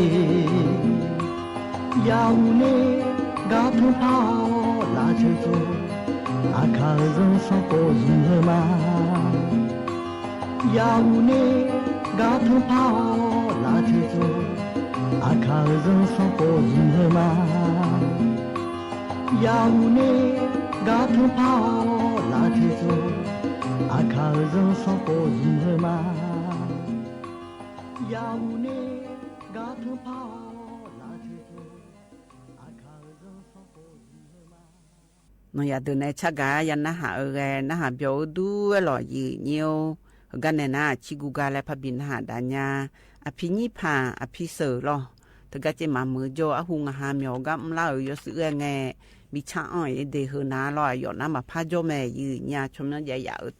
Yaˇ uˉ neˇ gaˇ htuˇ hpaˇ laꞈ cheuˬ cawˬ, aˬ hkaˍ zuhˇ suhˉ k'o zuhˇ ma. Yaˇ uˉ neˇ gaˇ htuˇ hpaˇ laꞈ cheuˬ cawˬ, aˬ hkaˍ zuhˇ suhˉ k'o zuhˇ ma. Yaˇ uˉ neˇ gaˇ htuˇ hpaˇ laꞈ cheuˬ cawˬ, aˬ hkaˍ zuhˇ suhˉ k'o zuhˇ ma. Yaˇ uˉ neˇ gaˇ htuˇ hpaˇ laꞈ cheuˬ cawˬ, aˬ hkaˍ zuhˇ suhˉ k'o zuhˇ ma. Nawˬ yaꞈ deuˬ neh chaˇ gaˬ yaˇ naˇ haꞈ geh naˇ haꞈ byawˬ uiˍ duˇ ehˉ lawˬ yiˍ nyi oˬ. Heuˬ gaˇ nehˬ naˉ, chi gu ga leh hpaˇ biˬ naˇ haꞈ daꞈ nyaˇ. Aˬ hpiˇ nyiˇ hpaˍ aˬ hpiˇ suhˍ lawˬ. Teuˬ gaˇ ceˇ maˍ meuˍ jawˇ, aˉ hu ngaˬ ha miˬ awˬ gaˇ mvuhˇ laˇ uiˍ yawˇ suhˍ g'uˇ ehˉ ngeh, miˬ chaˇ anˇ eˍ de heu naˉ lawˬ, a yawˬ naˉ maˍ hpaˇ jawˇ meh yiˍ nyi a chaw mawˇ jaˇ yaꞈ.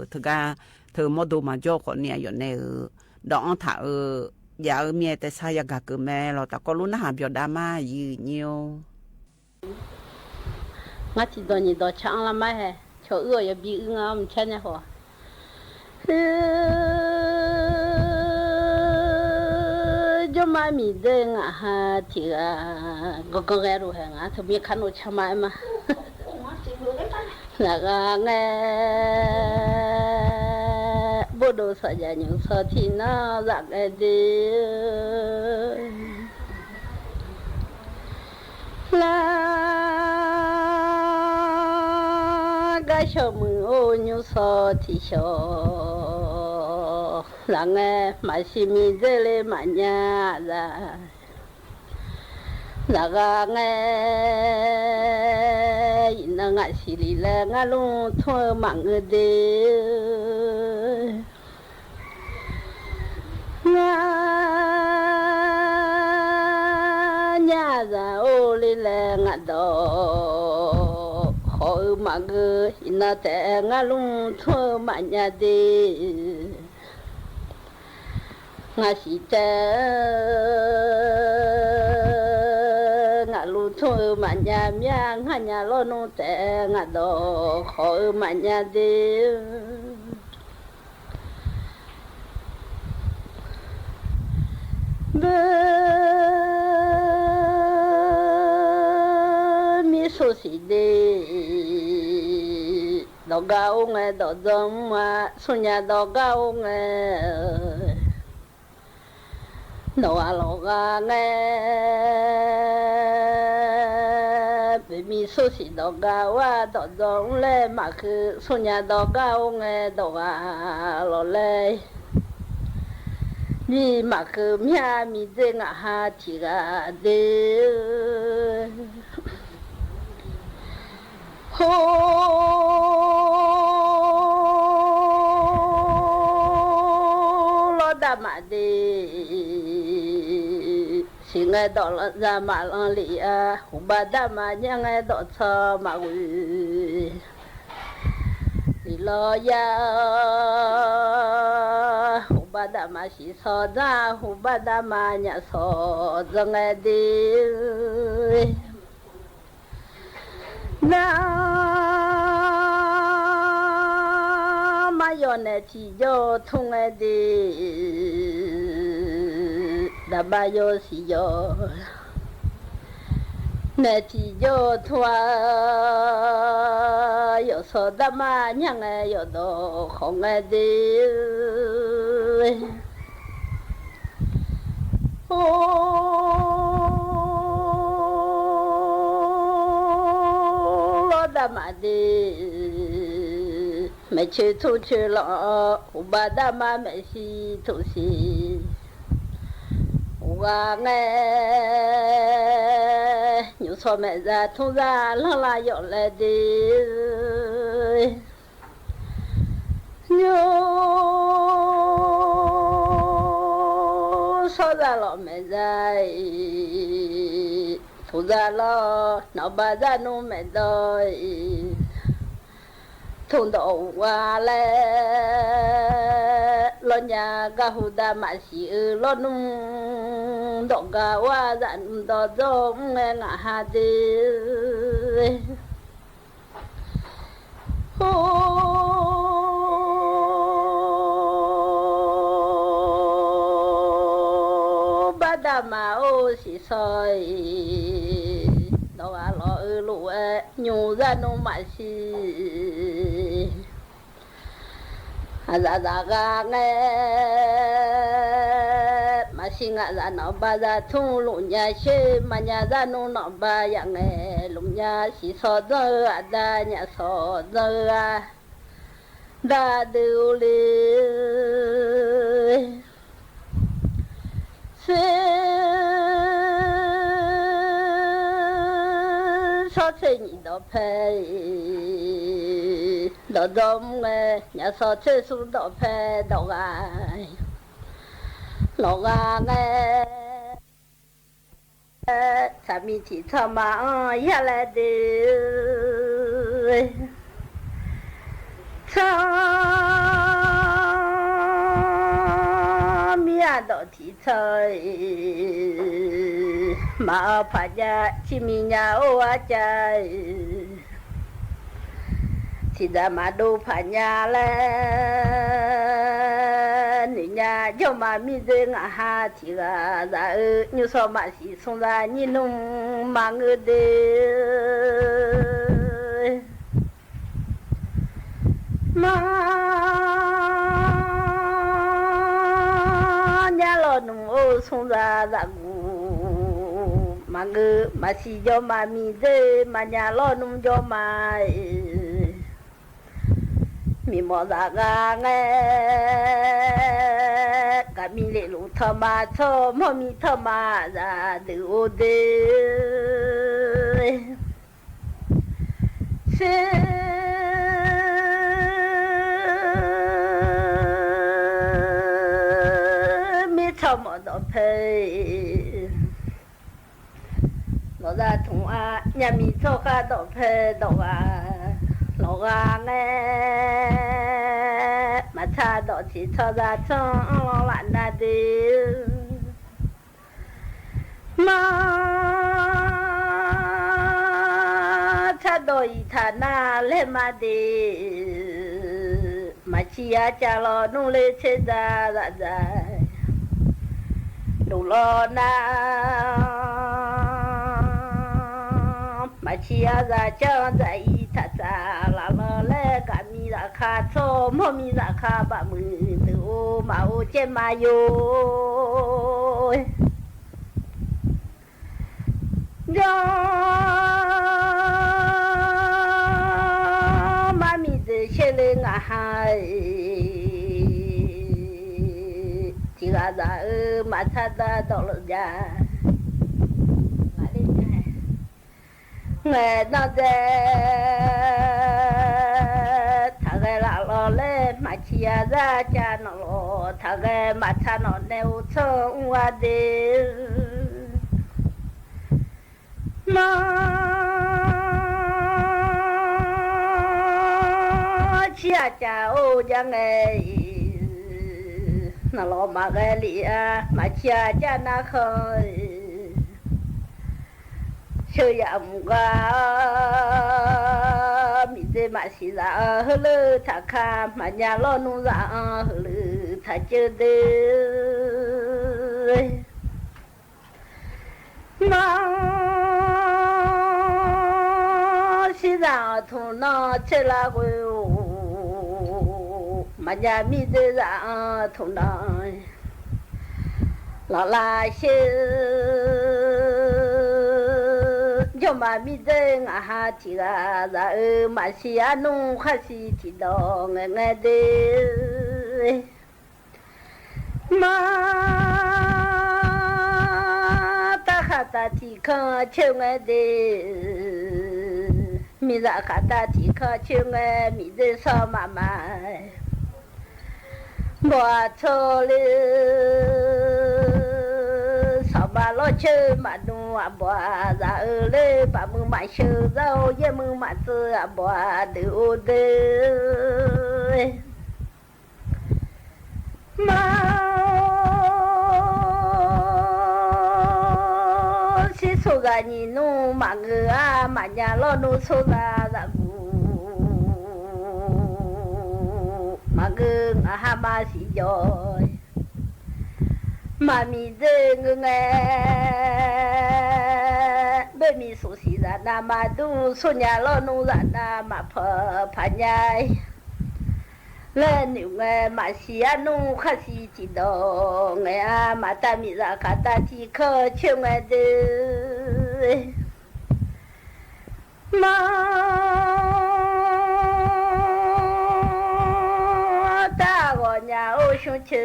Teuˬ gaˇ hteu mawˇ do maˍ jawˇ k'awꞈ nyi a yawˬ nehˬ uiˍ dawˬ anˇ htaꞈ uiˍ yaꞈ uiˍ miˇ ehˉ teh shaˉ yaˇ gaˬ keuˬ meh lawˬ. Taˍ k'aw lonˉ naˇ haꞈ byawˬ daꞈ maˇ yiˍ nyi oˬ. Ngaˬ chi dawˬ nyi dawˬ chaꞈ anˇ laˇ maˇ heˆ. Chaw uiˍ awˬ yaw biˇ uiˍ ngaˬ mvuhˇ chehˇ nyi haw. Jawˇ maˇ miˬ deˇ ngaˬ ha tiꞈ g'a, gawˬ gawˬ g'a lo hehꞈ ngaˬ htawˇ miˇ hk'aˇ naw chaˇ maˇ ehˉ maˇ. Naˬ g'a ngeh, boˆ do shaꞈ jaꞈ nyi shaw tiꞈ naˉ zaꞈ geh de. Laˇ gaˇ shaw mui oˇ nyu shaw tiꞈ shaw, laˬ ngeh maˍ shi miˬ deˇ le maꞈ nyaˇ zaꞈ. Naˬ g'a ngeh, iˉ naˉ ngaˬ shiˍ liꞈ leh ngaˇ lonˉ htuˇ maꞈ ngeuˇ de. Ngaˬ nyaˇ zaꞈ oˇ le leh ngaˬ dawˬ hk'awꞈ uiˍ maꞈ geuˆ, iˉ naˉ tehꞈ ngaˇ lonˉ htuˇ maꞈ nyaˇ de. Ngaˬ shiˍ tehꞈ ngaˬ lonˉ htuˇ maꞈ nyaˇ myaˇ, ngaˬ nyaˇ lawˇ lonˉ tehꞈ ngaˬ dawˬ hk'awꞈ uiˍ maꞈ nyaˇ de. Beuꞈ miˇ soˇ shiˍ de, dawˬ gaˇ oˇ ngeh dawˬ dawˇ mvuhˇ ma, suh nyi dawˬ gaˇ oˇ ngeh. Nawˬ a lawˬ g'a ngeh, beuꞈ miˇ soˇ shiˍ dawˬ gaˇ oˇ a dawˬ dawˇ mvuhˇ leh maꞈ hkeu suh nyi dawˬ gaˇ oˇ ngeh dawˬ g'a lawˬ leh, miˇ maꞈ hkeu myaˇ miˬ deˇ ngaˬ ha tiꞈ g'a de. Hoˉ lawˇ daꞈ maꞈ de, shiˍ ngeh dawˬ la za maꞈ laˇ liꞈ a, huˍ baˬ daꞈ maꞈ nyaˇ ngeh dawˬ tcuh maꞈ g'uiˬ liꞈ lawˬ yaˇ. Huˍ baˬ daꞈ maꞈ shiˍ shaw daꞈ, huˍ baˬ daꞈ maꞈ nyaꞈ shaw dzaˇ ngeh de. Naˉ maˇ yaw nehˬ tiꞈ jawˇ htuˇ ngeh de. Yaꞈ ba yawˇ shiˍ yawˇ, mehˬ tiˍ jawˇ hto a, yawˬ shawˍ daˇ maˇ nyaˇ ngaˬ yawˬ dawˬ hk'awꞈ ngaˬ de. Oˇ lawˉ daˇ maˬ de, mehˬ chi htoˇ chi lawˬ, uˍ ba daˇ maˇ mehˬ shi htoꞈ shiˍ. Uˍ g'a ngaˬ, nyu shaw mehˬ za htoˇ za laˇ la yawˬ leh de. Nyu shaw za lawˬ mehˬ za, htoꞈ za lawˬ nawˬ ba za nuˇ mehˬ dawˇ. Htoꞈ dawꞈ uˍ g'a leh, lawˇ nyi gaˇ hu daˇ maꞈ shiˍ uiˍ lawˇ nuˇ dawꞈ gaˬ vaˇ zaꞈ nuˇ dawˇ dawˇ mvuhˇ ngaˬ ha de. Oˇ baˆ daˇ maꞈ oˇ shiˍ shaw e, dawˬ g'a lawˬ uiˍ loꞈ e, nyu za nuˇ maꞈ shiˍ. Aˬ zaꞈ zaꞈ g'a ngaˬ, maꞈ shiˍ ngaˬ zaꞈ nawˬ ba za htoˇ loꞈ nyi sheˍ, maˇ nyi za nuˇ nawˬ ba yaꞈ ngaˬ loꞈ nyi shiˍ shaw dawˇ aꞈ daˇ nyi shaw dawˇ a daˇ deuˬ oˇ le. Suh shaw tcuhˇ nyi dawˬ hpehꞈ, dawˬ dawˇ mvuhˇ ngaˬ nyi shaw tcuhˇ suh dawˬ hpehꞈ dawˬ g'a lawˬ g'a ngaˬ. Saˍ miˍ tiꞈ tcuhˇ ma anˇ yaˇ leh de, tcuhˇ miˇ a dawꞈ tiꞈ tcuhˇ, maꞈ a hpaꞈ jaˇ chi miˬ nyi oˇ a caˇ. Tiꞈ daꞈ maˍ do hpaꞈ nyi leh, nuˬ nyi jawˇ ma miˇ zeˇ ngaˬ ha tiꞈ g'a zaꞈ uiˍ nyu shaw maꞈ shiˍ suh la nyi nuˇ maˍ ngeu de. Maˇ nyi lawˇ nuˇ oˇ suh la zaꞈ gu, maˍ ngeu maꞈ shiˍ jawˇ ma miˬ zeˇ maˇ nyi lawˇ nuˇ jawˇ ma miˬ mawˬ zaꞈ g'a ngaˬ. Kaꞈ miˬ leꞈ loꞈ htawˇ ma htawˇ mawˇ miˬ htawˇ ma zaꞈ deuˬ oˇ de. Suh miˇ htawˇ mawˬ dawꞈ hpehꞈ, lawˬ za htoꞈ a nyi miˬ htawˇ k'a dawꞈ hpehꞈ dawꞈ g'a lawˬ g'a ngaˬ. Maꞈ htaˇ dawꞈ tiꞈ htawˇ za htawˇ laˇ na de. Maˇ htaˇ dawˇ i htaꞈ na leh maˇ de. Maˍ chi a ca lawˬ nuˇ le chehˇ za zaꞈ za, loꞈ lawˬ na. Maˍ chi a za caˇ za i htaꞈ caꞈ laˬ lawˬ leh, kaꞈ miˬ zaꞈ hk'a htawˇ mawˇ miˬ zaꞈ hk'a baꞈ muiˬ deuˬ oˇ maˍ oˇ cehˇ ma yoˬ. Jawˇ ma miˬ deuˬ shehˇ le ngaˬ ha tiꞈ g'a zaꞈ uiˍ maꞈ htaˇ daˇ dawꞈ lawˬ jaˇ. Ngaˬ dawˇ deh htaꞈ g'aˇ laꞈ lawˬ leh, maˍ chi a zaˇ ca nawˬ lawˬ htaꞈ g'aˇ maˍ htaˇ nawˬ neh oˇ tcuhˇ uˇ g'a de. Maˇ chi a ca oˇ jaˇ ngaˬ, nawˬ lawˬ maˍ g'aˇ liꞈ a maˍ chi a caˇ naˇ hk'aw, sheu yaꞈ mvuhꞈ g'a miˬ zeˇ maꞈ shiˍ zaꞈ hui leuˬ htaꞈ hkanˍ, maˍ nyi lawˇ nuˇ zaꞈ hui leuˬ htaꞈ ceuˬ de. Maˇ shiˉ zaˇ aˬ htoꞈ na chehˇ la k'o, maꞈ jaˇ miˇ deuˇ zaꞈ aˬ htoꞈ na laꞈ la sheˍ. Jawˇ maˍ miˇ deuˇ ngaˬ ha tiꞈ g'a zaꞈ uiˍ, maꞈ shiˍ aˉ nuˇ hk'aˇ shiˍ tiꞈ dawˬ ngeh ngeh deˇ. Maˇ taˇ hk'aˬ taˍ tiꞈ hkanˇ cheuˇ ngeh deˇ. Miˬ zaꞈ hk'aˬ taˍ tiꞈ hkanˇ cheuˇ ngeh, miˬ deuˇ shawˉ maꞈ maˍ bawˬ a tcuh le. Shawˍ baˬ lawˇ cheuˇ maꞈ nuˇ aꞈ bawˬ a zaꞈ uiˍ le. Baꞈ meuˇ maꞈ sheu zaˇ-oˬ, yehˇ meuˇ maꞈ tcuh aꞈ bawˬ a deuꞈ-oˬ deuˇ. Maˇ shiˉ soˇ g'aꞈ nyi nuˇ maꞈ ngeuˍ aˉ maꞈ nya lawˇ nuˇ soˇ g'aꞈ zaꞈ gu. Maꞈ ngeuˍ ngaˬ ha ma shiˍ jaw. Maꞈ miˬ deuˇ ngeuˇ ngeh, beˇ miˬ suˍ shiˍ zaꞈ na maˇ duˇ, soˇ nya lawˇ nuˇ zaꞈ na maꞈ hpeuꞈ hpaˍ nya leh nuˬ ngeh, maꞈ shiˍ aˉ nuˇ hk'aˇ shiˍ tiꞈ dawˬ ngeh a, maꞈ taˍ miˬ zaꞈ hk'aˬ taˍ tiꞈ hkanˇ cheuˇ ngeh deuˇ. Maˇ taˇ g'awˬ nya oˇ shuˉ cheuˇ,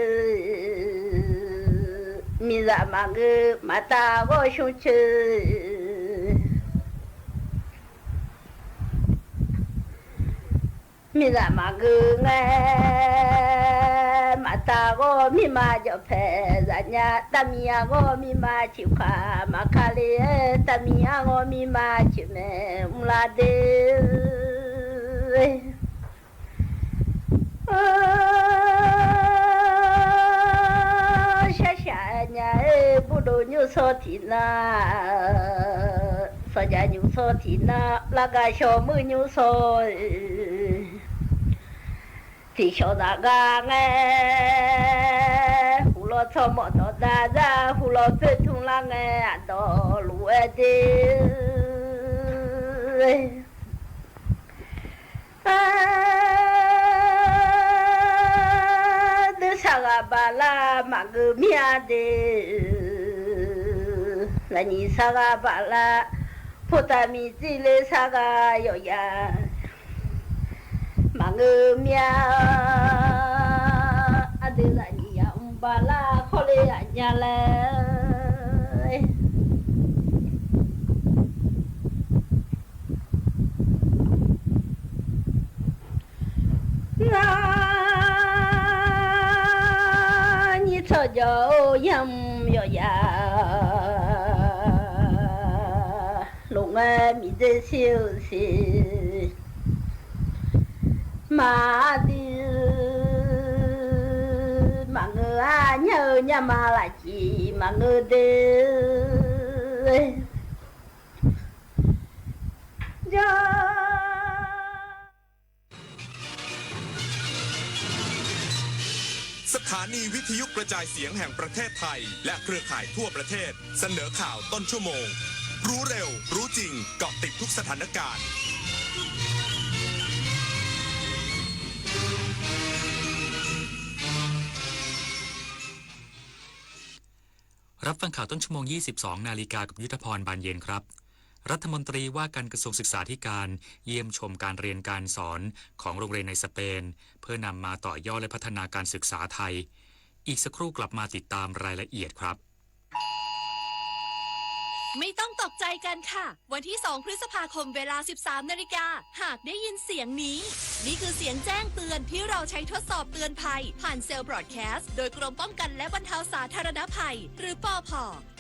miˬ zaꞈ maꞈ ngeuˍ maˍ taˍ g'awˇ shuˉ cheuˇ. Miˬ zaꞈ maꞈ ngeuˍ ngeh, maˍ taˍ g'awˇ miˇ ma jawˬ hpehꞈ zaꞈ nya. Taˇ miˬ aꞈ g'awˇ miˇ ma chiꞈ hk'aˬ maˍ hk'aˇ le. Taˇ miˬ aꞈ g'awˇ miˇ ma chiꞈ mehˍ mvuh la deˇ. Shaˉ shaꞈ nya-e, buˇ do nyoˇ shawˉ tiꞈ na, shawˍ jaꞈ nyoˇ shawˉ tiꞈ na, laˇ gaˬ shawˍ meuˇ nyoˇ shawˉ tiꞈ shawˍ daꞈ g'a ngeh. Hu law chaw mawꞈ dawˬ daꞈ daꞈ, hu law peuˇ htuˇ laˇ ngeh aꞈ dawˬ loꞈ-e deˇ. Deuˇ shaˉ g'a baˬ laˇ maꞈ geuˍ miˇ a deˇ. Laꞈ nyi shaˉ g'a baˬ laˇ, hpu taˍ miˬ tiˇ le shaˉ g'a yawˬ yaˇ. Maꞈ geuˍ miˇ a, a deuˇ laꞈ nyi yaꞈ mvuh baˬ laˇ hk'awˇ le yaꞈ nya leh. Ngaˬ nyi chaw jaw-oˬ, yaˇ mvuh yawˬ yaˇ loꞈ ngeh miˬ deuˇ shiˍ-oˬ shiˍ. Maˍ diˬ maꞈ ngeuˍ a, nyaˇ-eu nyaˇ ma laꞈ ciˍ maꞈ ngeuˍ deˇ. Jaˇ. สถานีวิทยุกระจายเสียงแห่งประเทศไทย และเครือข่ายทั่วประเทศ เสนอข่าวต้นชั่วโมง รู้เร็ว รู้จริง เกาะติดทุกสถานการณ์ รับฟังข่าวต้นชั่วโมง ยี่สิบสอง นาฬิกา กับยุทธพร บานเย็นครับ รัฐมนตรีว่าการกระทรวงศึกษาธิการ เยี่ยมชมการเรียนการสอนของโรงเรียนในสเปน เพื่อนำมาต่อยอดและพัฒนาการศึกษาไทย อีกสักครู่กลับมาติดตามรายละเอียดครับ ไม่ต้องตกใจกันค่ะ วันที่ สอง พฤษภาคม เวลา สิบสาม นาฬิกา หากได้ยินเสียงนี้ นี่คือเสียงแจ้งเตือนที่เราใช้ทดสอบเตือนภัย ผ่านเซลล์บรอดแคสต์ โดยกรมป้องกันและบรรเทาสาธารณภัย หรือ ปภ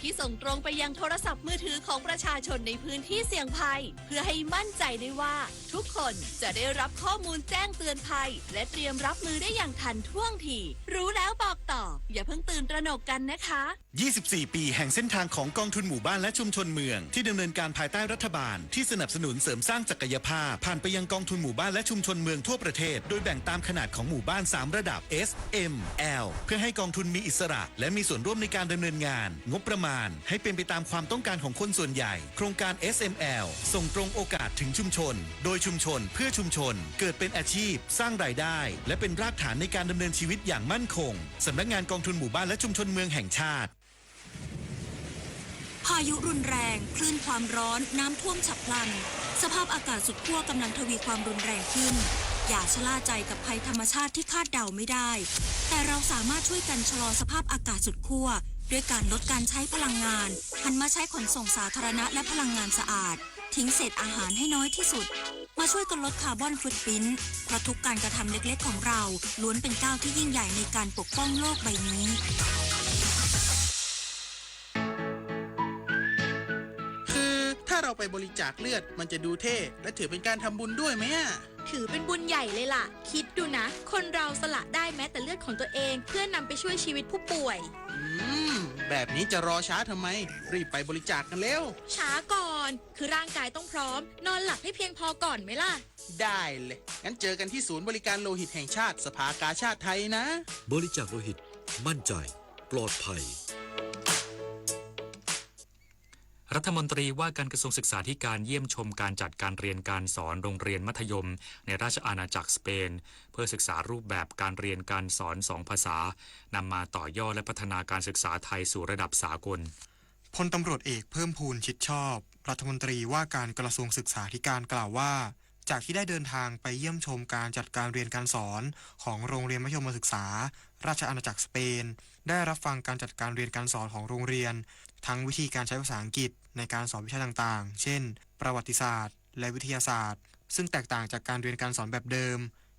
ที่ส่งตรงไปยังโทรศัพท์มือถือของประชาชนในพื้นที่เสี่ยงภัย เพื่อให้มั่นใจได้ว่าทุกคนจะได้รับข้อมูลแจ้งเตือนภัย และเตรียมรับมือได้อย่างทันท่วงที รู้แล้วบอกต่อ อย่าเพิ่งตื่นตระหนกกันนะคะ ยี่สิบสี่ ปีแห่งเส้นทางของกองทุนหมู่บ้านและชุมชนเมือง ที่ดำเนินการภายใต้รัฐบาลที่สนับสนุนเสริมสร้างศักยภาพ ผ่านไปยังกองทุนหมู่บ้านและชุมชนเมือง เมืองทั่วประเทศ โดยแบ่งตามขนาดของหมู่บ้าน สาม ระดับ S M L เพื่อให้กองทุนมีอิสระ และมีส่วนร่วมในการดำเนินงาน งบประมาณให้เป็นไปตามความต้องการของคนส่วนใหญ่ โครงการ S M L ส่งตรงโอกาสถึงชุมชน โดยชุมชน เพื่อชุมชน เกิดเป็นอาชีพ สร้างรายได้ และเป็นรากฐานในการดำเนินชีวิตอย่างมั่นคง สำนักงานกองทุนหมู่บ้านและชุมชนเมืองแห่งชาติ พายุรุนแรง คลื่นความร้อน น้ำท่วมฉับพลัน สภาพอากาศสุดขั้วกำลังทวีความรุนแรงขึ้น อย่าชะล่าใจกับภัยธรรมชาติที่คาดเดาไม่ได้ แต่เราสามารถช่วยกันชะลอสภาพอากาศสุดขั้ว ด้วยการลดการใช้พลังงาน หันมาใช้ขนส่งสาธารณะและพลังงานสะอาด ทิ้งเศษอาหารให้น้อยที่สุด มาช่วยกันลดคาร์บอนฟุตปริ้นท์ เพราะทุกการกระทำเล็กๆของเรา ล้วนเป็นก้าวที่ยิ่งใหญ่ในการปกป้องโลกใบนี้ คือถ้าเราไปบริจาคเลือดมันจะดูเท่ และถือเป็นการทำบุญด้วยไหมอะ ถือเป็นบุญใหญ่เลยล่ะ คิดดูนะ คนเราสละได้แม้แต่เลือดของตัวเอง เพื่อนำไปช่วยชีวิตผู้ป่วย อืม แบบนี้จะรอช้าทำไม รีบไปบริจาคกันเร็ว ช้าก่อน คือร่างกายต้องพร้อม นอนหลับให้เพียงพอก่อนไหมล่ะ ได้เลย งั้นเจอกันที่ศูนย์บริการโลหิตแห่งชาติสภากาชาดไทยนะ บริจาคโลหิต มั่นใจ ปลอดภัย รัฐมนตรีว่าการกระทรวงศึกษาธิการเยี่ยมชมการจัดการเรียนการสอนโรงเรียนมัธยมในราชอาณาจักรสเปน เพื่อศึกษารูปแบบการเรียนการสอนสองภาษานำมาต่อยอดและพัฒนาการศึกษาไทยสู่ระดับสากล พลตำรวจเอกเพิ่มพูน ชิดชอบ รัฐมนตรีว่าการกระทรวงศึกษาธิการกล่าวว่า จากที่ได้เดินทางไปเยี่ยมชมการจัดการเรียนการสอนของโรงเรียนมัธยมศึกษา ราชอาณาจักรสเปน ได้รับฟังการจัดการเรียนการสอนของโรงเรียน ทั้งวิธีการใช้ภาษาอังกฤษในการสอนวิชาต่างๆ เช่น ประวัติศาสตร์ และวิทยาศาสตร์ ซึ่งแตกต่างจากการเรียนการสอนแบบเดิม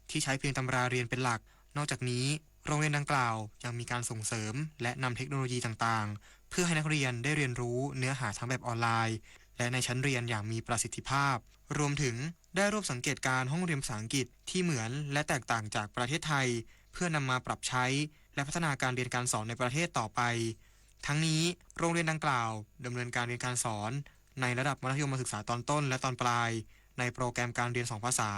ที่ใช้เพียงตำราเรียนเป็นหลัก นอกจากนี้ โรงเรียนดังกล่าวยังมีการส่งเสริม และนำเทคโนโลยีต่างๆ เพื่อให้นักเรียนได้เรียนรู้เนื้อหาทั้งแบบออนไลน์ และในชั้นเรียนอย่างมีประสิทธิภาพ รวมถึงได้ร่วมสังเกตการณ์ห้องเรียนภาษาอังกฤษที่เหมือนและแตกต่างจากประเทศไทย เพื่อนำมาปรับใช้ และพัฒนาการเรียนการสอนในประเทศต่อไป ทั้งนี้ โรงเรียนดังกล่าวดำเนินการเรียนการสอนในระดับมัธยมศึกษาตอนต้นและตอนปลาย ในโปรแกรมการเรียนสองภาษา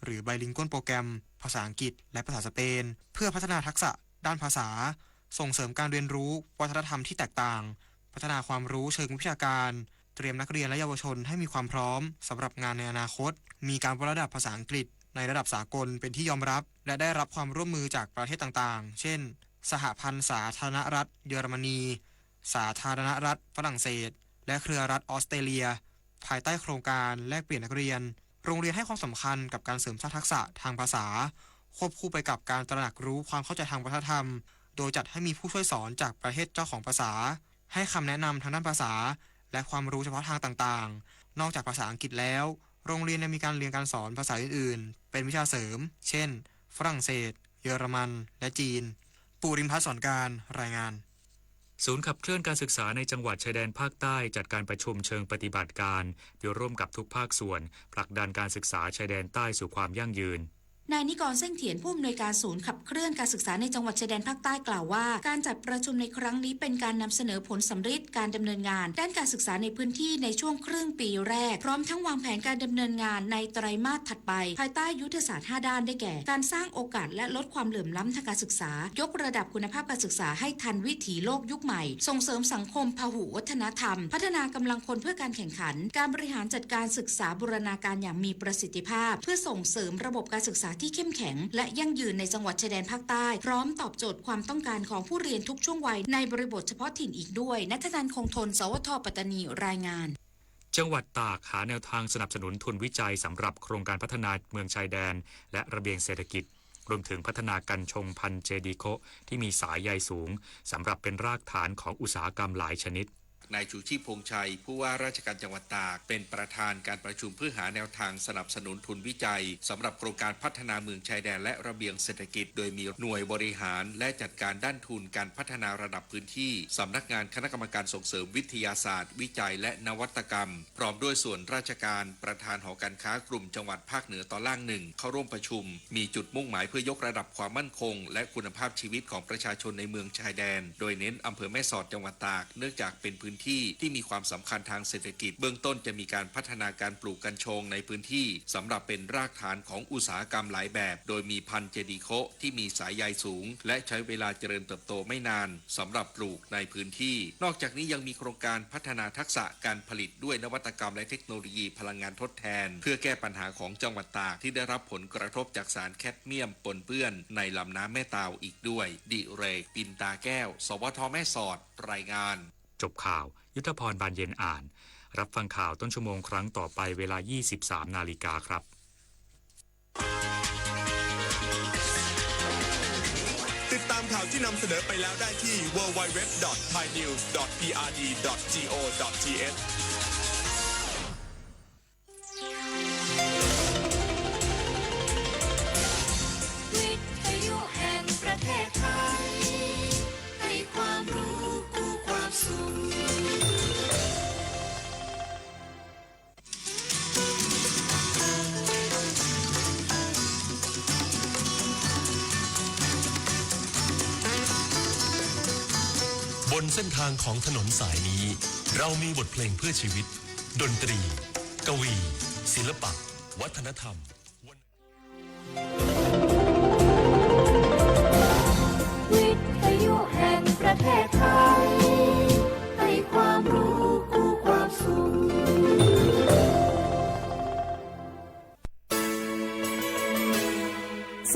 หรือ bilingual โปรแกรมภาษาอังกฤษ และภาษาสเปน เพื่อพัฒนาทักษะด้านภาษา ส่งเสริมการเรียนรู้วัฒนธรรมที่แตกต่าง พัฒนาความรู้เชิงวิชาการ เตรียมนักเรียนและเยาวชนให้มีความพร้อมสำหรับงานในอนาคต มีการวัดระดับภาษาอังกฤษในระดับสากลเป็นที่ยอมรับ และได้รับความร่วมมือจากประเทศต่างๆ เช่น สหพันธ์สาธารณรัฐเยอรมนี สาธารณรัฐฝรั่งเศส และเครือรัฐออสเตรเลีย ภายใต้โครงการแลกเปลี่ยนนักเรียน โรงเรียนให้ความสำคัญกับการเสริมสร้างทักษะทางภาษา ควบคู่ไปกับการตระหนักรู้ความเข้าใจทางวัฒนธรรม โดยจัดให้มีผู้ช่วยสอนจากประเทศเจ้าของภาษา ให้คำแนะนำทางด้านภาษา และความรู้เฉพาะทางต่างๆ นอกจากภาษาอังกฤษแล้ว โรงเรียนยังมีการเรียนการสอนภาษาอื่นๆ เป็นวิชาเสริม เช่น ฝรั่งเศส เยอรมัน และจีน ปุริมพัฒน์ สอนการ รายงาน ศูนย์ขับเคลื่อนการศึกษาในจังหวัดชายแดนภาคใต้จัดการประชุมเชิงปฏิบัติการ เพื่อร่วมกับทุกภาคส่วน ผลักดันการศึกษาชายแดนใต้สู่ความยั่งยืน นายนิกร เส้งเถียน ผู้อำนวยการศูนย์ขับเคลื่อนการศึกษาในจังหวัดชายแดนภาคใต้กล่าวว่า การจัดประชุมในครั้งนี้เป็นการนำเสนอผลสำเร็จการดำเนินงานด้านการศึกษาในพื้นที่ในช่วงครึ่งปีแรก พร้อมทั้งวางแผนการดำเนินงานในไตรมาสถัดไป ภายใต้ยุทธศาสตร์ห้าด้าน ได้แก่ การสร้างโอกาสและลดความเหลื่อมล้ำทางการศึกษา ยกระดับคุณภาพการศึกษาให้ทันวิถีโลกยุคใหม่ ส่งเสริมสังคมพหุวัฒนธรรม พัฒนากำลังคนเพื่อการแข่งขัน การบริหารจัดการศึกษาบูรณาการอย่างมีประสิทธิภาพ เพื่อส่งเสริมระบบการศึกษาที่เข้มแข็ง และยั่งยืนในจังหวัดชายแดนภาคใต้ พร้อมตอบโจทย์ความต้องการของผู้เรียนทุกช่วงวัยในบริบทเฉพาะถิ่นอีกด้วย ณัฐนันท์ คงทน สวท ปัตตานี รายงาน จังหวัดตากหาแนวทางสนับสนุนทุนวิจัยสำหรับโครงการพัฒนาเมืองชายแดน และระเบียงเศรษฐกิจ รวมถึงพัฒนากัญชงพันธุ์เจดีโคะที่มีสายใยสูง สำหรับเป็นรากฐานของอุตสาหกรรมหลายชนิด นายชูชีพ พงษ์ชัย ผู้ว่าราชการจังหวัดตาก เป็นประธานการประชุมเพื่อหาแนวทางสนับสนุนทุนวิจัยสำหรับโครงการพัฒนาเมืองชายแดนและระเบียงเศรษฐกิจ โดยมีหน่วยบริหารและจัดการด้านทุนการพัฒนาระดับพื้นที่ สำนักงานคณะกรรมการส่งเสริมวิทยาศาสตร์ วิจัยและนวัตกรรม พร้อมด้วยส่วนราชการ ประธานหอการค้ากลุ่มจังหวัดภาคเหนือตอนล่างหนึ่ง เข้าร่วมประชุม มีจุดมุ่งหมายเพื่อยกระดับความมั่นคง และคุณภาพชีวิตของประชาชนในเมืองชายแดน โดยเน้นอำเภอแม่สอดจังหวัดตาก เนื่องจากเป็นพื้น ที่ที่มีความสำคัญทางเศรษฐกิจ เบื้องต้นจะมีการพัฒนาการปลูกกัญชงในพื้นที่ สำหรับเป็นรากฐานของอุตสาหกรรมหลายแบบ โดยมีพันธุ์เจดีโคะที่มีสายใยสูง และใช้เวลาเจริญเติบโตไม่นาน สำหรับปลูกในพื้นที่ นอกจากนี้ยังมีโครงการพัฒนาทักษะการผลิตด้วยนวัตกรรมและเทคโนโลยีพลังงานทดแทน เพื่อแก้ปัญหาของจังหวัดตากที่ได้รับผลกระทบจากสารแคดเมียมปนเปื้อนในลำน้ำแม่ตาวอีกด้วย ดิเรก ปินตาแก้ว สวท แม่สอด รายงาน จบข่าว ยุทธพร บานเย็นอ่าน รับฟังข่าวต้นชั่วโมงครั้งต่อไปเวลา ยี่สิบสาม นาฬิกาครับ ติดตามข่าวที่นำเสนอไปแล้วได้ที่ ดับเบิลยู ดับเบิลยู ดับเบิลยู ดอท ไทยนิวส์ ดอท พีอาร์ดี ดอท จี โอ ดอท ที เอช วิทยุแห่งประเทศไทย ให้ความรู้คู่ความสุข บนเส้นทางของถนนสายนี้ เรามีบทเพลงเพื่อชีวิต ดนตรี กวี ศิลปะ วัฒนธรรม วิทยุแห่งประเทศไทย ให้ความรู้คู่ความสุข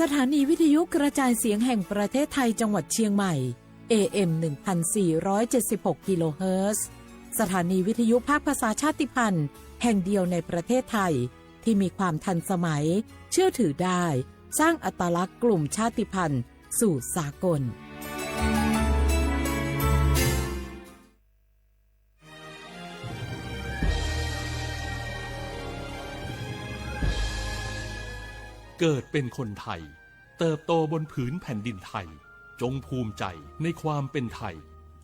สถานีวิทยุกระจายเสียงแห่งประเทศไทยจังหวัดเชียงใหม่ เอเอ็ม หนึ่งพันสี่ร้อยเจ็ดสิบหก กิโลเฮิรตซ์ สถานีวิทยุภาคภาษาชาติพันธุ์แห่งเดียวในประเทศไทย ที่มีความทันสมัย เชื่อถือได้ สร้างอัตลักษณ์กลุ่มชาติพันธุ์สู่สากล เกิดเป็นคนไทย เติบโตบนผืนแผ่นดินไทย จงภูมิใจในความเป็นไทย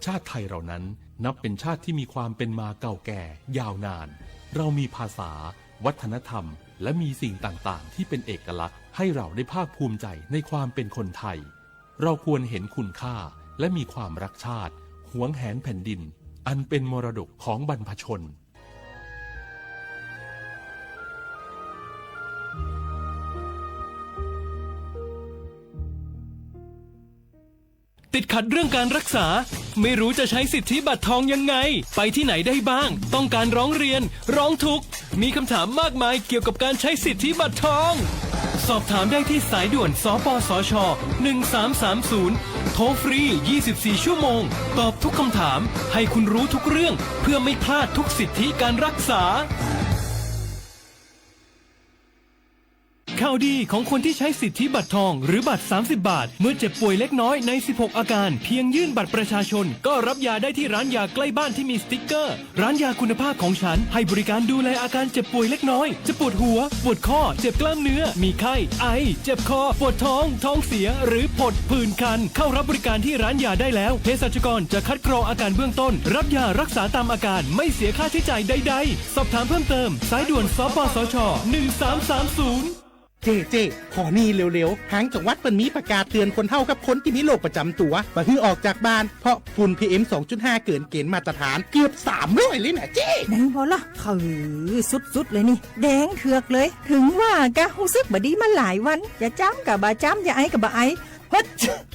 ชาติไทยเรานั้นนับเป็นชาติที่มีความเป็นมาเก่าแก่ยาวนาน เรามีภาษา วัฒนธรรม และมีสิ่งต่างๆ ที่เป็นเอกลักษณ์ ให้เราได้ภาคภูมิใจในความเป็นคนไทย เราควรเห็นคุณค่า และมีความรักชาติ หวงแหนแผ่นดิน อันเป็นมรดกของบรรพชน ติดขัดเรื่องการรักษา ไม่รู้จะใช้สิทธิบัตรทองยังไง ไปที่ไหนได้บ้าง ต้องการร้องเรียน ร้องทุกข์ มีคำถามมากมายเกี่ยวกับการใช้สิทธิบัตรทอง สอบถามได้ที่สายด่วน สปสช หนึ่งสามสามศูนย์ โทรฟรี ยี่สิบสี่ ชั่วโมง ตอบทุกคำถาม ให้คุณรู้ทุกเรื่อง เพื่อไม่พลาดทุกสิทธิการรักษา ข่าวดีของคนที่ใช้สิทธิบัตรทองหรือบัตร สามสิบ บาท เมื่อเจ็บป่วยเล็กน้อยใน สิบหก อาการ เพียงยื่นบัตรประชาชน ก็รับยาได้ที่ร้านยาใกล้บ้านที่มีสติ๊กเกอร์ ร้านยาคุณภาพของฉัน ให้บริการดูแลอาการเจ็บป่วยเล็กน้อย จะปวดหัว ปวดข้อ เจ็บกล้ามเนื้อ มีไข้ ไอ เจ็บคอ ปวดท้อง ท้องเสีย หรือผดผื่นคัน เข้ารับบริการที่ร้านยาได้แล้ว เภสัชกรจะคัดกรองอาการเบื้องต้น รับยารักษาตามอาการ ไม่เสียค่าใช้จ่ายใดๆ สอบถามเพิ่มเติม สายด่วน สปสช หนึ่งสามสามศูนย์ เจ๊ เจ๊ ขอนี่เร็วๆ ทางจังหวัดเปิ้นมีประกาศเตือนคนเฒ่ากับคนตี้มีโรคประจ๋ำตั๋ว บ่หื้อออกจากบ้าน เพราะฝุ่น พีเอ็ม สองจุดห้า เกินเกณฑ์มาตรฐานเกือบ สามร้อย เลยนะเจ๊ ไหนบ่ล่ะ เออ สุดๆ เลยนี่ แดงเถือกเลย ถึงว่ากะ ฮู้สึกบ่ดีมาหลายวัน จะจ๋ำกะบ่จ๋ำ จะไอก็บ่ไอ เฮ้ย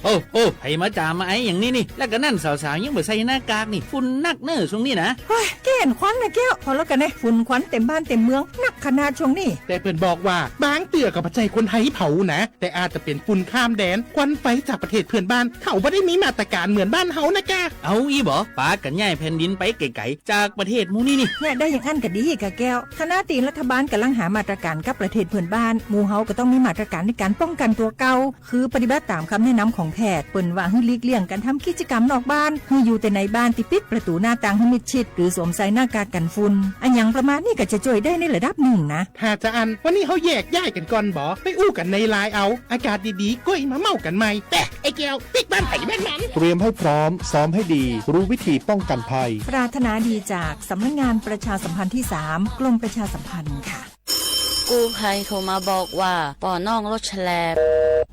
โอ้ โอ้ ใผมาจ๋ำมาไออย่างนี้นี่ แล้วก็นั่นสาวๆ ยังบ่ใส่หน้ากากนี่ ฝุ่นนักเน่อช่วงนี้นะ เฮ้ย แก้นควันนะแก้ว พอแล้วกันนะ ฝุ่นควันเต็มบ้านเต็มเมือง นักขนาดช่วงนี้ แต่เปิ้นบอกว่า บางเตื้อก็บ่ใจ้คนไทยเผานะ แต่อาจจะเป๋นฝุ่นข้ามแดน ควันไฟจากประเทศเพื่อนบ้าน เขาบ่ได้มีมาตรการเหมือนบ้านเฮานะกะ เอาอี้บ่ ปากั๋นย้ายแผ่นดินไปไก๋ๆ จากประเทศหมู่นี้นี่ เนี่ย ได้อย่างอั้นก็ดีกะแก้ว ขณะตี้รัฐบาลก่ำลังหามาตรการกับประเทศเพื่อนบ้าน หมู่เฮาก็ต้องมีมาตรการในการป้องกันตั๋วเก่า คือปฏิบัติตามคำแนะนำของแพทย์ เปิ้นว่าหื้อหลีกเลี่ยงการทำกิจกรรมนอกบ้าน หื้ออยู่แต่ในบ้านตี้ปิดประตู๋หน้าต่างหื้อมิดชิด หรือสวมใส่หน้ากากกั๋นฝุ่น อะหยังประมาณนี้ก็จะจ้วยได้ในระดับนึ่งนะ ถ้าจะอั้น วันนี้เฮาแยกย้ายกั๋นก่อนบ่ ไปอู้กั๋นในไลน์เอา อากาศดีๆ ก้อยมาเม้ากั๋นใหม่ แปะ ไอ้แก้ว ปิ๊กบ้านไผบ้านมัน เตรียมให้พร้อม ซ้อมให้ดี รู้วิธีป้องกันภัย ปรารถนาดีจากสำนักงานประชาสัมพันธ์ที่สาม กรมประชาสัมพันธ์ค่ะ กู้ภัยโทรมาบอกว่า ปอน้องรถแฉลบ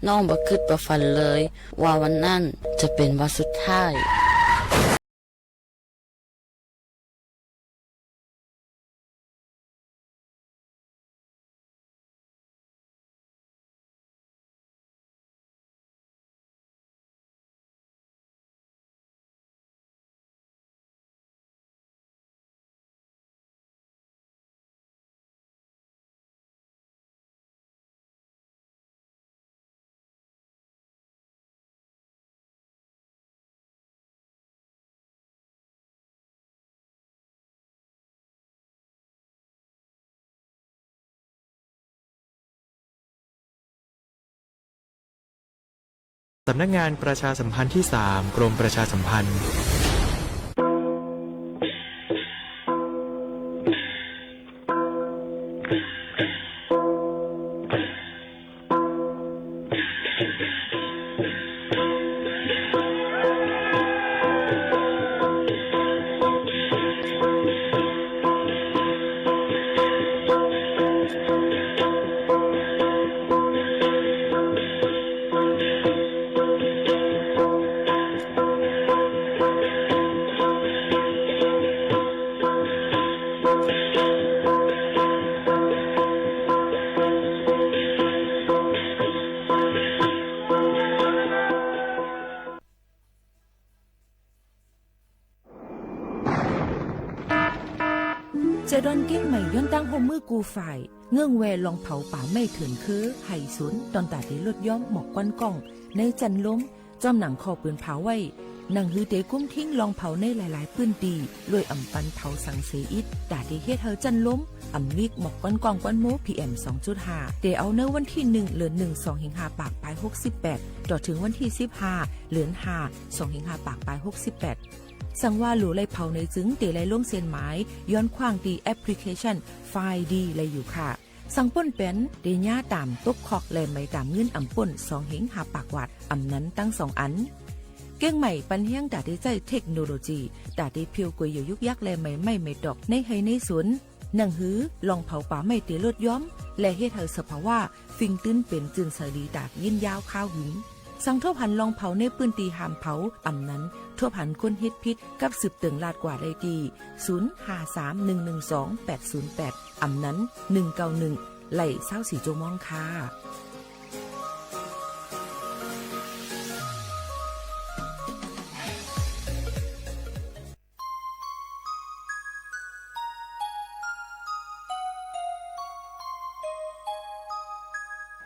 น้องบ่คิดบ่ฝันเลย ว่าวันนั้นจะเป็นวันสุดท้าย สำนักงานประชาสัมพันธ์ที่สาม กรมประชาสัมพันธ์ Ca dawˇ nyi kehˉ maˬ yawˇ tanˇ hoˆ muiˉ kuˬ faiˍ ngeuˆ weh lawˇ hpaoˍ paˍ mehˆ hteunˍ hkeuˉ haiˬ suhˍ tawˇ taˍ te lotˇ yawˇ mawꞈ k'awˇ kawˇ neˇ caˇ lonˉ, caw naˬ hkawˇ peuˬ hpaˍ waiˇ, naˬ hui te kuˇ htiˉ lawˇ hpaoˍ neˇ laiˬ laiˬ puiˇ tiˍ loꞈ-e aˬ pan htaoˍ saˍ seˍ iˉ taˍ te heˆ hui caˇ lonˉ, aˬ miˇ mawꞈ k'awˇ kawˇ kawˇ moˉ PM sawˍ cuˇ haˍ te awˬ naˇ วันที่หนึ่ง เดือนหนึ่ง สองพันห้าร้อยหกสิบแปด ตลอดถึงวันที่สิบห้า เดือนห้า สองพันห้าร้อยหกสิบแปด สังวาหลูไลเผาในจึงเต๋ไลล้มเซ็นหมาย ย้อนขว้างตีแอปพลิเคชัน ไฟดี ไลอยู่ค่ะ สังป้นแปน เต๋ญาต่ำ ตกคอก และไม่ต่ำเงินอ่ำป้น สองเฮงห้าปาก วาท อ่ำนั้นตั้งสองอัน เก้งใหม่ปันแฮงต๋าเต๋ไจ้เทคโนโลยี ต๋าเต๋เพียวกวยอยู่ยุกยักษ์และไม่ไหม้ไม่ตอกในไฮในสวน หนังหือ ลองเผาป่าไหม้เต๋ลดย้อม และเฮ็ดให้สภาวะ ฟิงตื้นเป็นจื่นเสรีตากยื่นยาวข้าวหึง สังทบหันลองเผาในพื้นที่ห้ามเผา อ่ำนั้น ทบหันคนเฮ็ดผิดกับสืบเติ่งลาดกว่าได้ที่ ศูนย์ห้าสามหนึ่งหนึ่งสองแปดศูนย์แปด อ่ำนั้น หนึ่งเก้าหนึ่ง ไล่ซาวสี่ชั่วโมงค่ะ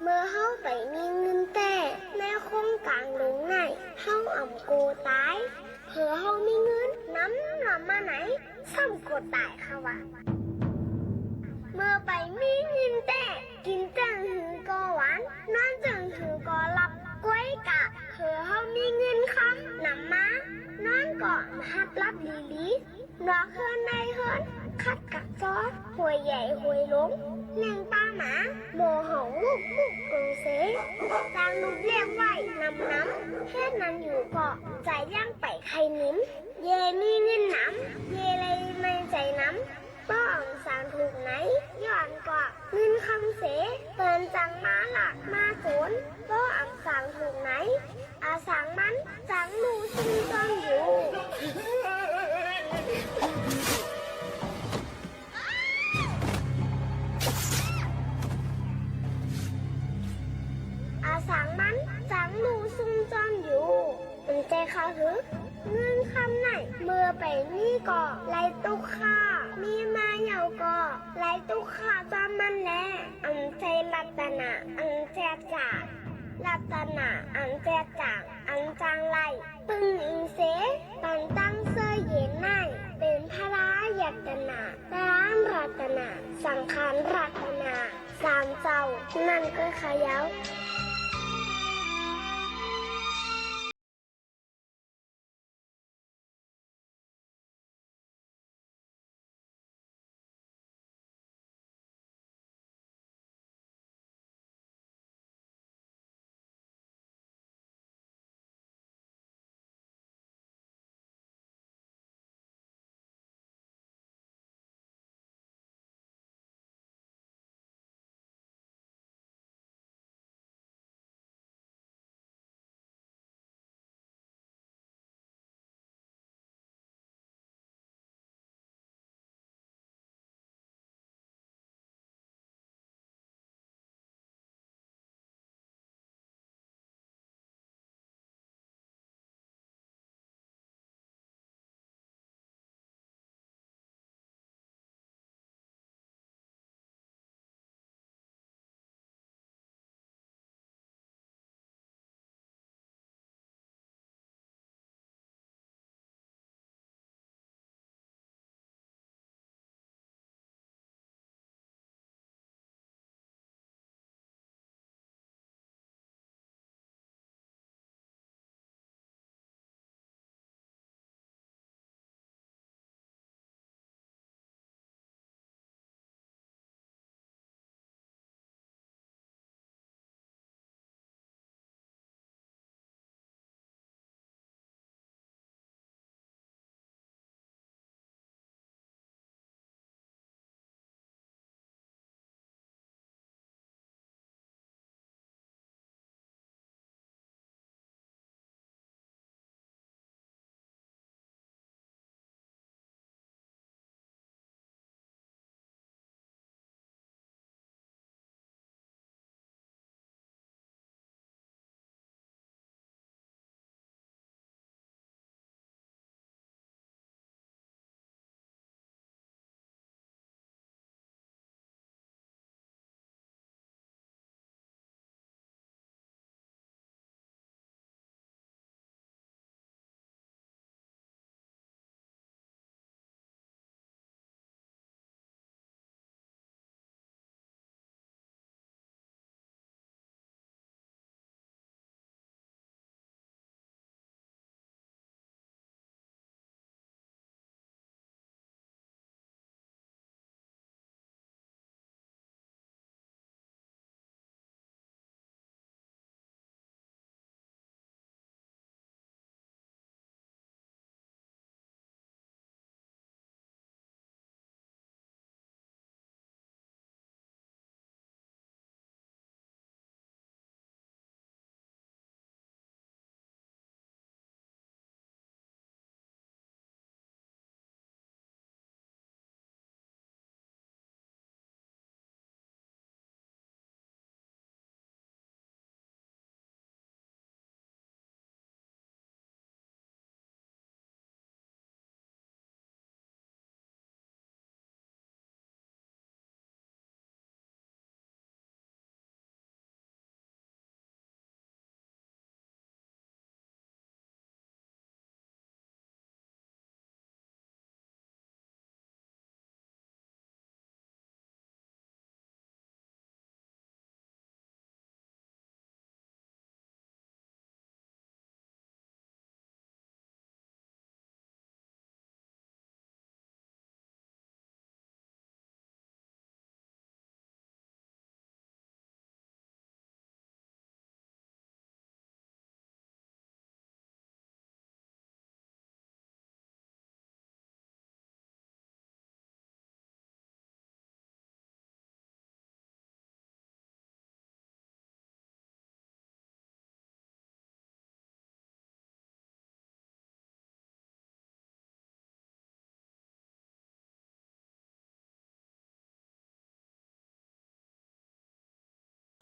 မိူဝ်ႈႁဝ်းပႆႇမီးငိုၼ်းတႄႉ ၼႂ်းၶူင်းၵၢင်လူင်ၼႆႉ ႁဝ်းဢမ်ႇၵူဝ်တၢႆ။ ၽိူဝ်ႇႁဝ်းမီးငိုၼ်း ၼမ်ၼမ်မႃးၼႆ သမ်ႉၵူဝ်တၢႆၶႃႈဝႃႈ။ မိူဝ်ႈပႆႇမီးငိုၼ်းတႄႉ ၵိၼ်ၸိူင်ႉႁိုဝ်ၵေႃႈဝၢၼ် ၼွၼ်းၸိူင်ႉႁိုဝ်ၵေႃႈလပ်း ၵူၺ်းၵႃႈ ၽိူဝ်ႇႁဝ်းမီးငိုၼ်းၶမ်းၼမ်မႃး ၼွၼ်းၵေႃႈဢမ်ႇႁတ်းလပ်းလီလီ ၼွၵ်ႈႁိူၼ်းၼႂ်းႁိူၼ်း ၶတ်းၵၢၵ်ႇၸေႃး ႁူၺ်ႇယႂ်ႇႁူၺ်ႇလူင် လဵင်ႉပႃးမႃ မေႃႁွင်ႇမုၵ်ႉမုၵ်ႉၵိုင်သေ ၸၢင်ႈလုပ်လႅပ်ႈဝႆႉၼမ်ၼမ် ႁဵတ်းၼၼ်ယူႇၵေႃႈ ၸႂ်ယင်းပႆႇၶႂ်ႈၼိမ် ယႄႈမီးငိုၼ်းၼမ် ယႄႈလႆႈမႆႈၸႂ်ၼမ် ပေႃးဢမ်ႇသၢင်ႇထုၵ်ႇၼႆ ယွၼ်ႉၵႂႃႇငိုၼ်းၶမ်းသေ ပိူၼ်ႈၸၢင်ႈမႃးလၵ်ႉမႃးၸူၼ် ပေႃးဢမ်ႇသၢင်ႇထုၵ်ႇၼႆ ဢသၢင်ႇမၼ်းၸၢင်ႈလူႉသုမ်းၸွမ်းယူႇ ဢသၢင်ႇမၼ်းၸၢင်ႈလူႉသုမ်းၸွမ်းယူႇ ဢမ်ႇၸႂ်ႈၶႃႈႁိုဝ်။ ငိုၼ်းၶမ်းၼႆႉ မိူဝ်ႈပႆႇမီးၵေႃႈ လႆႈတုၵ်ႉၶႃႉ မီးမႃးယဝ်ႉၵေႃႈ လႆႈတုၵ်ႉၶႃႉၸွမ်းမၼ်းလႄႈ ဢမ်ႇၸႂ်ႈ รัตนะ อันแท้จริง รัตนะอันแท้จริง อันจางไล ပိုင်ႈဢိင်သေ ပၼ်တၢင်းသိူဝ်းယဵၼ်ၼႆႉ ပဵၼ် พระรัตนะ พระรัตนะ สังฆรัตนะ สามเจ้า นั่นก็คือเย้า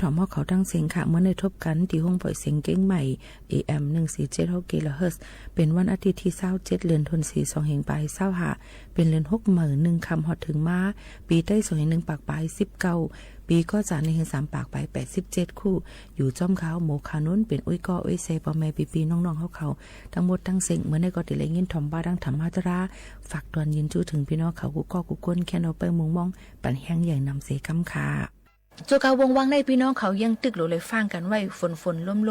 ထွမ်ႇဟဝ်းၶဝ်တင်းသဵင်ႈၶႃႈ။ မိူဝ်ႈၼႆႉထူပ်းၵၼ်တီႈ ห้องเปิดเสียงเชียงใหม่ เอเอ็ม หนึ่งสี่เจ็ดหกกิโลเฮิรตซ์ ပဵၼ်ဝၼ်းอาทิตย์ที่ ยี่สิบเจ็ด เดือนธันวาคม สองพันยี่สิบห้า ပဵၼ်လိူၼ်ႁူၵ်းမႂ်ႇၼိုင်ႈၶမ်ႈ ဟွတ်ႈထိုင်မႃး ပီတႆး สองพันหนึ่งร้อยแปดสิบเก้า ပီၵေႃးၸႃႇ หนึ่งพันสามร้อยแปดสิบเจ็ด ခု ယူႇၸွမ်းၶႃႈ မေႃၶၢဝ်ၼူၼ်း ပဵၼ်ဢူၺ်းၵေႃႉဢူၺ်းသႄႈ ပေႃႈမႄႈပီႈပီႈၼွင်ႉၼွင်ႉ ႁဝ်းၶဝ် တင်းမူတ်းတင်းသဵင်ႈ မိူဝ်ႈၼႆႉၵေႃႈ တေလႆႈငိၼ်းထွမ်ႇပႃးတင်းထမ်ႇမတြႃး ၾၢၵ်ႇတွၼ်ႈယိုၼ်ႈၸူးထိုင် ပီႈၼွင်ႉၶဝ် ၵူႈၵေႃႉၵူႈၵူၼ်း ၶႅၼ်းတေႃႈပႂ်ႉမုင်ႈမွင်း ပၼ်ႁႅင်းယႂ်ႇၼမ်သေၵမ်းၶႃႈ။ ၸူဝ်ႈၵဝ်ႈဝူင်ႈဝၢင်ႈၼႆႉ ပီႈၼွင်ႉၶဝ် ယင်းတိုၵ်ႉလူဝ်ႇလႆႈၾၢင်ႉၵၼ်ဝႆႉ ၾူၼ်ၾူၼ်လူမ်းလူမ်း ၵွပ်ႈပိူဝ်ႈၶဝ်ႈမႃးၼႂ်းၶၢဝ်းၾူၼ် ၶၢဝ်းမႂ်ႇၵေႃႈမႃး ၶၢဝ်းၾူၼ်ၵေႃႈသမ်ႉမီးၼႆၼၼ်ႉၸိုင် ႁႂ်ႈပီႈၼွင်ႉၶဝ် လူလွမ်တူၺ်းထိုင်ပၢႆး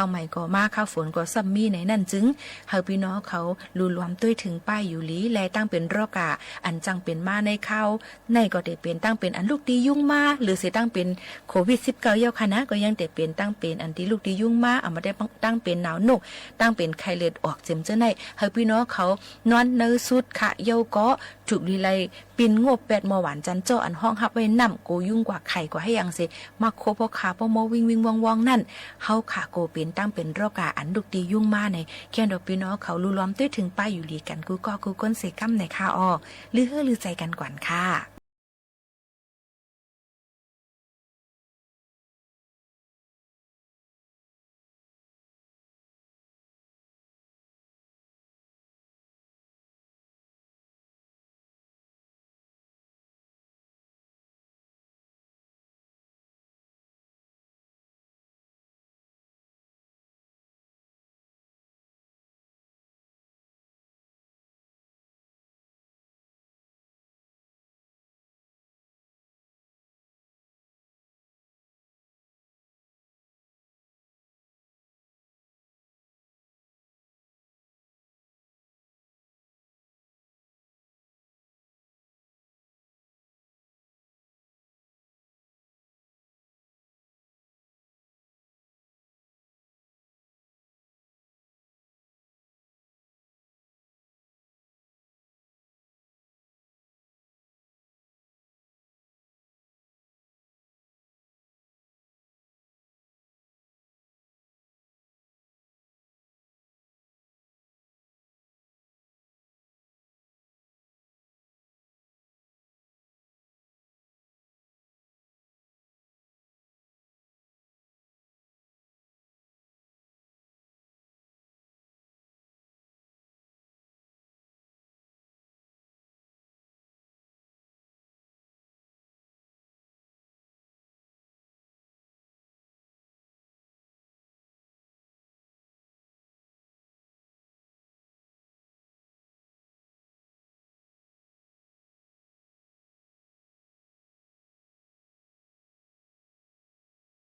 ယူႇလီ လႄႈ တၢင်းပဵၼ်ရေႃးၵႃႇ ဢၼ်ၸၢင်ႈပဵၼ်မႃးၼႂ်းၶၢဝ်းၼႆႉၵေႃႈ တေပဵၼ်တၢင်းပဵၼ်ဢၼ်လုၵ်ႉတီႈယုင်းမႃး လိူဝ်သေတၢင်းပဵၼ် โควิดสิบเก้า ယဝ်ႉၶႃႈၼႃႇ ၵေႃႈယင်းတေပဵၼ်တၢင်းပဵၼ်ဢၼ်တီႈလုၵ်ႉတီႈယုင်းမႃး ဢမ်ႇဝႃႈတၢင်းပဵၼ်ၼၢဝ်ၼူၵ်ႉ တၢင်းပဵၼ်ไข้เลือดออก ၸဵမ်ၸိူဝ်းၼႆႉ ႁႂ်ႈပီႈၼွင်ႉၶဝ် ၼွၼ်းၼႂ်းသုတ်းၶႃႈ ယဝ်ႉၵေႃႈ ထုၵ်ႇလီလႆႈ ပိၼ်ႈငူပ်ႉပႅတ်ႈ မေႃဝၢၼ်ႇၸၼ်ၸေႃႉ ဢၼ်ႁွင်းႁပ်ႉဝႆႉၼမ်ႉ ၵူဝ်ယုင်းၵႂႃႇ ไข้ၵႂႃႇ ႁဵတ်းသင်သေ မႃးၶူပ်းႁဝ်းၶႃႈ ပေႃးမေႃဝိင်ႈဝိင်ႈဝွင်းဝွင်းၼၼ်ႉ ႁဝ်းၶႃႈၵူဝ်ပဵၼ်တၢင်းပဵၼ်ရေႃးၵႃႇ ဢၼ်လုၵ်ႉတီႈယုင်းမႃးၼႆ ၶႅၼ်းတေႃႈပီႈၼွင်ႉၶဝ် လူလွ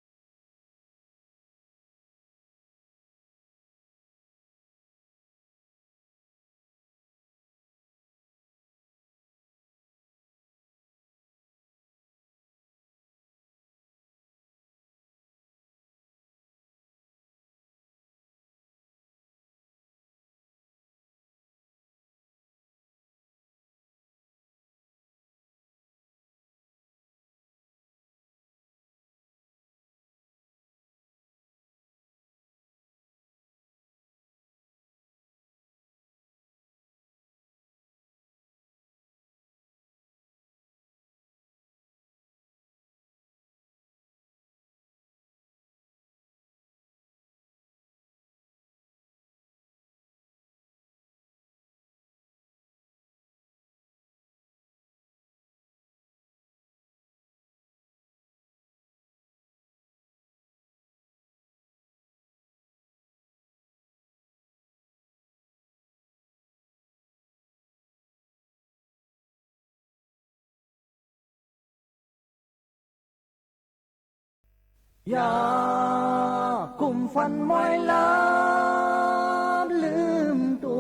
မ်တူၺ်းထိုင်ပၢႆးယူႇလီၵၼ် ၵူႈၵေႃႉၵူႈၵူၼ်းသေၵမ်းၼႆၶႃႈဢေႃႈ။ လိုဝ်ႈႁိူဝ်းလိုဝ်ႈၸႂ်ၵၼ်ၵွၼ်ႇၶႃႈ။ Yaꞈ hk'aˇ mvuhˇ hpawˇ mawehˇ laˇ leuˉ tuˬ,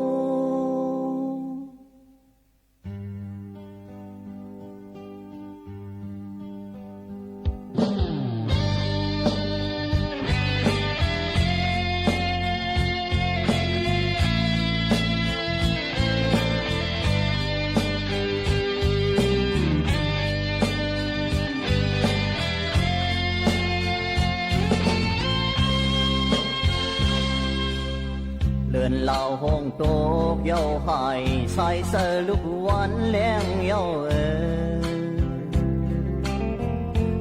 lehˬ laˬ hawˇ toꞈ yaˇ haiˬ sai suh luˬ wanˇ lehˬ yaˇ-oˬ,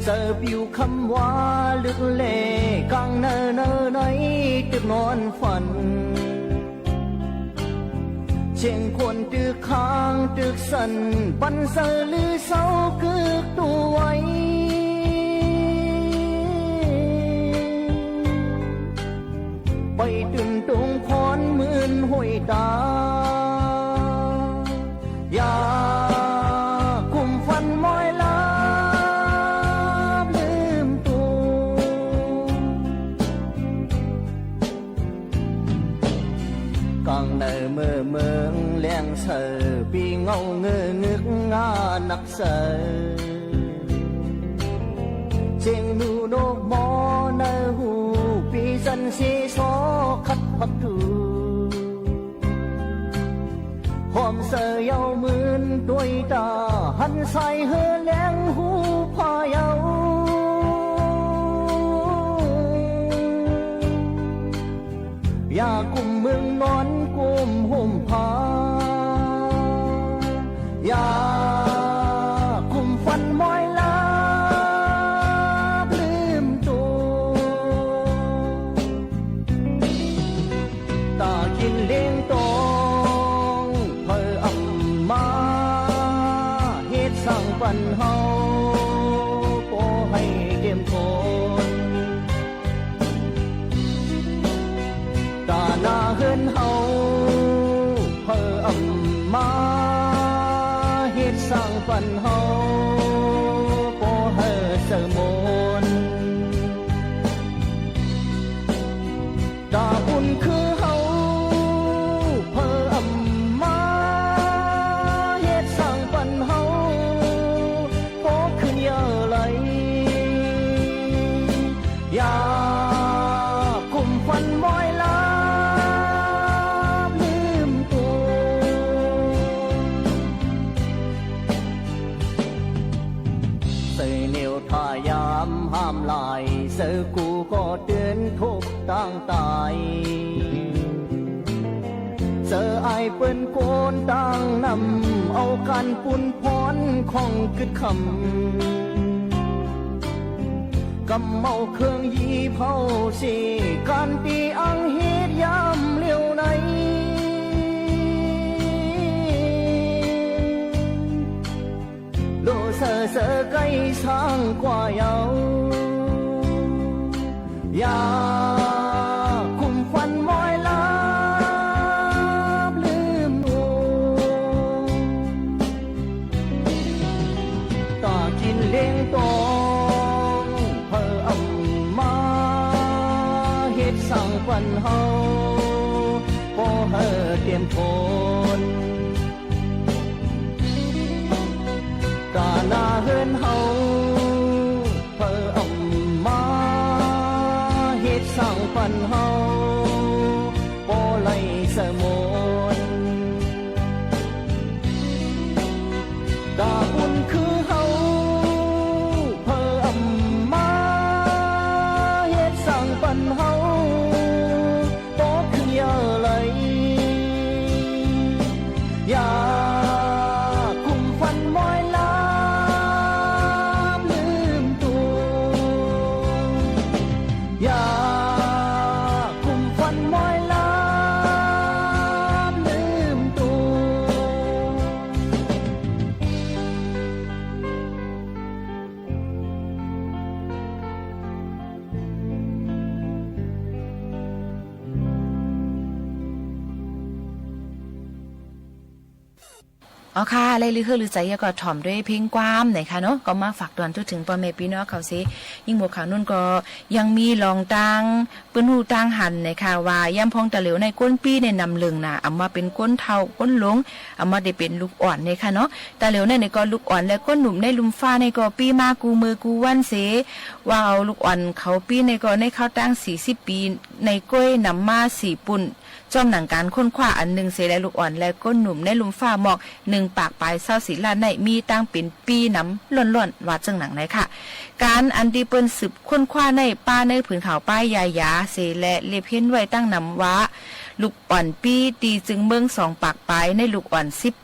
Suh piˇ-oˬ hkaˇ mvuhˇ leuˆ leh, kaꞈ naˬ naˬ naˬ-e teˇ naw fanˍ. Chehˇ hkawˇ teˇ hk'anˇ teˇ sanˍ, pan suh leuˉ shaoˉ keu tuˬ ve. Paiˇ tuˬ dawˇ hkawˇ meuˇ hoꞈ taˍ, yaꞈ kuˬ fanˍ mawˬ laˇ leuˉ tuˬ. Kaꞈ naˬ meuˇ meuˇ lehˬ suh piˇ ngawˬ ngeuˬ ngeuˬ ngaˬ naꞈ suh. Chehˇ nuˬ noˆ mawˬ naˬ huˍ piˇ zanˇ sheˍ shaw hk'aˇ hpaˇ tuˬ. Hawˍ suh yaˇ meuˇ dawˇ-e taˍ, haꞈ shaiˍ heuˆ leh huˍ hpaˇ yaˇ-oˬ. Yaꞈ kuˬ meuˇ naw kuˬ hoꞈ hpaˇ, yaꞈ kuˬ fanˍ mawˬ laˇ leuˉ tuˬ. Taˇ kiˇ lehˬ tawˇ hpeuꞈ aˬ maˇ, heˆ saˇ panˍ haoˬ pawˇ haiˬ teˇ hpaˍ. Taˇ naˬ heuˆ haoˬ hpeuꞈ aˬ maˇ, heˆ saˇ panˍ haoˬ pawˇ haiˬ suh mawˬ. Taˇ buˆ hkuˇ haoˬ hpeuꞈ aˬ maˇ, heˆ saˇ panˍ haoˬ pawˇ hkui yaˇ laiˬ, yaꞈ kuˬ fanˍ mawˬ laˇ leuˉ tuˬ. Suh neˬ-oˬ htaꞈ yaꞈ haꞈ laiˬ, suh kuˬ k'awꞈ teˇ htoˆ tanˇ taˍ-e. Suh aiˬ peuˬ konˇ tanˇ naˍ, awˬ kanˇ pun hpawˇ hkawˇ kuiˬ hkam. Kaꞈ mawˬ hkeuˆ yiˍ hpaoˍ sheˍ, kanˇ tiꞈ anˇ heˆ yaˇ mvuhˇ liˇ-oˬ naˍ-e. Loꞈ suhˍ suhˍ k'ai shaˆ k'aꞈ yaˇ-oˬ, yaꞈ kuˬ fanˍ mawˬ laˇ leuˉ tuˬ. Taˇ kiˇ lehˬ tawˇ hpeuꞈ aˬ maˇ, heˆ saˇ panˍ haoˬ pawˇ haiˬ teˇ hpaˍ. Kaꞈ naˬ heuˆ haoˬ hpeuꞈ aˬ maˇ, heˆ saˇ panˍ haoˬ pawˇ laiˬ suh mawˬ. Taˇ buˆ hkuˇ haoˬ hpeuꞈ aˬ maˇ, heˆ saˇ panˍ haoˬ pawˇ hkui yaˇ laiˬ, yaꞈ kuˬ fanˍ mawˬ laˇ leuˉ tuˬ. Yaꞈ kuˬ fanˍ mawˬ laˇ leuˉ tuˬ. Awˬ hk'aˇ, leh ลือ เฮอ ลือ ใส ยะ ก็ถ่อมด้วยเพลงความ นะคะเนาะ ก็มาฝากตอนทุกถึงพ่อแม่พี่น้องเขาสิ ยิ่งหมวกข่าวนุ่นก็ยังมีรองตั้ง ปืนหูตั้งหัน นะคะ ว่าย่ำพ้องตะเหลวในก้นปี้ในนำเลิงนะ อำมาเป็นก้นเฒ่าก้นหลง อำมาได้เป็นลูกอ่อน นะคะเนาะ ตะเหลวในในก็ลูกอ่อนและก้นหนุ่มในลุ่มฟ้าในก็ปี้มากูมือกูวันเส ว่าเอาลูกอ่อนเขาปี้ในก็ในเข้าตั้งสี่สิบปี ในก้อยนำมาสี่ปุ่น จ้อมหนังการค้นคว้าอันหนึ่งเส และลูกอ่อนและก้นหนุ่มในลุ่มฟ้าหมอก หนึ่งปากปลายซาวสี่ล้านในมีตั้งเป็นปี้นำล่อนๆ ว่าเจิ่งหนังในค่ะ การอันที่เปิ้นสืบค้นคว้าในป้าในผืนเขาป้ายยายาเส และเล็บเห็นไว้ตั้งนำว่า ลูกอ่อนปี้ตีจึงเมืองสองปากปลายในลูกอ่อนสิบ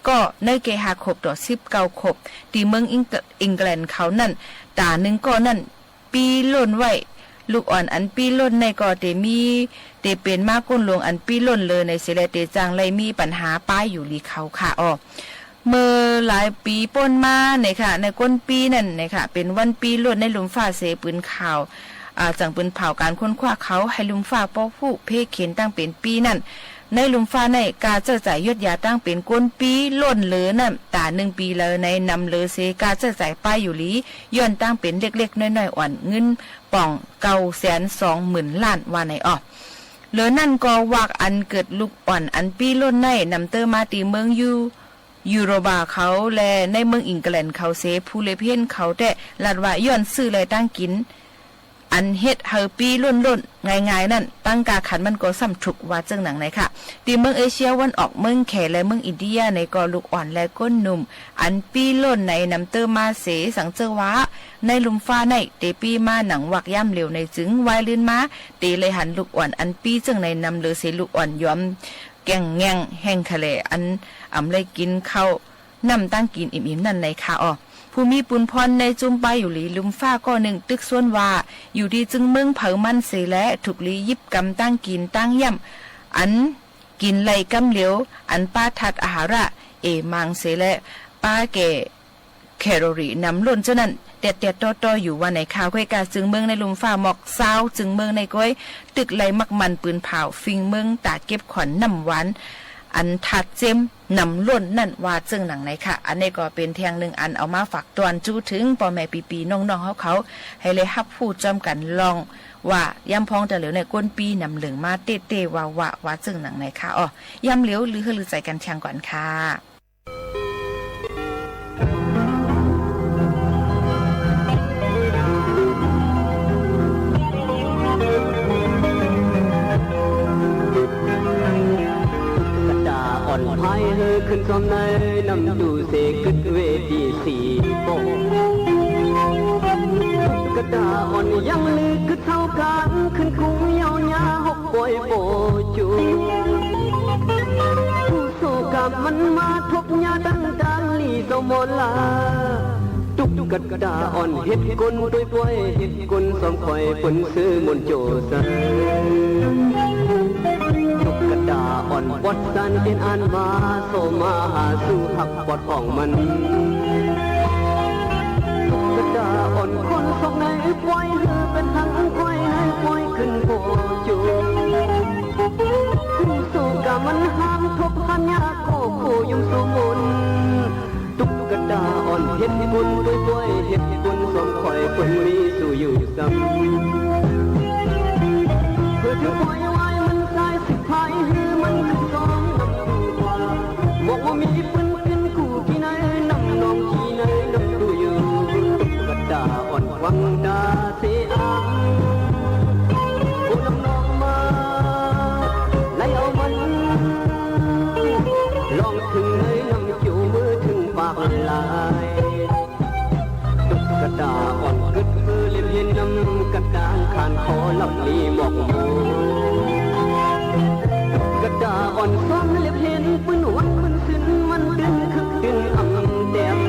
กว่า เก้าแสนสองหมื่น ล้าน วา ใน เกฮา ขวบต่อ สิบเก้า ขวบ တီႈ เมือง อิงแกลนด์ เขา นั่น ตา หนึ่ง ก้อน นั่น ปี้ล่น ไว้ ลูกอ่อน อัน ปี้ล่น ใน ก็ เต มี เต เปลี่ยน มา ก้น ลง อัน ปี้ล่น เลย ใน เส แล เต จัง ไล มี ปัญหา ป้าย อยู่ หลี เขา ค่ะ ออ เมื่อ หลาย ปี ป้น มา ใน ค่ะ ใน ก้น ปี้ นั่น ใน ค่ะ เป๋น วัน ปี้ล่น ใน ลุมႈၾႃႉ เส ปืนข่าว จัง ปืนเผา การค้นคว้า เขา ให้ ลุมႈၾႃႉ ป้อ ผู้ เพ่เข็น ตั้ง เป๋น ปี้ นั่น ใน ลุมႈၾႃႉ ใน กา เจ้าจ่าย ยวดยา ตั้ง เป๋น ก้น ปี้ล่น เลย นั่น ตา หนึ่ง ปี เลย ใน นำ เลย เส กา เจ้าจ่าย ป้าย อยู่ หลี ย่อน ตั้ง เป๋น เล็กๆ น้อยๆ อ่อน เงิน ป่อง เก้าแสนสองหมื่น ล้าน วา ใน ออ เลย นั่น ก็ วัก อัน เกิด ลูกอ่อน อัน ปี้ล่น ใน นำเต๊อะ มา တီႈ เมือง ยู ยูโรบา เขา แล ใน เมือง อิงแกลนด์ เขา เส ผู้ เล็บเห็น เขา แต๊ ลัด วา ย่อน ซื่อ แล ตั้ง กิน อัน เห็ด เฮา ปี้ล่น ล่น ง่ายๆ นั่น ตั้ง กาขัน มัน ก็ ซ้ำ ถูก วา เจิ่ง หนัง ใน ค่ะ တီႈ เมือง เอเชีย วันออก เมือง แข แล เมือง อินเดีย ใน ก็ ลูกอ่อน แล ก้น หนุ่ม อัน ปี้ล่น ใน นำเต๊อะ มา เส สัง เจิ่ง วา ใน ลุมႈၾႃႉ ใน เต ปี้ มา หนัง วัก ย่ำเหลว ใน จึง วาย ลื่น มา เต เลย หัน ลูกอ่อน อัน ปี้ เจิ่ง ใน นำ เลย เส ลูกอ่อน ยอม แก่งแงง แห่ง คะแหล่ อัน อำ ไล กิน ข้าว น้ำ ตั้ง กิน อิ่มๆ นั่น ใน ค่ะ ออ ผู้ มี ปุณณภรณ์ ใน จุม ป้าย อยู่ หลี ลุมႈၾႃႉ ก้อน หนึ่ง ตึก ซ้วน วา อยู่ တီႈ ၸိုင်ႈ မိူင်း เผา มัน เส แล ถูก หลี ยิบ กำ ตั้ง กิน ตั้ง ย่ำ อัน กิน ไล กำเหลว อัน ป้า ธาตุ อาหาร เอ มัง เส แล ป้า แก่ แคลอรี นำ ล่น เจ้า นั่น แต๊ดๆ ต่อๆ อยู่ วา ใน ค่ะ แกวกา ၸိုင်ႈ မိူင်း ใน ลุมႈၾႃႉ မွၵ်ႈ ซาว ၸိုင်ႈ မိူင်း ใน กวย ตึก ไล มักมัน ปืนเผา ฟิง မိူင်း ตา เก็บ ขวัญ น้ำ หวาน อัน ธาตุ เจม นำ ล่น นั่น วา เจิ่ง หนัง ใน ค่ะ อัน ใน ก็ เป๋น แทง หนึ่ง อัน เอา มา ฝาก ตวน จู๊ ถึง ปอแม่ ปีปี น้องๆ เฮา เขา ให้ ไล ฮับ ฮู้ จอม กั๋น ลอง วา ย่ำ พ้อง เตอ เหลว ใน ก้น ปี้ นำ เหลิง มา เต๊ะๆ วาๆ วา เจิ่ง หนัง ใน ค่ะ ออ ย่ำเหลว ลือ เฮอ ลือ ใจ๋ กั๋น แทง ก่อน ค่ะ กระดาอ่อนพายเฮอขึ้นซ้อมในน้ำตู้เสกึดเวทีสี่ปก กระดาอ่อนยังลือกึดเท่ากันขึ้นคุ้มเยาวยาหกปอยโปจู ผู้โศกกรรมมันมาทบญาตั้งกลางหลีสมรลา ตุ๊กตาอ่อนเห็ดกลนตวยปวยเห็ดกลนซ้อมคอยเปิ้นซื้อมนต์โจซัน ตุ๊กตาอ่อนปอดสันเอ็นอันมาโสมาหาสู่หักปอดของมัน ตุ๊กตาอ่อนคนสกในปวยหือเป็นหังคอยในปวยขึ้นโพจู ผู้โศกกรรมมันห้ามทบหันยาโคโคยุงสุมน ตุ๊กตาอ่อนเห็ดกลนตวยปวยเห็ดกลนซ้อมคอยเปิ้นมีสู่อยู่ซ้ำ เพื่อถือปอยไว้มันสายสิบพายหื้อมันขึ้นซ้อมนำดูกว่า บอกว่ามีเปิ้นขึ้นคู่กี่ในนำนองกี่ในนำดูอยู่ ตุ๊กตาอ่อนควังตาเสอาม โอ้นำนองมา ไล่เอามัน ลองถึงในนำเขียวมือถึงปากลาย ตุ๊กตาอ่อนกึดเพื่อเล็บเห็นนำกระดานขานขอหลับลีหมอกหมู ตุ๊กตาอ่อนซ้อมเล็บเห็นปืนวันมันซึนมันตึนคึกตึนอำแต้ม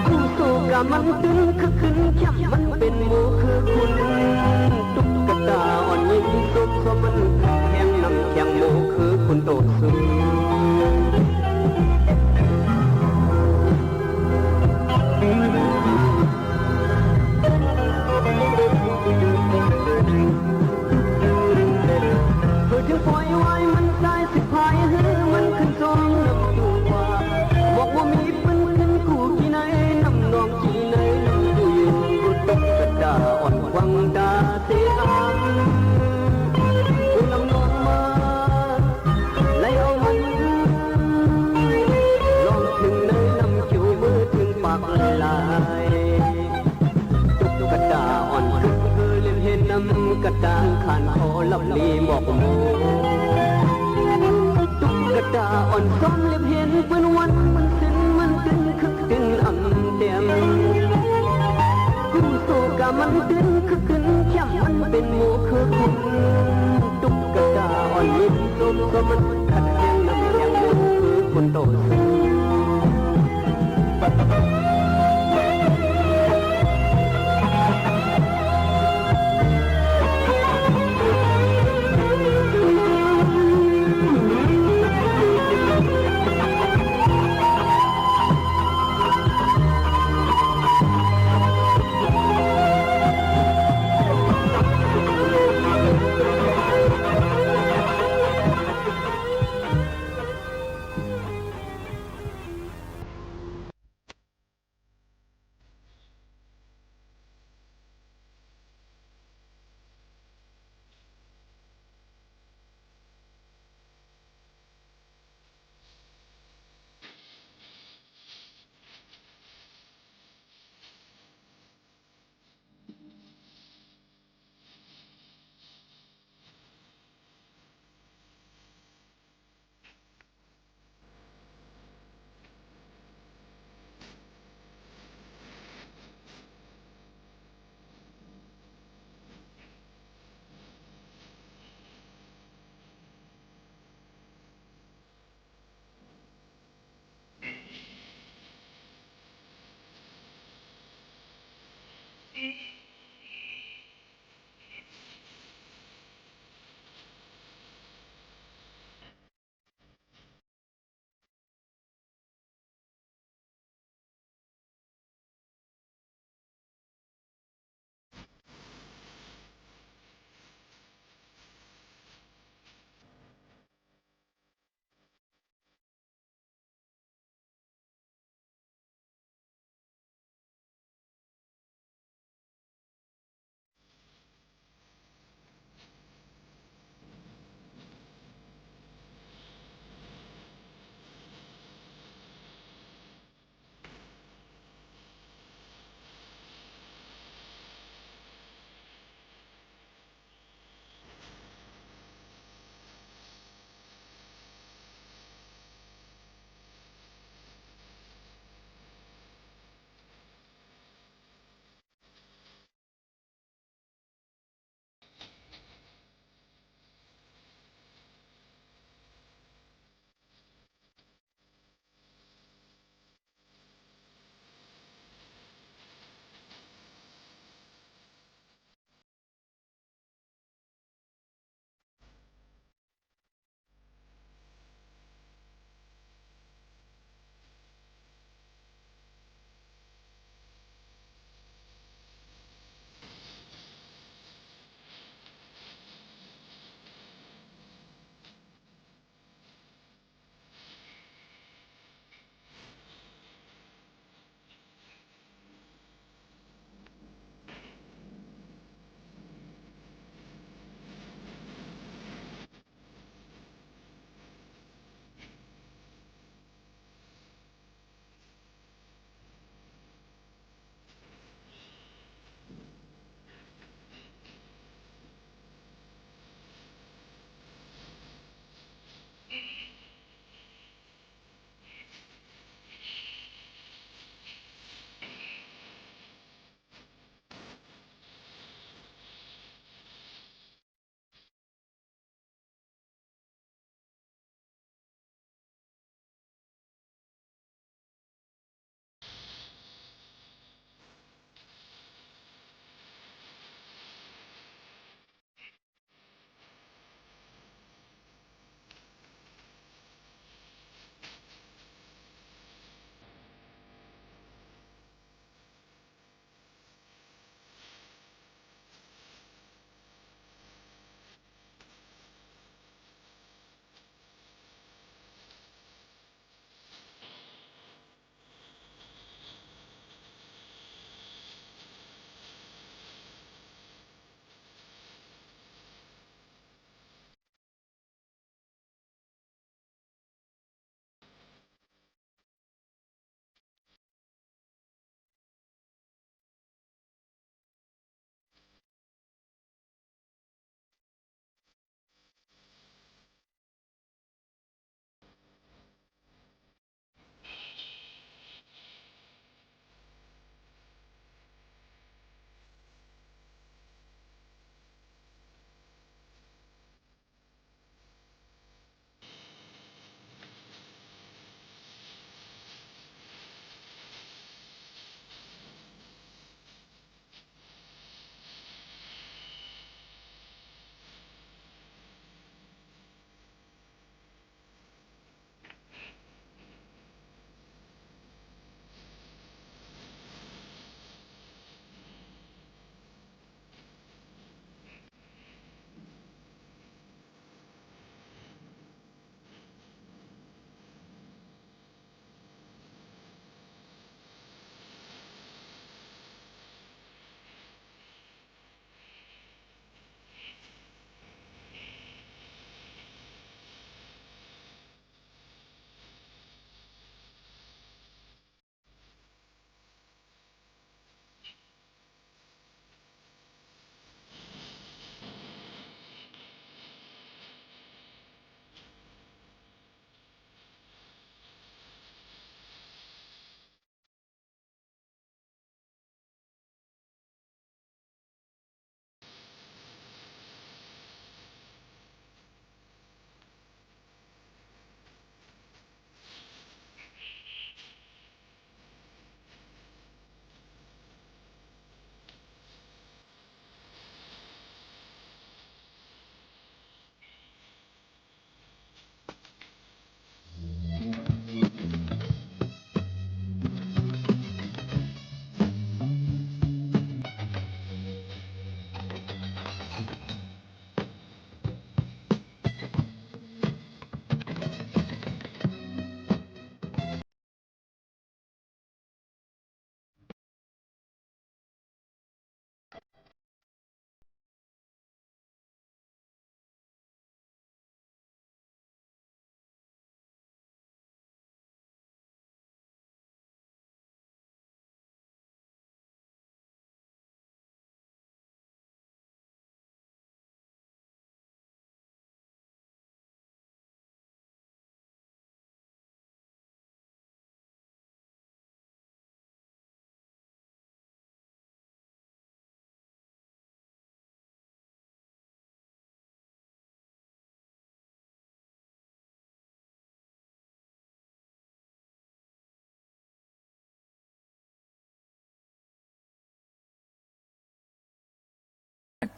ผู้โศกกะมันตึนคึกขึ้นแคบมันเป็นหมูคือคุณ ตุ๊กตาอ่อนยิ้มสุขสมมันแข่งนำแข่งหมูคือคุณโตสู เธอจึงปล่อยไว้มันตายสิพายหื้อมันขึ้นสองนำดูว่า บอกว่ามีปืนขึ้นคู่กี่ในนำนองกี่ในนำดูอยู่ ตุ๊กตาอ่อนควังตาเสียอาม ผู้นำนองมา ไล่เอามัน ลองถึงในนำเขียวมือถึงปากลาย ตุ๊กตาอ่อนกึกเธอเล่นเห็นนำกระดานขานขอหลับลีหมอกหมู ตุ๊กตาอ่อนซ้อมเล็บเห็นปืนวันมันสินมันตึงคึกตึงอำแต้ม กู้โศกกะมันตึงคึกขึ้นแคมมันเป็นหมู่คือคุณ ตุ๊กตาอ่อนยิ้มสมสมมันขัดแย้งนำแย้งหมู่คือ k'oˆ taw.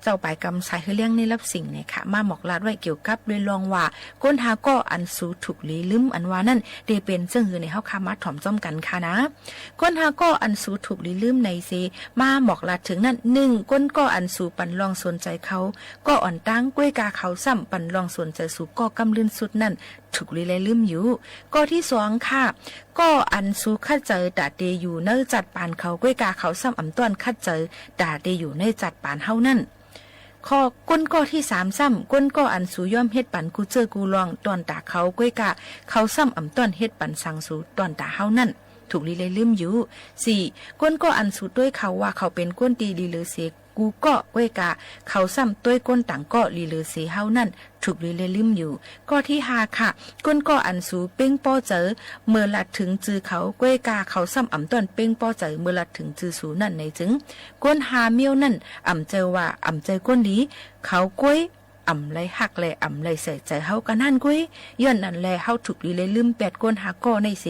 เจ้าปายกำสาย เฮอเลี้ยงในลับสิ่งเนี่ยค่ะ มาบอกลาดไว้เกี่ยวกับเรื่องว่า คนห้าก้ออันสูถูกหลีลืมอันว่านั่น เตเป็นเจิ่งหือเนี่ย เฮาค่ะมาถ่อมจ้อมกันค่ะนะ คนห้าก้ออันสูถูกหลีลืมในเซ มาบอกลาดถึงนั่น หนึ่ง คนก้ออันสูปันลองสนใจเขา ก็อ่อนตั้ง ก้วยกาเขาซ้ำปันลองสนใจสู ก็กำลื่นสุดนั่น ถูกหลีลืมอยู่ ก้อที่สองค่ะ ก็อันสูคัดเจอตาเตอยู่ในจัดปานเขา ก้วยกาเขาซ้ำอ่ำต้อนคัดเจอตาเตอยู่ในจัดปานเฮานั่น ข้อ คนก้อที่สามซ้ำ คนก้ออันสูย่อมเฮ็ดปันกู้เจื้อกู้ลอง ต้อนตาเขา ก้วยกาเขาซ้ำอ่ำต้อนเฮ็ดปันสังสู ต้อนตาเฮานั่น ถูกหลีเลยลืมอยู่ สี่ คนก้ออันสูต้วยเขาว่าเขาเป็นคนตีดีเลยเส กูก้อ ก้วยกาเขาซ้ำต้วยคนต่างก้อดีเลยเส เฮานั่น ถูกหลีเลยลืมอยู่ ก้อที่ห้าค่ะ คนก้ออันสูเป้งป้อเจอ เมื่อลัดถึงจือเขา ก้วยกาเขาซ้ำอ่ำต้อนเป้งป้อเจอ เมื่อลัดถึงจือสูนั่นในจึง คนห้าเมี้ยวนั่น อ่ำเจอว่าอ่ำเจอคนดี เขาก้วย อ่ำไลฮักแลอ่ำไลใส่เจอเฮากันนั่นก้วย ย้อนนั่นแล เฮาถูกหลีเลยลืมแปดคนห้าก้อในเส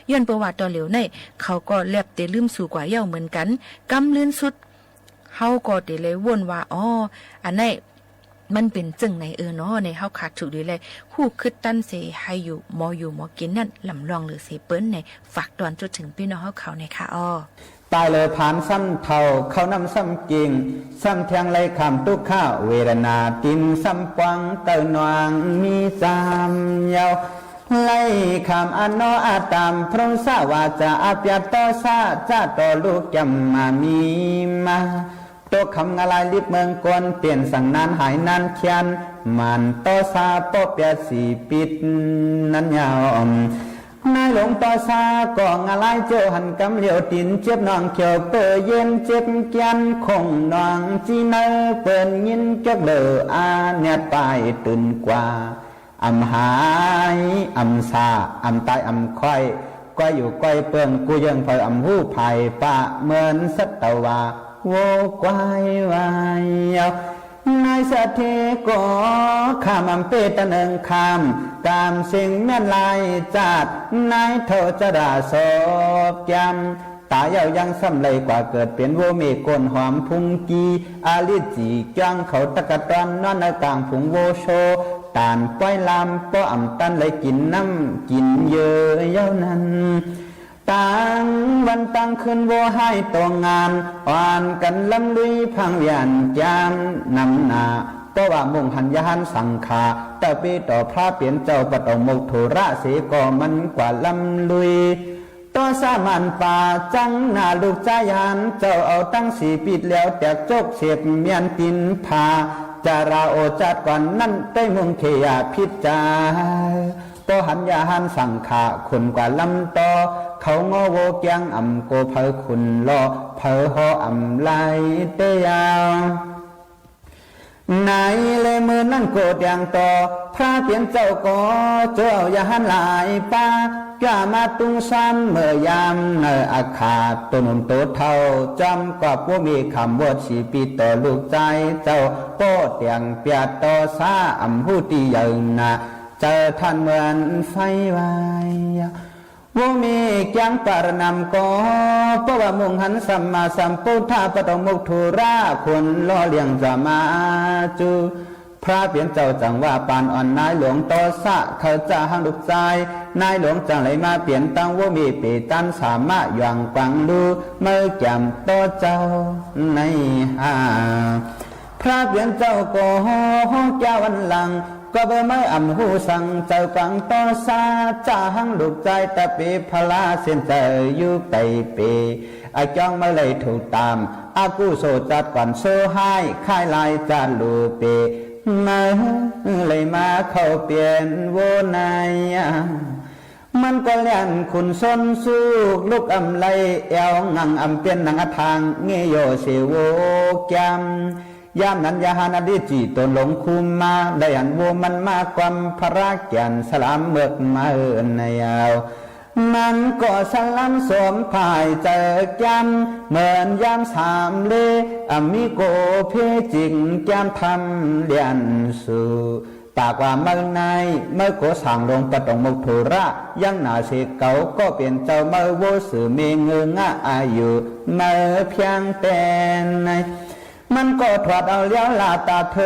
ย้อนเปว่าต่อเหลียวใน เขาก็แลบเตลืมสูกว่าเย้าเหมือนกัน กำลื่นสุด เฮาก็เตเลยว่นว่า อ๋อ อันใน มันเป็นเจิ่งในเออเนาะ ในเฮาขาดถูกหลีเลย ฮู้คึดตั้นเส ให้อยู่หมออยู่หมอกินนั่น ลำลองหรือเสเปิ้นใน ฝากตอนจุดถึงพี่น้องเฮาเขาในค่ะอ้อ ตายเลยผานซ้ำเฒ่า เข้าน้ำซ้ำกิ่ง ซ้ำแทงไรขามตุ๊กข้าเวทนา ตินซ้ำปวงเต้านวงมีจำยาว ไล่ขามอนออาตาม พระสวาจาอาเปียตต่อซา จะต่อลูกยำมามีมา ตัวคำงาลายลิบเมืองกวน เปลี่ยนสั่งนานหายนานเคียน หมันต่อซาป้อเปียสีปิด นั้นยาว นายหลวงต่อซาก่องาลายเจ้าหันกำเหลียวตินเจ็บหนองเขียวเปอเย็นเจ็บแกนคงหนองจีเนอเปิ้นยินเก๊กเหลออาเนียดปายตื่นกว่า อ่ำหายอ่ำสาอ่ำตายอ่ำค่อย ก้อยอยู่ก้อยเปิ้นกู้เยิ่งเผยอ่ำหู้ภายปะเหมือนสัตวา โวควายวาย นายสะเทก็ข้ามอำเปตะเนิงข้าม กามเซ็งแม่นลายจาด นายเฒ่าจราสอบแกม ตายเอายังซ้ำไหลกว่าเกิดเป็นโวเมโกนหอมพุงกี อาลิจีจ้องเขาตะกะตอนนอนในกลางผงโวโช ตานป้อยลามป้ออ่ำตันไหลกินน้ำกินเยอะเย้านั้น ตังวันตังคืนโวให้ตรงงาน อ่อนกันล้ำลุยพังเวียนแกมนำหนา เพราะว่ามุ่งหันยาหันสังขา ตะปีต่อพระเปลี่ยนเจ้าปะตองมกถุระเสก่อมันกว่าล้ำลุย ต่อสามัญป่าจังหน้าลูกจ้ายหันเจ้าเอาตั้งสีปิดแล้วแตกโจกเสพเมียนตินผา จาราโอจัดก่อนนั่นได้มุ่งเขยาพิษจา ก็หันยาหันสังขาขุนกว่าลำต่อ เขางอโวแกงอ่ำโกเผยขุนเลาะเผยหออ่ำไลเตยาว ไหนเลยมือนั่นโกแดงต่อ พระเปียนเจ้าก็เจ้าอย่าหันหลายป้า กล้ามาตุ้งซ้ำเมื่อยามในอาคา ตัวหนุ่มตัวเฒ่า จำกอบผู้มีคำวดสีปีต่อลูกใจเจ้า ก็แต่งเปียต่อสาอ่ำหู้ตีใหญ่หนา เจอท่านเหมือนไฟไหว โวเมแกงปารนำก็ เพราะว่ามุ่งหันสัมมาสัมพุทธะปะตองมุกธุระคนล่อเลี้ยงจะมาจุ พระเปียนเจ้าจังว่าปานอ่อนนายหลวงต่อสะ เขาจะหังลูกชาย นายหลวงจังไหลมาเปียนตั้งโวเมเปตันสามารถหย่างกวางลูเมื่อแก้มต่อเจ้าในหา พระเปียนเจ้าก็ฮ้องแก้ววันหลัง ก็เบอร์ไม้อ่ำหูสั่งเจ้ากวางต่อซา จะหังลูกใจตะเปพลาเส้นใจอยู่ไตเป อาจ้องไม่เลยถูกตาม อากู้โซจัดก่อนโซให้ค่ายลายจัดลูเป มาเลยมาเข้าเปลี่ยนโวนาย มันก็เลียนขุนซนสุกลุกอำไลแอวงังอำเปียนหนังอทางเงยโยเสโวแกม ยามนั้นยาหานาดิจิตนหลงคุมมา ได้อันโวมันมาความพระแก่นสลามเมือกมาเอินในเอา มันก็สลามสวมภายเจอแกม เหมือนยามสามเล อำมีโกเพจิงแกมทำเลียนสู่ ปากว่าเมื่อในเมื่อโกสางลงปะตองมกโทระ ยังหนาเสกเก่าก็เป็นเจ้าเมื่อโวสือเมเงืองะอายุ เมื่อเพียงเป็นใน Anˉ kawˆ htaꞈ awˬ liˇ laˬ taˍ hteu leuˉ hkawˇ kawˆ naˍ maˇ g'awˇ meh hkiˇ puˍ hpeˇ myoˬ. Awˬ taiˍ paˍ naˍ hpaˇ laˇ kaˇ meh awˬ ceuˬ tanˇ kanˇ leh awˬ hkuiˇ taˍ hoꞈ cawˬ e kiˇ maˇ saˍ lonˍ taˆ kaˇ tanˇ mawꞈ nanˇ hto piˇ kawˆ kaˇ nanˇ vaˇ yaˇ အမျိုးကောင်း နံ ใจလမ် တော်စား ဖျဉ်မျဉ်းတန်း လၢႆခူႇလၢႆမိူင်း ခုံငရၢႆး မော်ခၢင် အိုးလျၢ်ပျော် တၢင်းအၼ် ဘိုးမေး တၢင်းသၢင်လူင် အလစ်ၸီ လူင်းသူ ရောဒူဝ တႃႇပၼ် မော်မႆႈတွင်းလီၤ မိူင်းငရၢႆး ၾႆးပုၼ်ႇယဝ်ႉ အလစ်ၸီ လူင်းၶၢမ်ႇ အနီႇ တၢမ်ႇၵဝ်ႈသၢင်ႇၶႄႇ သႅၼ်ၼိုင်ႈ ၸင်ႇဝႃႈ ၵႆႉပဵၼ် ပေႃႇမီးပျၢင် ၼၢႆးလူင် သူပ်းၵျၢမ်းဝၼ်းၼၼ်ႉၵေႃႈ လႆႈမိူဝ်းသဝ်းႁိူင်းမိူင်း ၶွင်ငရၢႆး ၶၢၼ်ၸႂ် ႁွင်ႉႁႃ လုၵ်ႈၸၢႆးယႃႇႁၢၼ်း မႃးဢဝ် သၵ်းၵမ်း ၼၢမ်လဵၵ်းၼၢမ်တွင်း သဵပ်ႇသူပ်းၵၢင်ႈ ၵဝ်ႇၵေႃႉပဵၼ် မႄႈမႂ်ႇၸဝ်ႈယဝ်ႉ မၢင်ၵမ်း ၽူႈမႃးၶိုၼ်ႈ ၸူမ်လူမ်လူင်းၵူၼ် ဢူဝ်းႁွင်ႉႁႃ ၸဝ်ႈမုၼ်ၸၢင်းပုတ်ႉတႃႇ ၸဝ်ႈယႃႇႁၢၼ်းၵေႃႈ ပေႃးဝႃႈၽေးဝႃႈ ၽြႃးပဵၼ်ၸဝ်ႈယဝ်ႉ ၵုသူဝ်ႇဝူၺ်ႇႁွတ်ႈ သပ်ႉပေႇသတ်ႉတႃႇ သတ်ႉတဝႃႇ ၸုင်ႇသဵင်ႈ မိူင်းဢပျေႉယွင်ႇငရၢႆး ၼႂ်းပႃႇရၼမ်ႇၵေႃႈ ပေႃးဝႃႈလုၵ်ႈၸဝ်ႈ ပေႃးဝႃႈလုၵ်ႈၸဝ်ႈဝူၺ်ႇႁွတ်ႈ ၵုသူဝ်ႇ လႆႈႁူႉၸႅင်ႈဢသၢၼ်ႇ လုၵ်ႈႁၵ်ႉမႄႈႁၢၼ်တႃႇၸၵႃႇ ယႃႇႁၢၼ်းၵိင်ႇတေၶိုၼ်းလႂ်သေၵေႃႈ ႁၢင်ႈမၼ်းငိၼ်းသဵင်ၸၵႃး မိူၼ်မႄႈႁွင်ႉႁႃလုၵ်ႈၸၢႆး သဵင်ၼၢႆးပေႃႈ မေႃးမႃးႁၢင်ႈၸႂ်ဝႆႉယဝ်ႉ ယႃႇႁၢၼ်းလုၵ်ႈၸၢႆးၵေႃႈ ဢဝ်ပဵၼ်ၸိတၸႃႉ ယိၼ်းလူလႃႇၽေး လႆႈလူင်းတႂ်ႈလႄးပႃးပႄႇ ၸဝ်ႈၵေႃႈ ထၢၼ်ႇပေႃးဢမ်ႇသုင်းသွမ်းတေႃႇ ဢေႃးၸႃႇမီႇၶဝ် ၼမ်ႉၼႂ်းၼႄႇ ၵၢင်ၵေႇၵျၢင်ႉၶေႃးၼၼ်ႉယဝ်ႉ ၼႆလႄႈ ၽြႃးပဵၼ်ၸဝ်ႈ ပတေႃႇမုတ်ႉထူဝ်းရၺၢၼ်ႇ တေႃႇၸဝ်ႈမုင်းၸႅင်ႈႁၼ် သၽေႃးဢယုတ်ႉထေႇယႁၢၼ်း ၵွပ်ႈပိူဝ်ႈဢဵတ်းလူလႃႇၽေး ထၢၼ်ႇပေႃးဢမ်ႇၵိၼ်ဢမ်ႇယမ်ႉပိူင်သင် ၽြႃးပဵၼ်ၸဝ်ႈၸင်ႇတၵ်ႉထၢမ်မၼ်း ၽိၵ်ႉၶုထေႇယႁၢၼ်း တူၼ်တပႄးၸဝ်ႈ သင်လႄႈပေႃးဢမ်ႇသုင်းၶဝ်ႈၼႆၼေႃႈ ႁၢင်ႈၼင်ႇသၽေႃးၵၢင်ၸႂ် ၶိင်းမၼ်းတပႄးယိၼ်းၶီႈ သပႂ်သင်မဵဝ်း ၶဝ်ႈသွၼ်းမဝ်ႇသုင် ပိူင်ၵွႆႇသၢၼ်ႇဢၸႃႇ ဢလူဝ်ႇတပႄးတေႃႇ မီးဢၵျွင်းၼင်ႇႁိုဝ်ၼိုင်ႈ ဢမ်ႇၵိၼ်ဢမ်ႇယမ်ႉ ယွမ်ႁဵဝ်ႇ ဢသႃႇႁႅင်ႈႁႅတ်ႇၵႂႃႇ မီးသင်ၵျွင်းၸဝ်ႈၼေႃႈ ၽြႃးပဵၼ်ၸဝ်ႈ ၼုၵ်ႉၶပႃႉထၢမ်လၢတ်ႈ ယႃႇႁၢၼ်းတပႄးၸဝ်ႈ ၼႂ်းၵႄႇဝိႁႃႇ ယႃႇႁၢၼ်း ဢသိၼ်ၽြႃး တိၶႃႇၼေႃး ၶႃႈတပႄးတေႃႇ ၵိင်ႇတေမီးၼွၼ်းၶိုၼ်းလႂ် ၽၼၼ်ႇတၵႃႇမႄႈ သဵင်ၵတ်းသဵင်ငဝ် ၽႅဝ်ထိုင်ငိၼ်းမႃး ယူႇသၢႆလၢၼ်ႉ ငိၼ်းႁွင်ႉႁႃလုၵ်ႈၼင်ႇဝႃႈၶႃႈဢေႃႈ ဢမ်ႇႁူႉပဵၼ်သေ သဵင်သင်ႇသၵႃး မၢင်ၵမ်းမိူၼ်သဵင်တၵႃႇမႄႈ ႁွင်ႉႁႃလုၵ်ႈ ယႃႇႁၢၼ်း သင်ႇၶႃႇ ပေႃးဢၼ် ၶႃႈတပႄးတေႃႇ တေမွႆႈၵေႃႈ ငိၼ်းသဵင်သႅၼ်ႇ ႁွင်ႉႁႃလုၵ်ႈ ဢူၼ်ၵႂႃႇတၢင်းၵျွင်းၶႃႈဢေႃႈ ၼင်ႇၼႆ ၽၼ်းတေႇ ရေႃးသေႇၵႃႇရဝ လီႇ ၸီႇ ဢုၵ်ႉၶျတမ်ႇၵေႃးမႃႇ ၼင်ႇၼႆ ၽၼ်းတေႇ ရေႃးသေႇၵႃႇရဝ လႅတ်ႈဢုၵ်ႉၶျတမ်ႇ ၵူမ်ႈဝၼ်ႇတၼႃႇၵျွင်းၵျႃႇ သၼႃႇတေႃႇမူႇဢိတ်းလူႇ ၶႃႈတပႄးတေႃႇသေၵမ်း တူၺ်းတေႃႇလူႇၵႆႇသႂ်ႇ သႅင်သၽေႃး ၸဝ်ႈႁဝ်းသုၺၢၼ်ႇတေႃႇ ၽြႃးမုင်ႈၸႅင်ႈ တီႈၶႃႈၼေႃႈၸဝ်ႈ ပေႃးဝႃႈ ယႃႇႁၢၼ်းတွင်းပၢၼ်ႇ တွင်ႈၵႂႃႇထၢမ်ၵႂႃႇၼင်ႇၼႆယဝ်ႉၵေႃႈ ၽြႃးပဵၼ်ၸဝ်ႈၸင်ႇ တင်းတႃႇသႅင်လႅင်းၵႆ လႆလူၵႂၢင်ႈၵႂၢင်ႈ ႁၼ်တၢင်းၸႅင်ႈၼႃႈၵျႃႇသေႇၶျႃႇ ဢၼ်ပဵၼ်မႄႈမႂ်း ဢမ်ႇမီးတႃႇၼႃႉသီႇလႃႉ မႃႇၼႃႉမၢၼ်ႇထွင်ႇ တၢႆၵႂႃႇလူင်းပွင်ႇ ဢဝီႇၸီႇၵူၼ်းထုင်ႉတုၵ်ႉၶႃႇ မၼ်းႁွင်ႉႁႃမႂ်းၸဝ်ႈ ၵႂႃႇယူႇတီႈၼႂ်းတႃႇပၼ်ႇၼႃႇ မေႃမႆႈၼၼ်ႉ ယဵတ်ႇဢၵုသူဝ်ႇမၼ်းၼၼ်ႉ ပဵၼ်သေၽီၽဵတ်ႇမႃးမွၵ်ႇ ၸဝ်ႈၶႂၢင်ႉလၢတ်ႈ မႂ်းလူဝ်ႇပုတ်ႉတႃႇငိၼ်းၵႂၢႆး ဢပျတ်ႈမၼ်းလႆႈၶၢမ်ႇသီႇပိတ်ႉတေႃႇ ဢဝ်လႅဝ်ၼႂ်းမိုဝ်း ဢၵုသူဝ်ႇမၼ်းငွႆးမွၵ်ႇၸဝ်ႈဝႃႈၼႆ ပဵၼ်ၵူၼ်းဢမ်ႇႁူႉၸၵ်းၵႃႇယႁၢင်ႈ ဢမ်ႇမီးပုၼ်ႈတၢင်ႇတႃႇၼႃႉသီႇလႃႉ ၼင်ႇပိူၼ်ႈတေႃးၵဝ်ႇဢႃႈၵူဝ်း ၽရေႃးသႃႉဝႃႇၸႃႇ ဢမ်ႇသွင်ႇဢမ်ႇၵိၼ် ၸၢင်ႈဝႃႈၵႃႈမၼ်းတႂ်ႈသိၼ်ႈတႂ်ႈသိူဝ်ႈ ငိူဝ်ႈပူၼ်ႉတီႈၶီဢဝ်တေႃးသႃႉ ၸၢင်ႈဝႃႈတၵႃႇမႄ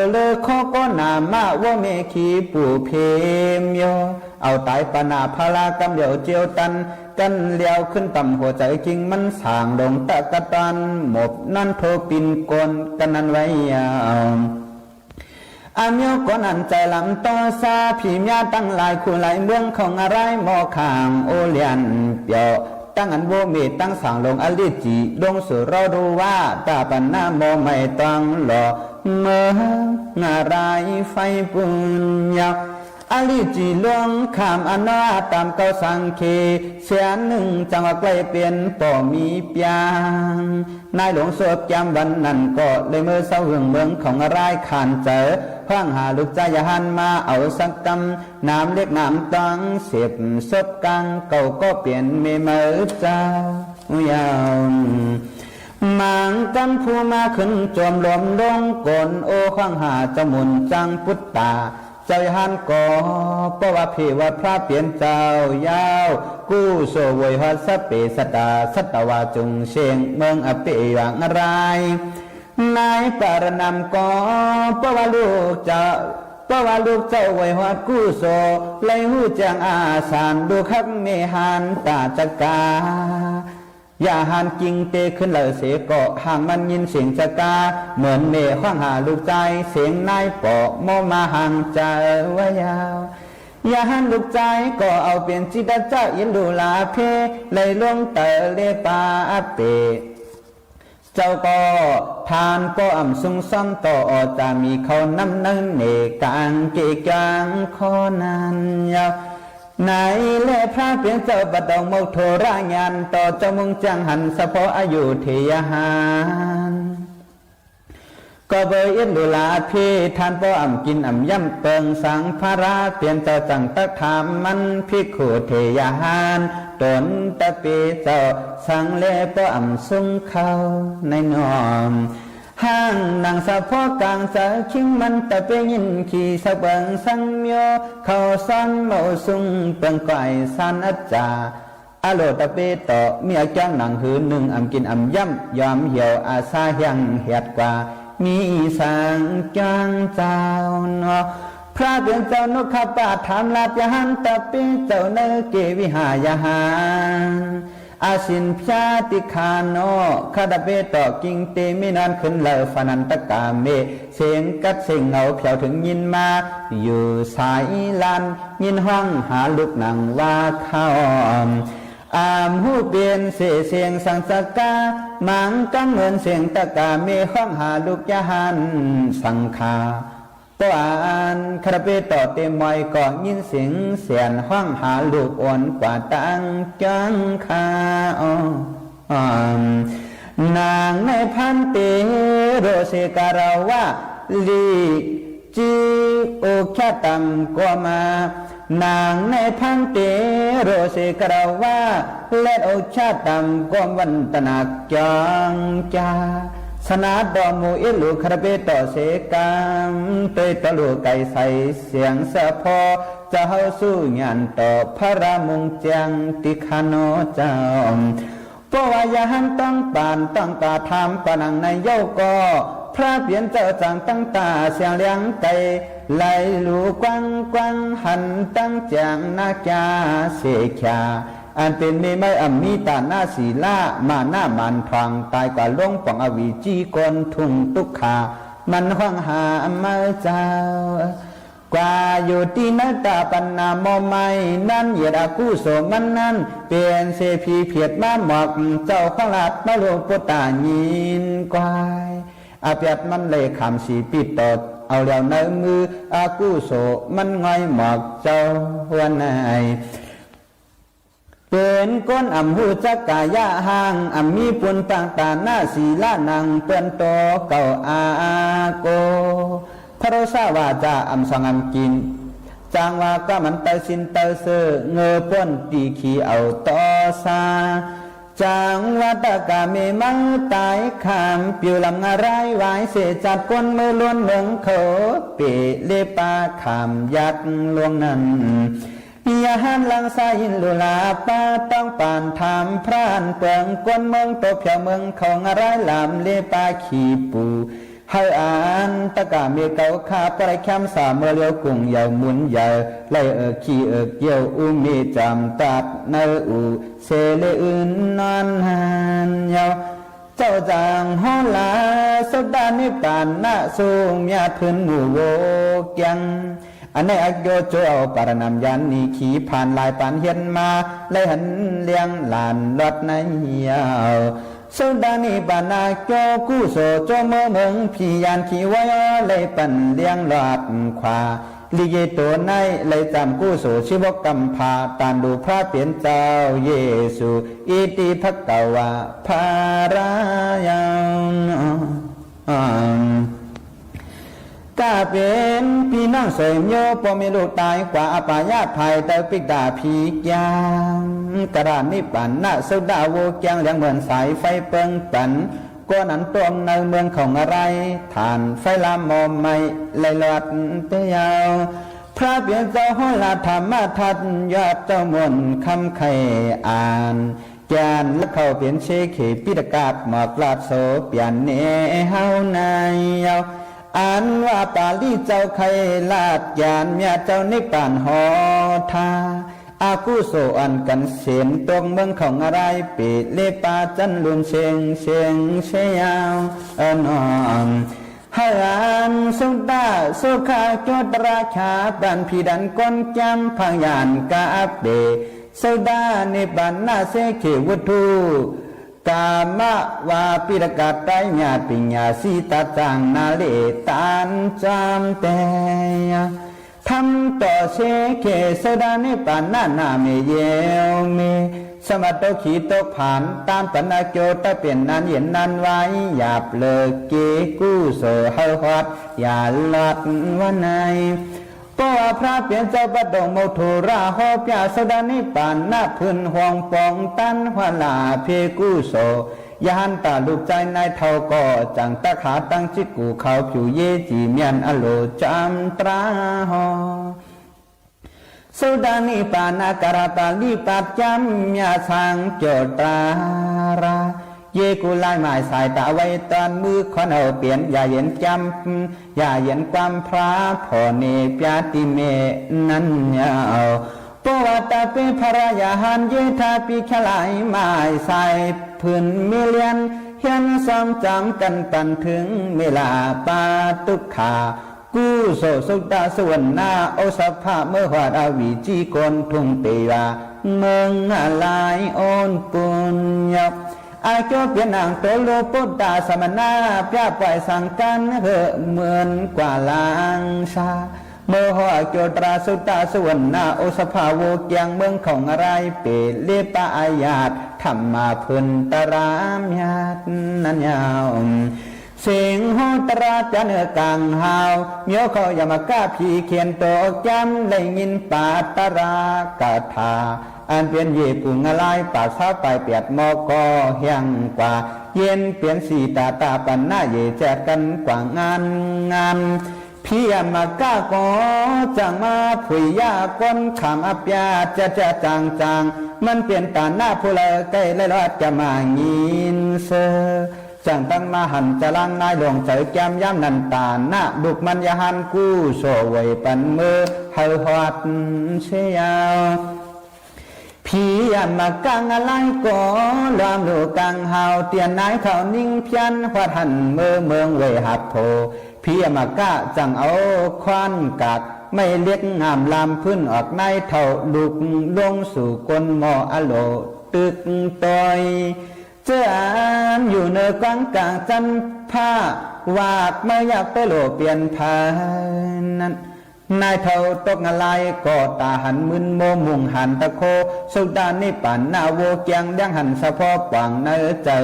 ႈမႂ်းတၢႆၶၢမ်ႇ ပိဝ်လမ်ငရၢႆးဝၢႆးသေ ၸၢတ်ႈၵူၼ်းမိူဝ်းလူၼ်ႉမိူင်းၶဝ် ပႄႇလႄႈပႃးၶၢမ်ႇယၢၵ်ႈလူင်းၼၼ်ႉ ယႃႇႁၢၼ်းလၢင်းသႃးယိၼ်းလူလႃႇ ပႃးတွင်းပၢၼ်ႇထၢမ်ၽြႃးဢၼ်ပိူင် ၵူၼ်းမိူင်းတူၵ်းၽႅဝ်မိူင်းၶဝ် ငရၢႆးလမ်လႄႈပႃးၶီႇပူႇ Hawˉ anˉ taˇ kaˬ miˬ k'aoˍ hkaˇ pawˆ leh hkiˉ saˍ meuˇ liˇ-oˬ, kuˬ yaˬ mvuhˇ yaˬ leh uiˍ hkiˇ uiˍ kehˬ uˉ miˇ caˬ taꞈ naˇ uiˍ se le uiˍ naˇ naˇ yaˇ-oˬ. Caˇ caˇ hawˉ laˬ suhˆ daˇ niˆ paˍ naˆ suh myaˇ hpui mvuhˇ g'oˇ kehˬ. A nehˆ a cawˇ cawˇ awˬ paˍ raˍ naˍ yaꞈ nyi hkiˇ hpanˍ laiˬ paˍ hehˉ maˇ leh heh liˇ laˬ lawˬ naˇ yaˇ-oˬ. Suhˆ daˇ niˆ paˍ naˆ cawˇ กุศล cawˇ meuˇ meuˇ hpiˇ yanˇ hkiˇ waiˇ leh paˍ liˇ lawˬ hkaw liˇ yehˬ to naˆ leh caˇ กุศล chi bawˆ กำพร้า taˍ luˬ พระผู้เป็นเจ้า Yeˍsuˆ อิติภะคะวา พระยา กล้าเป็นพี่น้องเสยโย พ่อแม่ลูกตายกว่า อัปปายาตภัย เตอร์ปิกดาผีแก้ม กระดาษนิพพานนะ สุดาโวแกงเหลืองเหมือนสายไฟเปิงปัน ก็นั้นต้มในเมืองของอะไร ถ่านไฟลามมอมไหม้ ไล่หลอดเตียว พระเปียนเจ้าห้อยลาธรรมทัศน์ยอดเจ้ามนต์คำไขอ่าน แก่นและเข้าเป็นเชเขปิตกาศหมอกลาดโสเปลี่ยนเนเฮาในเยา อันว่าปาลีเจ้าไขลาดแก่นเมียเจ้านิพพานหอทา อากุโสอ่อนกันเสนตกเมืองของอะไรเปเลปาจันลุนเชงเชงเชยาว เออนอม ဟႂ်ႈဢၼ်သုတ်ႉတသုၶၵျေႃးတြႃးၶႃႈ ပၼ်ၽီတၼ်ၵွၼ်းၵျၢမ်းၽႂ်ယၢၼ်ၵႃႈပႄႇ သုတ်ႉတၼိပ်ႉပႃႇၼ သေၶေႇဝုတ်ႉထု ၵႃႇမဝႃႇပိတၵႃႇတၢႆး ၺႃႇပိင်ႇၺႃႇ သီႇတႃႇၸၢင်ႇ ၼႃႇရေႇတၢၼ်ႇၸွမ်းတႄႉယဝ်ႉ ထမ်းတေႃႇသေၶေႇ သုတ်ႉတၼိပ်ႉပႃႇၼ ၼႃႇမေႇယေႃးမေး သမ်ႉမႃးတူၵ်းၶီတူၵ်းၽၢၼ် တၢၼ်းပၼ်ၼႃႇၵျူဝ်း တၵ်းပဵၼ်ၼၼ်ႉယဵၼ်ၼၼ်ႉဝႆႉ ယၢပ်ႇလိူဝ်ၵေးၵုသူဝ်ႇ ႁႂ်ႈႁွတ်ႈယႃႇလွတ်ႈဝႃႈၼႆ ပေႃးဝႃႈ ၽြႃးပဵၼ်ၸဝ်ႈ ပတုမ်ႇမုတ်ႉထူႇရ ႁေႃးပျႃႉ သုတ်ႉတၼိပ်ႉပႃႇၼ ၽိုၼ်ႁွင်ႇပွင်တၼ်း ႁွတ်ႈလႃႇၽေးၵုသူဝ်ႇ ရဟန္တာ လုၵ်ႈၸၢႆးၼၢႆးထဝ်ႈၵေႃႈ ၸင်ႇတၵ်းႁႃ တင်းၸိၵ်းၵူႇၶဝ် ၽူႇယေးၸီႇမႅၼ်ႈ ဢလူဝ်ႇၸမ်တြႃးႁေႃး သုတ်ႉတၼိပ်ႉပႃႇၼ ၵႃႇရတႃႇလိပတ်ႉ ၵျၢမ်းမျၢတ်ႈသၢင်ႇၵျေႃႇတြႃး ယေးၵူႈလၢႆးမၢႆသၢႆတႃႇ ဝႆႉတွၼ်ႈမိုဝ်း ၶွၼ်ႁႂ်ႈပဵၼ် ယႃႇယဵၼ်ၵျၢမ်း ယႃႇယဵၼ်ၵႂၢမ်းၽြႃး ၽေႃႇၼေႇပျႃးတိမေႇ ၼၼ်ႉယဝ်ႉ။ ပေႃးဝႃႈ တပႄးၽြႃးရႁၢၼ်း ယေးထႃး ပိၶလၢႆး မၢႆသၢႆၽိုၼ်မႄးလႅၼ်း ႁႅၼ်းသွမ်းၸၢမ်းၵၼ် ပၼ်ထိုင် မႄႈလႃႇပႃႈတုၵ်ႉၶႃႇ ၵုသူဝ်ႇ သုတ်ႉတသုဝၼ်ႇၼ ဢုတ်ႉသၽ မိူဝ်းႁွတ်ႈ ဢဝီႇၸိ ၵူၼ်းထုင်ႉတေႇယႃႇ မိူင်းငရၢႆး ဢူၼ်ႈပုၼ်ႇယဝ်ႉ ဢၵျူဝ်းပဵၼ်ၼင်ႇ တူဝ်လူဝ်ႇပုတ်ႉထ သမၼ ပျႃႉပွႆႇ သၢင်ႇၵၢၼ်းႁိူဝ်ႈ မိူၼ်ၵႂႃႇလင်သႃႇ မိူဝ်းႁွတ်ႈ ၵျူဝ်းတြႃး သုတ်ႉတသုဝၼ်ႇၼ ဢုတ်ႉသၽ ဝူဝ်းၵႅင်ႈ မိူင်းၶွင်ႇရၢႆး ပေႇလႄးပႃႉ ဢယၢတ်ႈ ထမ်ႇမႃႇၽိုၼ် တြႃးမျၢတ်ႈ ၼၼ်ႉယဝ်ႉ သဵင်ႁေႃးတြႃး ပျႃးၼိူဝ်ၵၢင်ႁၢဝ် မဵဝ်းၶဝ် ယမၵ ၽီၶဵၼ် တူဝ်ၵျၢမ်း လႆႈငိၼ်းပႃး တြႃးၵႃႇထႃႇ ဢၼ်ပဵၼ် ယေႇပုင်ႇငရၢႆး ပၢၵ်ႇသၢဝ်းပၢႆပႅတ်ႇ မေႃႈၵေႃႈ ႁႅင်ႈၵႂႃႇ ယဵၼ်းပဵၼ် သီႇတႃႇတႃႇပၼ်ႇၼ ယေႇၸႅတ်ႈၵၼ် ၵႂႃႇငၢၼ်းငၢၼ်း ၽီယမၵၵေႃႈ ၸင်ႇမႃးၽုၺ်ႇယႃႉ ၵူၼ်းၶၢမ်ႇဢပျႃႉ ၸႅတ်ႈၸႅတ်ႈၸၢင်ႇၸၢင်ႇ မၼ်းပဵၼ်တႃႇၼ ၽူႈလႂ်ၵႆႉလႆႈလွတ်ႈ ၵျၢမ်ႇမႃႇငိၼ်းသိူဝ်း ၸင်ႇတင်းမႃးႁၼ် ၸရၢင်းၼၢႆးလူင် ၸႂ်ၵျၢမ်းယၢမ်းၼၼ်ႉ တႃႇၼ လုၵ်ႈမၼ်းယႁၢၼ်း ၵုသူဝ်ႇဝူၺ်ႇပၼ်မိူဝ်း ႁႂ်ႈႁွတ်ႈသေယဝ်ႉ ၽီယမၵ ငရၢႆးၵေႃႈ လွမ်လူႇၵၢင်ႁၢဝ် တဵၼ်ႈၼၢႆးၶဝ်ႈၼိင်းၽႅၼ်း ႁွတ်ႈႁၼ်မိူဝ်းမိူင်းဝေႇႁၢပ်ႇၽူဝ်ႇ ၽီယမၵ ၸင်ႇဢဝ်ၶွၼ်ႉၵၢၵ်ႇ မႆႉလဵၵ်းငၢမ်ႇလၢမ်ႈၽိုၼ်ႉဢွၵ်ႇ ၼၢႆးထဝ်ႈလုၵ်ႈလူင်းသူႇၵူၼ်းမေႃႈ ဢလူဝ်ႇတိုၵ်းတူၺ်း ၸိူဝ်းဢၼ်ယူႇၼိူဝ်ၵွင်းၵၢင်ၸၼ်ႉၽႃႉ ဝၢၵ်ႈမႂ်းယၵ်ႉပႄးလူဝ်ႇပဵၼ်ၽႂ်ၼၼ်ႉ ၼၢႆးထဝ်ႈတူၵ်းငရၢႆးၵေႃႈ တႃႁၼ်မိုၼ်းမူဝ်း မုင်ႈႁၼ်တၶူဝ်း သုတ်ႉတၼိပ်ႉပႃႇၼ ဝူဝ်းၵႅင်ႈ လႅင်းႁၼ်သၽေႃး ၵႂၢင်ႇၼႂ်းၸႂ်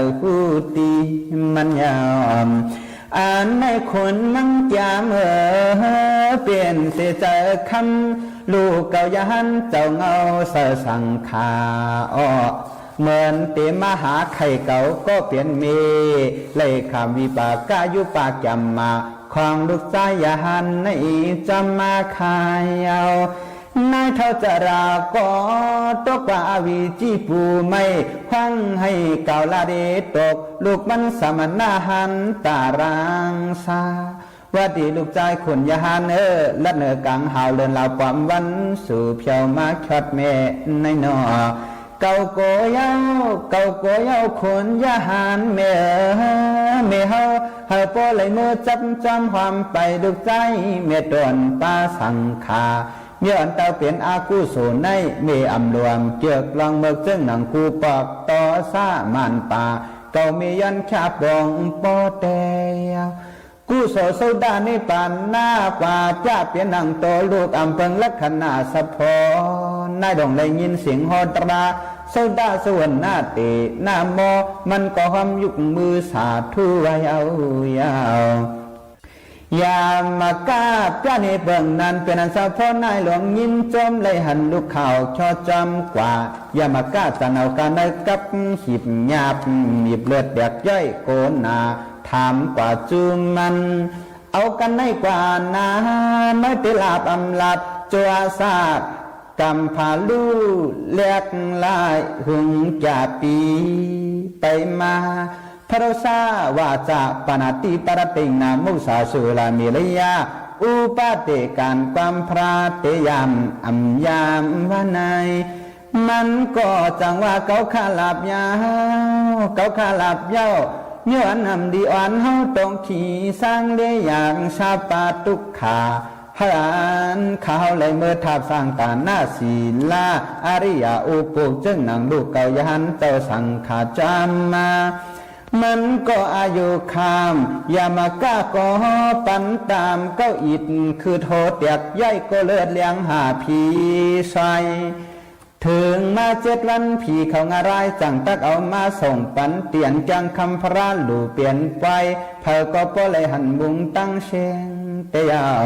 ႁူးတီႈမၼ်းယဝ်ႉ။ ဢၼ်ၼႆႉၶုၼ်မၼ်းၵျၢမ်းဢိူဝ်ႈ ပဵၼ်သေၸႂ်ၶမ်း လူႇၵဝ်ႇယႁၢၼ်းၸဝ်ႈငဝ်ႈသႂ်သင်ႇၶႃႇဢေႃႈ။ မိူၼ်တေမႃးႁႃၶႆႈၵဝ်ၵေႃႉပဵၼ်မႄႈ လႆႈၶၢမ်ႇဝိပႃႇၵယုပႃႇၵျၢမ်ႇမႃႇ ၶွင်လုၵ်ႈၸၢႆးယႁၢၼ်းၼႆႉ ၸွမ်းမႃးၶႃႈယဝ်ႉ။ Naˉ htawˇ caꞈ raˍ k'awꞈ tawˆ k'aꞈ a viˍ ciˇ puˍ maiˬ, hkuaˇ haiˬ kaoˬ la te tawꞈ loꞈ manˇ saˍ maˍ naˆ haˉ taˍ raˇ shaˍ. ว่าแต่ลูกชายคน yaˇ haˉ neuˬ laˇ neuˬ kaꞈ haoˍ leuˬ laˬ paˍ mvuhˇ shuˍ hpyaw maˇ hkawˇ meh naˆ nawˬ. Kaoˬ k'o yaˇ, kaoˬ k'o yaˇ คน yaˇ haˉ meh, meh haoˬ haoˬ pawˇ laiˬ meuˇ caˇ caˇ hawˇ paiˍ ลูกชาย meh tawˇ paˇ saˍ hkaˍ. Meh awˬ taˇ pehˬ a กุศล naˆ meh aˬ loˍ aˬ ceuˬ กลางเมือง ceuˬ naˬ kuˬ paˍ tawˇ shaˉ maˍ paˍ kaoˬ meh yaˇ hk'aˇ pawˆ pawˇ te yaˇ. กุศล suhˉ daꞈ นิพพาน naˆ paˍ caˇ pehˬ naˬ tawˇ loꞈ aˬ peunˍ ลักษณะเฉพาะ naˆ dawˬ leh nyi sheˍ hawˇ daꞈ. Suhˉ daꞈ suhˉ wonˍ naˆ teꞈ naˆ mawˇ, manˇ k'awꞈ hawˇ yuˬ mui shaˍ htuˇ vaˇ yaˇ oˬ yaˇ. Yaꞈ maˍ kaˇ pyaˇ neˇ peunˍ naˬ pehˬ naˬ เฉพาะ naˆ lonˉ nyi cawˇ leh haꞈ loꞈ hk'aoˍ chaw cawˇ kaꞈ. Yaꞈ maˍ kaˇ caꞈ naˬ kaꞈ naˆ kaˆ shiˍ nyaˇ miˬ leuˆ dehꞈ yawˇ k'o naˬ ถามกว่า cuˇ manˇ. Awˬ kaꞈ naˆ kaꞈ naˬ meuˇ te laꞈ aˬ laꞈ co a shaꞈ, กรรมพาลูก leh laiˉ หกสิบปี ไปมา พระสวาจาปาณาติปาตะเตนะ มุสาสุราเมรยะ อุปาเตกัน ความพระเตยาม อัมยามวะไน มันก็จังว่า เก๊าข้าหลับยาว เก๊าข้าหลับยาว ย้อนนำดีอ่อนเฮาต้องขี่สร้างเลี้ยงอย่างชาปาตุกขา เฮาอันข้าเฮาไหลเมิดทาบสร้างตาหน้าศีลา อริยาอุปกเจิ่งหนังลูกเก่ายันเจ้าสังขาจามมา มันก็อายุคำ ยามากล้าก่อปันตามเก้าอิฐ คือโทษแตกย่อยก็เลิศเลี้ยงหาผีซอย ถึงมาเจ็ดวันผีเขางาร้าย จั่งตักเอามาส่งปันเตียน แกงคำพระหลู่เปลี่ยนไป เผยก็ป้อไหลหันมุงตั้งเชงแต่ยาว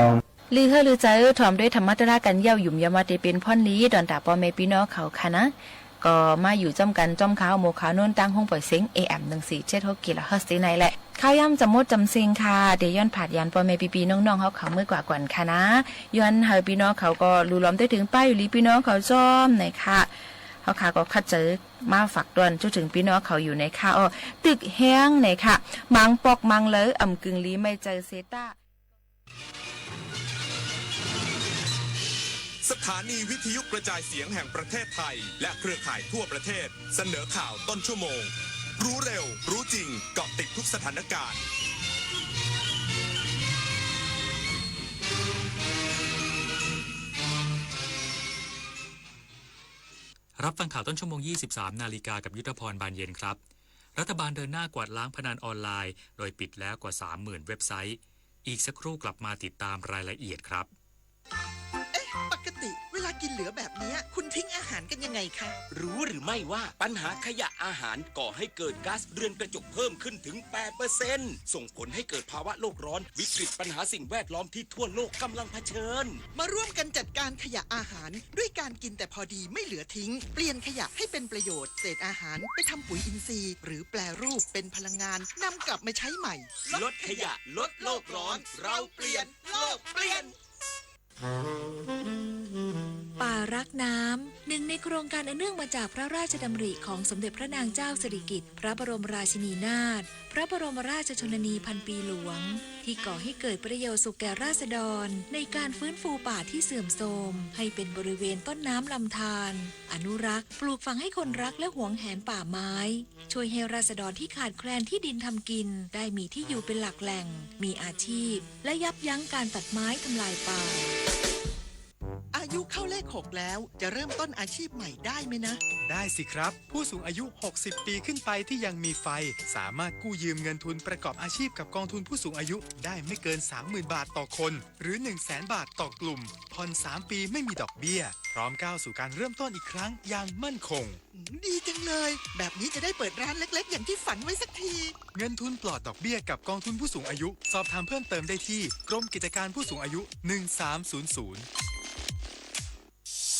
လိုဟႂ်လိူဝ်ၸႂ် ထွမ်ႇတူၺ်းထမ်ႇမတြႃးၵၼ်ယဝ်ႉ ယုမ်ႇယမ်ဝႃႈတေပဵၼ်ၽွၼ်းလီ တွၼ်ႈတႃႇပေႃႈမႄႈပီႈၼွင်ႉၶဝ်ၶႃႈၼႃႈ။ ၵေႃႈမႃးယူႇၸွမ်းၵၼ် ၸွမ်းၶႃႈ မူၶၢဝ်ႇၼူၼ်း တၢင်းႁူင်းပွႆႇသဵင် เอ เอฟเอ็ม หนึ่งสี่เจ็ดหกกิโลเฮิรตซ์ တီႈၼႆႈလႄႈ ၶၢဝ်းယၢမ်းၸမ်မူတ်းၸမ်သဵင်ႈၶႃႈ တေယွၼ်းၽၢတ်ႇယၢၼ်ပေႃႈမႄႈပီႈပီႈၼွင်ႉၼွင်ႉႁဝ်းၶဝ် မိူဝ်းၵႂႃႇၵွၼ်ႇၶႃႈၼႃႈ။ ယွၼ်းႁႂ်ႈပီႈၼွင်ႉၶဝ်ၵေႃႈ လူလွမ်တူၺ်းထိုင်ပၢႆးယူႇလီ ပီႈၼွင်ႉၶဝ်ၸွမ်းၼႆၶႃႈ။ ႁဝ်းၶႃႈၵေႃႈ ၶတ်းၸႂ်မႃးၽၢၵ်ႇတွၼ်ႈ ၸူးထိုင်ပီႈၼွင်ႉၶဝ်ယူႇၼႆၶႃႈဢေႃႈ။ တိုၵ်ႉႁႅင်းၼႆၶႃႈ မၢင်ပွၵ်ႈမၢင်လႂ် ဢမ်ႇၵိုင်ႇလီမႆႈၸႂ်သေတႃႉ สถานีวิทยุกระจายเสียงแห่งประเทศไทย และเครือข่ายทั่วประเทศ เสนอข่าว ต้นชั่วโมง รู้เร็ว รู้จริง เกาะติดทุกสถานการณ์ รับฟังข่าวต้นชั่วโมง ยี่สิบสามนาฬิกา กับยุทธพร บานเย็นครับ รัฐบาลเดินหน้ากวาดล้างพนันออนไลน์ โดยปิดแล้วกว่า สามหมื่น เว็บไซต์ อีกสักครู่กลับมาติดตามรายละเอียดครับ เอ๊ะ ปกติเวลากินเหลือแบบเนี้ย คุณทิ้งอาหารกันยังไงคะ รู้หรือไม่ว่าปัญหาขยะอาหารก่อให้เกิดก๊าซเรือนกระจกเพิ่มขึ้นถึง แปดเปอร์เซ็นต์ ส่งผลให้เกิดภาวะโลกร้อน วิกฤตปัญหาสิ่งแวดล้อมที่ทั่วโลกกำลังเผชิญ มาร่วมกันจัดการขยะอาหาร ด้วยการกินแต่พอดีไม่เหลือทิ้ง เปลี่ยนขยะให้เป็นประโยชน์ เศษอาหารไปทำปุ๋ยอินทรีย์ หรือแปรรูปเป็นพลังงาน นำกลับมาใช้ใหม่ ลดขยะ ลดโลกร้อน เราเปลี่ยน โลกเปลี่ยน ป่ารักน้ำ หนึ่งในโครงการอันเนื่องมาจากพระราชดำริของสมเด็จพระนางเจ้าสิริกิติ์ พระบรมราชินีนาถ พระบรมราชชนนีพันปีหลวง ที่ก่อให้เกิดประโยชน์สุขแก่ราษฎร ในการฟื้นฟูป่าที่เสื่อมโทรม ให้เป็นบริเวณต้นน้ำลำธาร อนุรักษ์ ปลูกฝังให้คนรักและหวงแหนป่าไม้ ช่วยให้ราษฎรที่ขาดแคลนที่ดินทำกิน ได้มีที่อยู่เป็นหลักแหล่ง มีอาชีพ และยับยั้งการตัดไม้ทำลายป่า อายุเข้าเลขหกแล้ว จะเริ่มต้นอาชีพใหม่ได้ไหมนะ ได้สิครับ ผู้สูงอายุ หกสิบ ปีขึ้นไปที่ยังมีไฟ สามารถกู้ยืมเงินทุนประกอบอาชีพกับกองทุนผู้สูงอายุได้ไม่เกิน สามหมื่น บาทต่อคน หรือ หนึ่งแสน บาทต่อกลุ่ม ผ่อน สาม ปีไม่มีดอกเบี้ย พร้อมก้าวสู่การเริ่มต้นอีกครั้งอย่างมั่นคง อืม ดีจังเลย แบบนี้จะได้เปิดร้านเล็กๆ อย่างที่ฝันไว้สักที เงินทุนปลอดดอกเบี้ยกับกองทุนผู้สูงอายุ สอบถามเพิ่มเติมได้ที่กรมกิจการผู้สูงอายุ หนึ่งสามศูนย์ศูนย์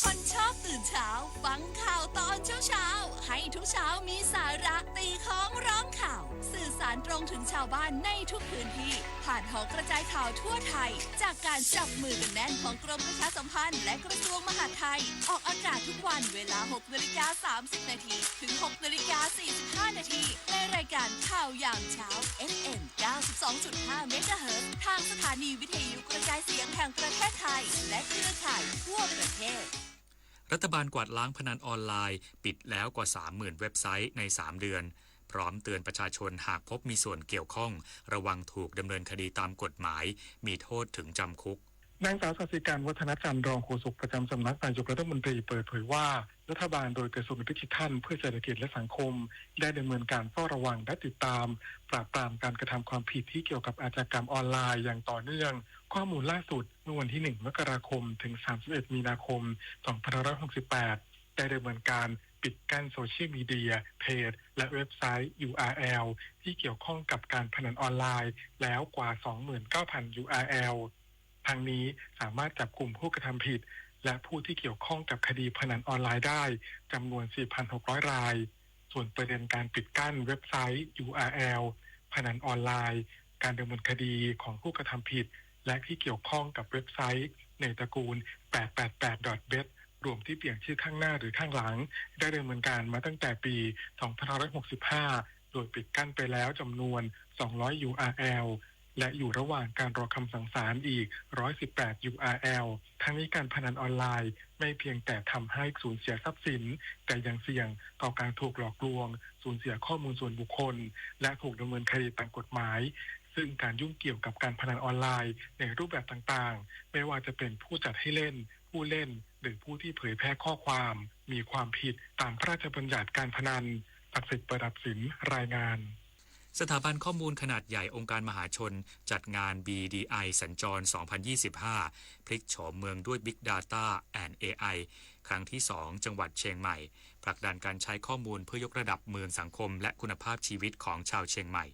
คนชอบตื่นเช้า ฟังข่าวตอนเช้าๆ ให้ทุกเช้ามีสาระ ตีค้องร้องข่าว สื่อสาร ตรงถึงชาวบ้านในทุกพื้นที่ ผ่านหอกระจายข่าวทั่วไทย จากการจับมือกันแน่นของกรมประชาสัมพันธ์และกระทรวงมหาดไทย ออกอากาศทุกวันเวลา หกนาฬิกา สามสิบนาที ถึง หกนาฬิกา สี่สิบห้านาที ในรายการข่าวยามเช้า เอฟเอ็ม เก้าสิบสองจุดห้า เมกะเฮิรตซ์ ทางสถานีวิทยุกระจายเสียงแห่งประเทศไทย และเครือข่ายทั่วประเทศ รัฐบาลกวาดล้างพนันออนไลน์ ปิดแล้วกว่า สามหมื่น เว็บไซต์ใน สาม เดือน พร้อมเตือนประชาชน หากพบมีส่วนเกี่ยวข้อง ระวังถูกดำเนินคดีตามกฎหมาย มีโทษถึงจำคุก นางสาว ศาสิการ วัฒนจันทร์ รองโฆษกประจำสำนักนายกรัฐมนตรีเปิดเผยว่า รัฐบาลโดยกระทรวงดิจิทัลเพื่อเศรษฐกิจและสังคม ได้ดำเนินการเฝ้าระวังและติดตาม ปราบปรามการกระทำความผิดที่เกี่ยวกับอาชญากรรมออนไลน์อย่างต่อเนื่อง ข้อมูลล่าสุดเมื่อวันที่ หนึ่ง มกราคม ถึง สามสิบเอ็ด มีนาคม สองพันห้าร้อยหกสิบแปด ได้ดำเนินการปิดกั้นโซเชียลมีเดีย เพจ และเว็บไซต์ ยูอาร์แอล ที่เกี่ยวข้องกับการพนันออนไลน์แล้วกว่า สองหมื่นเก้าพัน ยูอาร์แอล ทั้งนี้สามารถจับกลุ่มผู้กระทำผิด และผู้ที่เกี่ยวข้องกับคดีพนันออนไลน์ได้จำนวน สี่พันหกร้อย ราย ส่วนประเด็นการปิดกั้นเว็บไซต์ ยูอาร์แอล พนันออนไลน์ การดำเนินคดีของผู้กระทำผิด และที่เกี่ยวข้องกับเว็บไซต์ในตระกูล แปดแปดแปด ดอท เบท รวมที่เปลี่ยนชื่อข้างหน้าหรือข้างหลัง ได้ดำเนินการมาตั้งแต่ปี สองพันห้าร้อยหกสิบห้า โดยปิดกั้นไปแล้วจำนวน สองร้อย ยูอาร์แอล และอยู่ระหว่างการรอคำสั่งศาลอีก ร้อยสิบแปด ยูอาร์แอล ทั้งนี้การพนันออนไลน์ไม่เพียงแต่ทำให้สูญเสียทรัพย์สิน แต่ยังเสี่ยงต่อการถูกหลอกลวง สูญเสียข้อมูลส่วนบุคคล และถูกดำเนินคดีตามกฎหมาย ซึ่งการยุ่งเกี่ยวกับการพนันออนไลน์ในรูปแบบต่างๆ ไม่ว่าจะเป็นผู้จัดให้เล่น ผู้เล่น หรือผู้ที่เผยแพร่ข้อความ มีความผิดตามพระราชบัญญัติการพนัน ศักดิ์สิทธิ์ ประดับสิน รายงาน สถาบันข้อมูลขนาดใหญ่องค์การมหาชน จัดงาน บีดีไอ สัญจร สองพันยี่สิบห้า พลิกโฉมเมืองด้วย Big Data and เอไอ ครั้งที่ สอง จังหวัดเชียงใหม่ ผลักดันการใช้ข้อมูลเพื่อยกระดับเมือง สังคม และคุณภาพชีวิตของชาวเชียงใหม่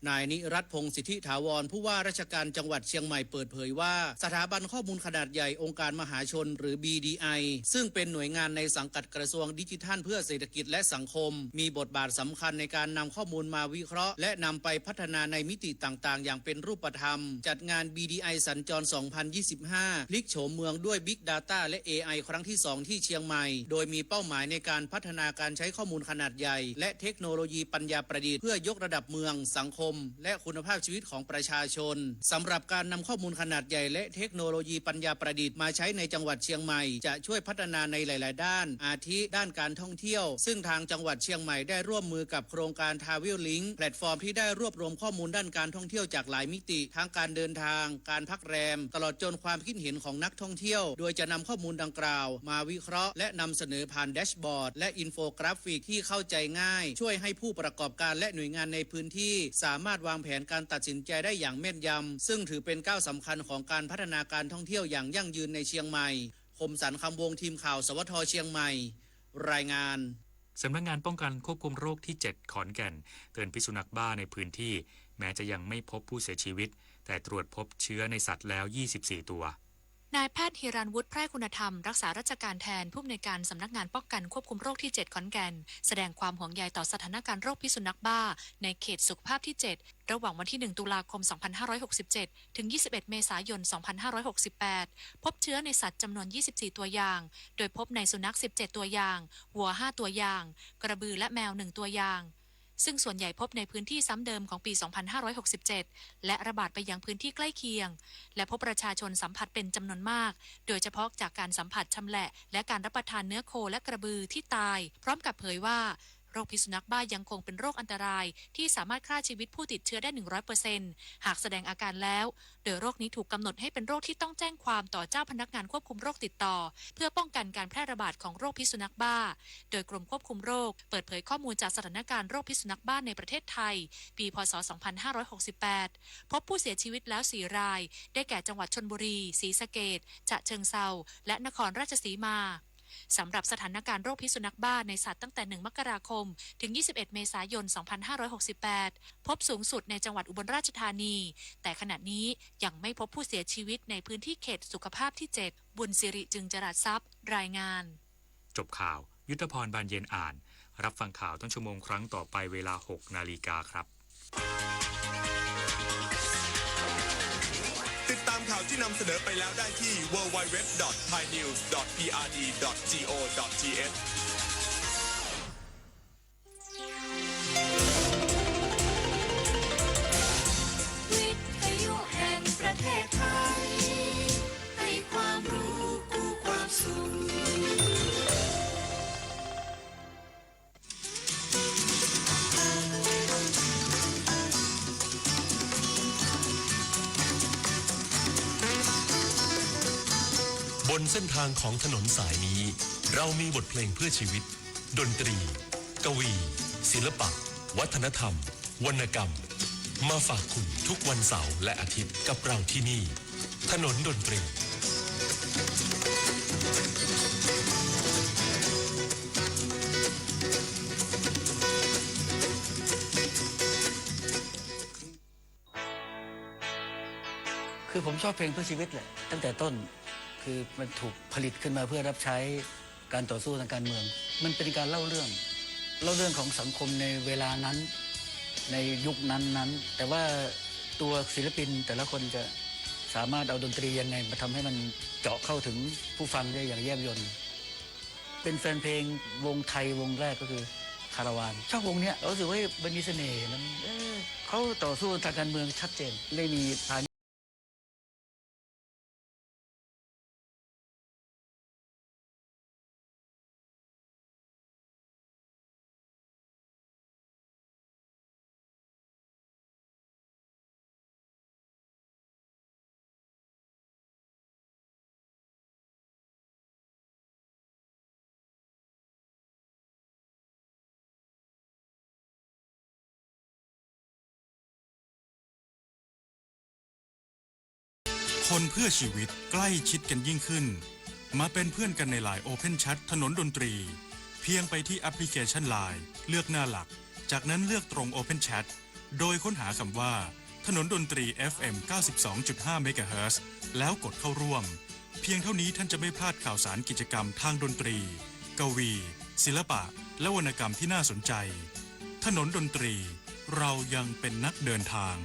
นายนิรัตน์ พงษ์สิทธิถาวร ผู้ว่าราชการจังหวัดเชียงใหม่เปิดเผยว่า สถาบันข้อมูลขนาดใหญ่องค์การมหาชน หรือ บีดีไอ ซึ่งเป็นหน่วยงานในสังกัดกระทรวงดิจิทัลเพื่อเศรษฐกิจและสังคม มีบทบาทสำคัญในการนำข้อมูลมาวิเคราะห์ และนำไปพัฒนาในมิติต่างๆ อย่างเป็นรูปธรรม จัดงาน บีดีไอ สัญจร สองพันยี่สิบห้า พลิกโฉมเมืองด้วย Big Data และ เอไอ ครั้งที่ สอง ที่เชียงใหม่ โดยมีเป้าหมายในการพัฒนาการใช้ข้อมูลขนาดใหญ่ และเทคโนโลยีปัญญาประดิษฐ์ เพื่อยกระดับเมือง สังคม และคุณภาพชีวิตของประชาชน สำหรับการนำข้อมูลขนาดใหญ่และเทคโนโลยีปัญญาประดิษฐ์มาใช้ในจังหวัดเชียงใหม่ จะช่วยพัฒนาในหลายๆ ด้าน อาทิด้านการท่องเที่ยว ซึ่งทางจังหวัดเชียงใหม่ได้ร่วมมือกับโครงการ Travel Link แพลตฟอร์มที่ได้รวบรวมข้อมูลด้านการท่องเที่ยวจากหลายมิติ ทั้งการเดินทาง การพักแรม ตลอดจนความคิดเห็นของนักท่องเที่ยว โดยจะนำข้อมูลดังกล่าวมาวิเคราะห์ และนำเสนอผ่านแดชบอร์ด และอินโฟกราฟิกที่เข้าใจง่าย ช่วยให้ผู้ประกอบการและหน่วยงานในพื้นที่ สามารถวางแผนการตัดสินใจได้อย่างแม่นยำ ซึ่งถือเป็นก้าวสำคัญของการพัฒนาการท่องเที่ยวอย่างยั่งยืนในเชียงใหม่ คมสันต์ คำวงศ์ ทีมข่าว สวท เชียงใหม่ รายงาน สำนักงานป้องกันควบคุมโรคที่ เจ็ด ขอนแก่น เตือนพิษสุนัขบ้าในพื้นที่ แม้จะยังไม่พบผู้เสียชีวิต แต่ตรวจพบเชื้อในสัตว์แล้ว ยี่สิบสี่ ตัว นายแพทย์ ฮิรัญวุฒิ ไพร่คุณธรรม รักษาราชการแทนผู้อำนวยการสำนักงานป้องกันควบคุมโรคที่ เจ็ด ขอนแก่น แสดงความห่วงใยต่อสถานการณ์โรคพิษสุนัขบ้า ในเขตสุขภาพที่ เจ็ด ระหว่างวันที่ หนึ่ง ตุลาคม สองพันห้าร้อยหกสิบเจ็ด ถึง ยี่สิบเอ็ด เมษายน สองพันห้าร้อยหกสิบแปด พบเชื้อในสัตว์จำนวน ยี่สิบสี่ ตัวอย่าง โดยพบในสุนัข สิบเจ็ด ตัวอย่าง วัว ห้า ตัวอย่าง กระบือและแมว หนึ่ง ตัวอย่าง ซึ่งส่วนใหญ่พบในพื้นที่ซ้ำเดิมของปี สองพันห้าร้อยหกสิบเจ็ด และระบาดไปยังพื้นที่ใกล้เคียง และพบประชาชนสัมผัสเป็นจำนวนมาก โดยเฉพาะจากการสัมผัสชำแหละ และการรับประทานเนื้อโคและกระบือที่ตาย พร้อมกับเผยว่า โรคพิษสุนัขบ้ายังคงเป็นโรคอันตราย ที่สามารถฆ่าชีวิตผู้ติดเชื้อได้ หนึ่งร้อยเปอร์เซ็นต์ หากแสดงอาการแล้ว โดยโรคนี้ถูกกำหนดให้เป็นโรคที่ต้องแจ้งความต่อเจ้าพนักงานควบคุมโรคติดต่อ เพื่อป้องกันการแพร่ระบาดของโรคพิษสุนัขบ้า โดยกรมควบคุมโรค เปิดเผยข้อมูลจากสถานการณ์โรคพิษสุนัขบ้าในประเทศไทย ปี พ.ศ. สองพันห้าร้อยหกสิบแปด พบผู้เสียชีวิตแล้ว สี่ ราย ได้แก่จังหวัดชลบุรี ศรีสะเกษ ฉะเชิงเทรา และนครราชสีมา สำหรับสถานการณ์โรคพิษสุนัขบ้าในสัตว์ตั้งแต่ หนึ่ง มกราคม ถึง ยี่สิบเอ็ด เมษายน สองพันห้าร้อยหกสิบแปด พบสูงสุดในจังหวัดอุบลราชธานี แต่ขณะนี้ยังไม่พบผู้เสียชีวิตในพื้นที่เขตสุขภาพที่ เจ็ด บุญสิริ จึงจรัสทรัพย์ รายงาน จบข่าว ยุทธพร บานเย็นอ่าน รับฟังข่าวต้นชั่วโมงครั้งต่อไปเวลา หก นาฬิกาครับ ติดตามข่าวที่นำเสนอไปแล้วได้ที่ ดับเบิลยู ดับเบิลยู ดับเบิลยู ดอท ไทยนิวส์ ดอท พีอาร์ดี ดอท จี โอ ดอท ที เอช วิทยุแห่งประเทศไทย ให้ความรู้คู่ความสุข บนเส้นทางของถนนสายนี้ เรามีบทเพลงเพื่อชีวิต ดนตรี กวี ศิลปะ วัฒนธรรม วรรณกรรม มาฝากคุณทุกวันเสาร์และอาทิตย์กับเราที่นี่ ถนนดนตรี คือผมชอบเพลงเพื่อชีวิตแหละตั้งแต่ต้น คือมันถูกผลิตขึ้นมาเพื่อรับใช้การต่อสู้ทางการเมือง มันเป็นการเล่าเรื่อง เล่าเรื่องของสังคมในเวลานั้น ในยุคนั้นๆ แต่ว่าตัวศิลปินแต่ละคนจะสามารถเอาดนตรียังไงมาทำให้มันเจาะเข้าถึงผู้ฟังได้อย่างแยบยล เป็นแฟนเพลงวงไทยวงแรกก็คือคาราวาน ชอบวงเนี้ย รู้สึกว่ามันมีเสน่ห์ มัน เออ เขาต่อสู้ทางการเมืองชัดเจน ไม่มีพาณิชย์ คนเพื่อชีวิตใกล้ชิดกันยิ่งขึ้น มาเป็นเพื่อนกันในไลน์ Open Chat ถนนดนตรี เพียงไปที่แอปพลิเคชันไลน์ เลือกหน้าหลัก จากนั้นเลือกตรง Open Chat โดยค้นหาคำว่า ถนนดนตรี เอฟเอ็ม เก้าสิบสองจุดห้า เมกะเฮิรตซ์ แล้วกดเข้าร่วม เพียงเท่านี้ท่านจะไม่พลาดข่าวสารกิจกรรมทางดนตรี กวี ศิลปะ และวรรณกรรมที่น่าสนใจ ถนนดนตรี เรายังเป็นนักเดินทาง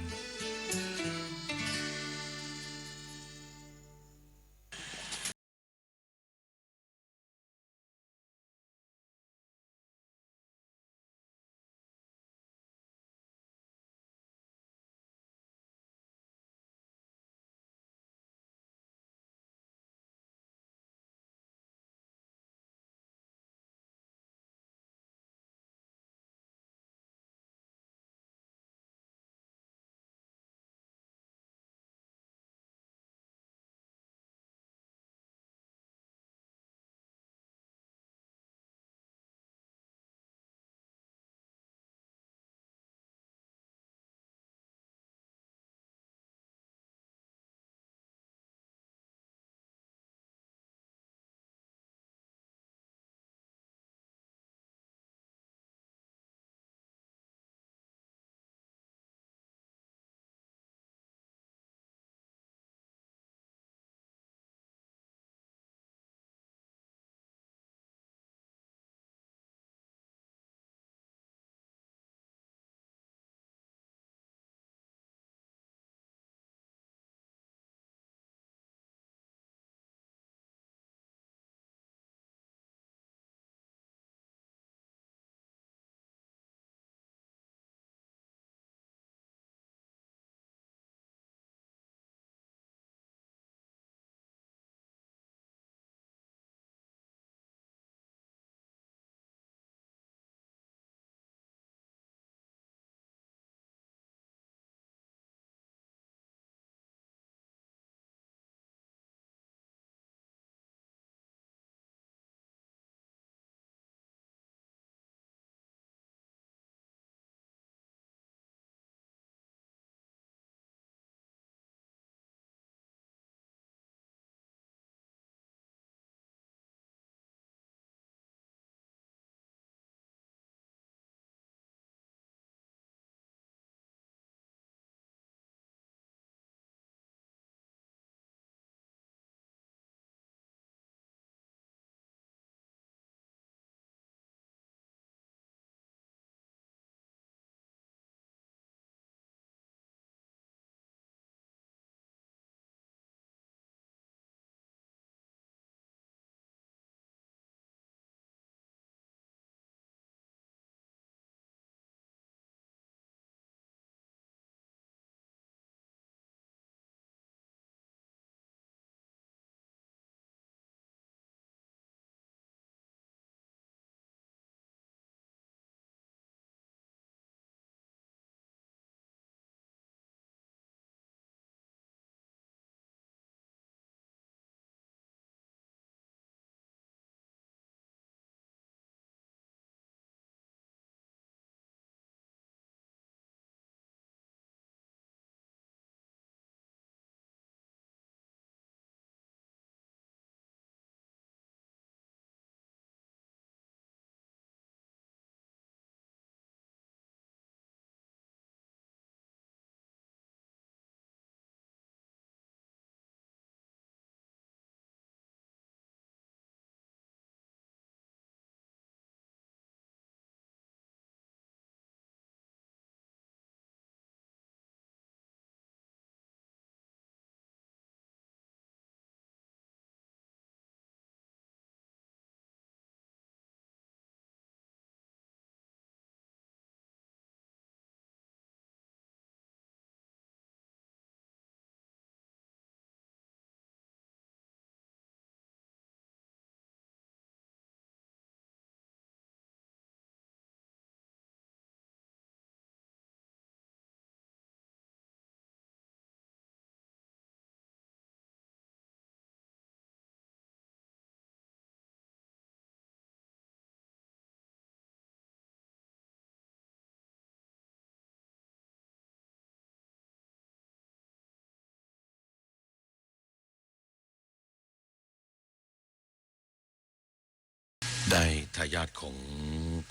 ได้ทายาทของ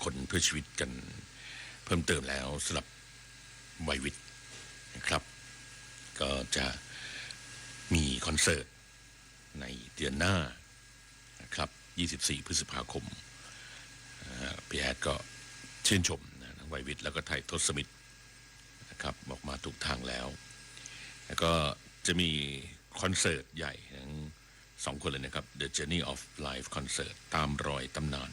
คนเพื่อชีวิตกันเพิ่มเติมแล้วสำหรับวัยวิทย์นะครับ ก็จะมีคอนเสิร์ตในเดือนหน้านะครับ ยี่สิบสี่ พฤษภาคม อ่า พี่แอดก็ชื่นชมนะ ทั้งวัยวิทย์แล้วก็ไทยทศมิตรนะครับ ออกมาถูกทางแล้ว แล้วก็จะมีคอนเสิร์ตใหญ่ทั้งสองคนเลยนะครับ The Journey of Life Concert ตามรอยตำนาน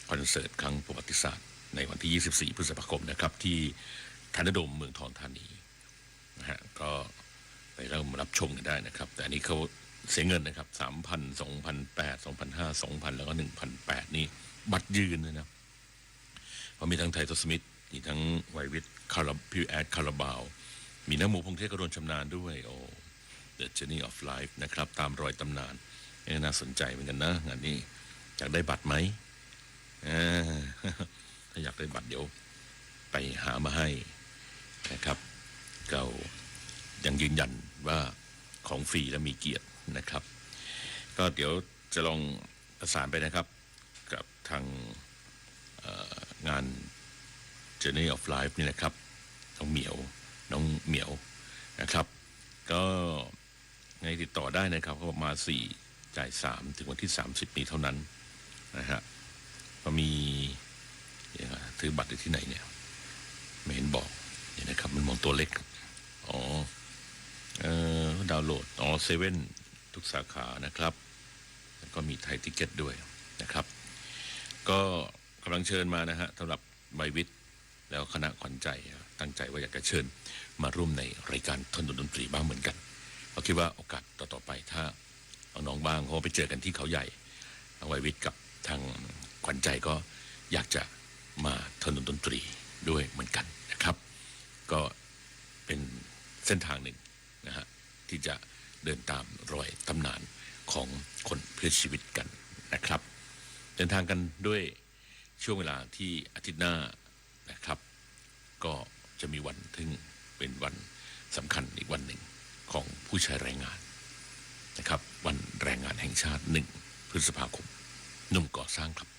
คอนเสิร์ตครั้งประวัติศาสตร์ในวันที่ ยี่สิบสี่ พฤษภาคมนะครับ ที่ Thunderdome เมืองทองธานีนะฮะ ก็ไปเริ่มรับชมกันได้นะครับ แต่อันนี้เขาเสียเงินนะครับ สามพัน สองพันแปด สองพันห้า สองพัน แล้วก็ หนึ่งพันแปด นี่บัตรยืนเลยนะ เพราะมีทั้งไทยทศมิตร มีทั้งวัยวิทย์คารา พี่แอดคาราบาว มีน้าหมูพงษ์เทพ กระโดนชำนาญด้วย โอ้ The Journey of Life นะครับ ตามรอยตำนาน เอ้ย น่าสนใจเหมือนกันนะ งานนี้ อยากได้บัตรไหม เออ ถ้าอยากได้บัตรเดี๋ยวไปหามาให้นะครับ เรายังยืนยันว่าของฟรีและมีเกียรตินะครับ ก็เดี๋ยวจะลองประสานไปนะครับ กับทาง เอ่อ งาน Journey of Life นี่นะครับ น้องเหมียว น้องเหมียวนะครับ ก็ไงติดต่อได้นะครับ เขาบอกมาสี่ จ่ายสาม ถึงวันที่ สามสิบ นี้เท่านั้นนะฮะ ก็มี เดี๋ยวนะ ซื้อบัตรอยู่ที่ไหนเนี่ย ไม่เห็นบอก เนี่ยนะครับ มันมองตัวเล็ก อ๋อ เอ่อ ดาวน์โหลด อ๋อ เซเว่น ทุกสาขานะครับ แล้วก็มีไทยทิกเก็ตด้วยนะครับ ก็กำลังเชิญมานะฮะ สำหรับวัยวิทย์ แล้วคณะขวัญใจ ตั้งใจว่าอยากจะเชิญมาร่วมในรายการถนนดนตรีบ้างเหมือนกัน เราคิดว่าโอกาสต่อๆไป ถ้าน้องๆว่าง เพราะว่าไปเจอกันที่เขาใหญ่ ทางวัยวิทย์กับทางขวัญใจก็อยากจะมาถนนดนตรีด้วยเหมือนกันนะครับ ก็เป็นเส้นทางหนึ่งนะฮะ ที่จะเดินตามรอยตำนานของคนเพื่อชีวิตกันนะครับ เดินทางกันด้วยช่วงเวลาที่อาทิตย์หน้านะครับ ก็จะมีวันซึ่งเป็นวันสำคัญอีกวันหนึ่งของผู้ใช้แรงงานนะครับ วันแรงงานแห่งชาติ หนึ่ง พฤษภาคม หนุ่มก่อสร้างครับ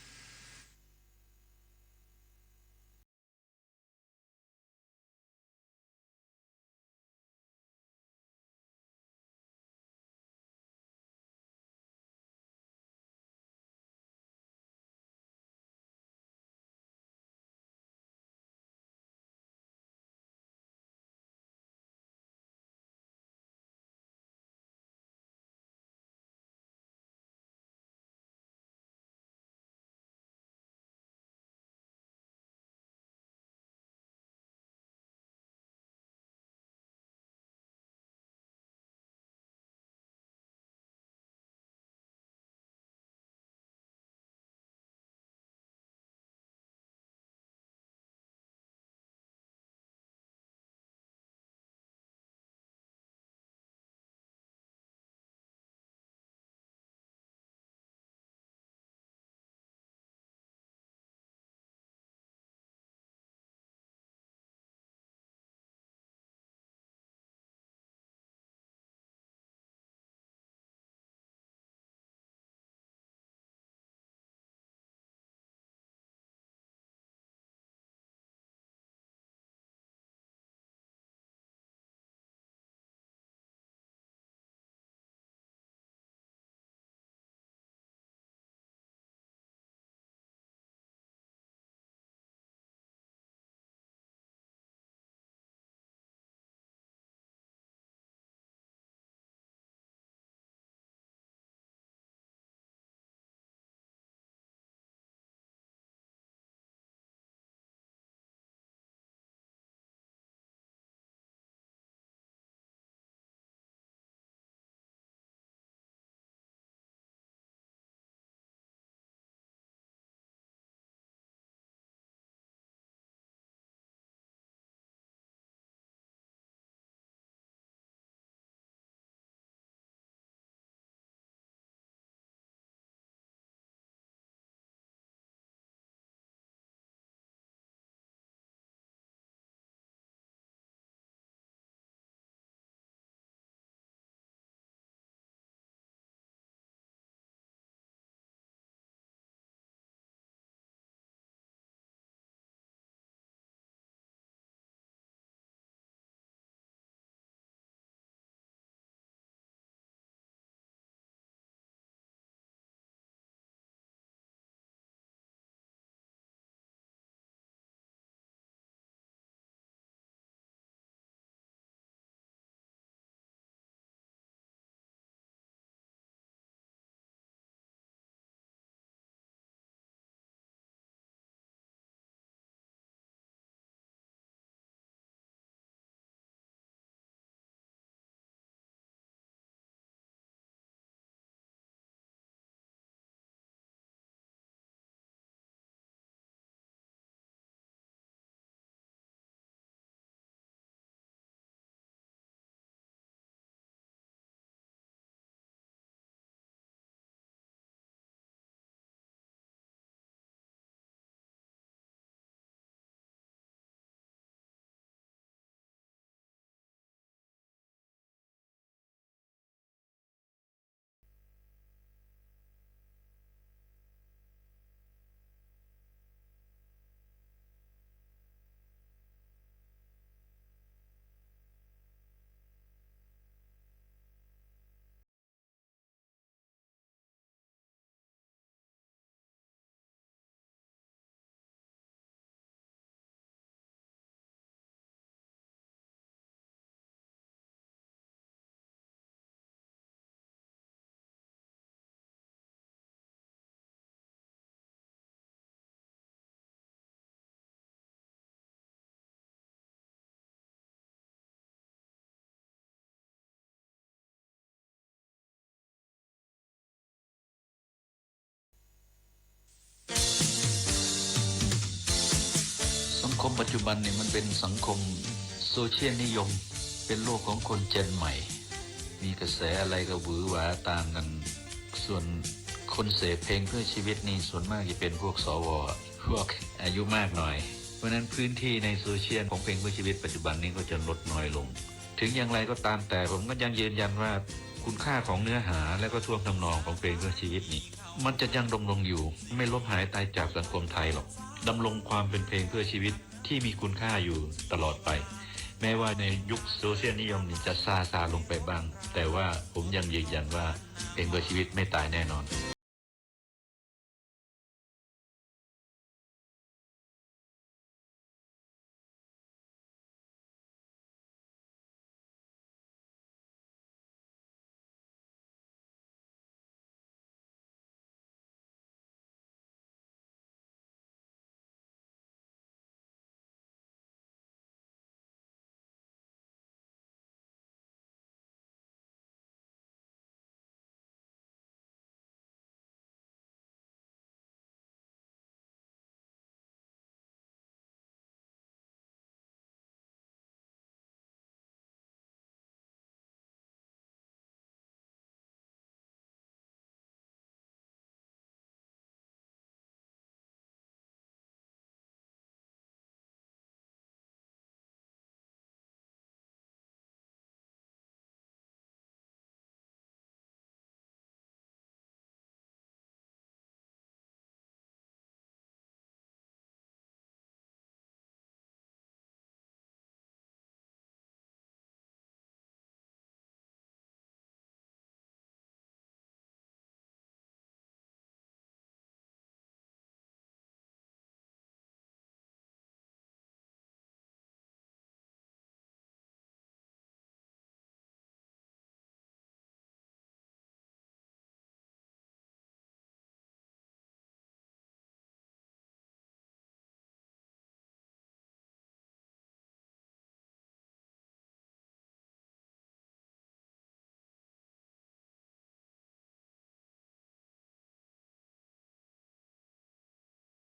เพราะปัจจุบันเนี่ยมันเป็นสังคมโซเชียลนิยม เป็นโลกของคนเจนใหม่ มีกระแสอะไรก็หวือหวาตามกัน ส่วนคนเสพเพลงเพื่อชีวิตนี่ส่วนมากจะเป็นพวกสว พวกอายุมากหน่อย เพราะฉะนั้นพื้นที่ในโซเชียลของเพลงเพื่อชีวิตปัจจุบันนี้ก็จะลดน้อยลง ถึงอย่างไรก็ตามแต่ผมก็ยังยืนยันว่าคุณค่าของเนื้อหาและก็ท่วงทำนองของเพลงเพื่อชีวิตนี่ มันจะยังดำรงอยู่ ไม่ล้มหายตายจากสังคมไทยหรอก ดำรงความเป็นเพลงเพื่อชีวิตที่มีคุณค่าอยู่ตลอดไป แม้ว่าในยุคโซเชียลนิยมนี่จะซาซาลงไปบ้าง แต่ว่าผมยังยืนยันว่าเพลงเพื่อชีวิตไม่ตายแน่นอน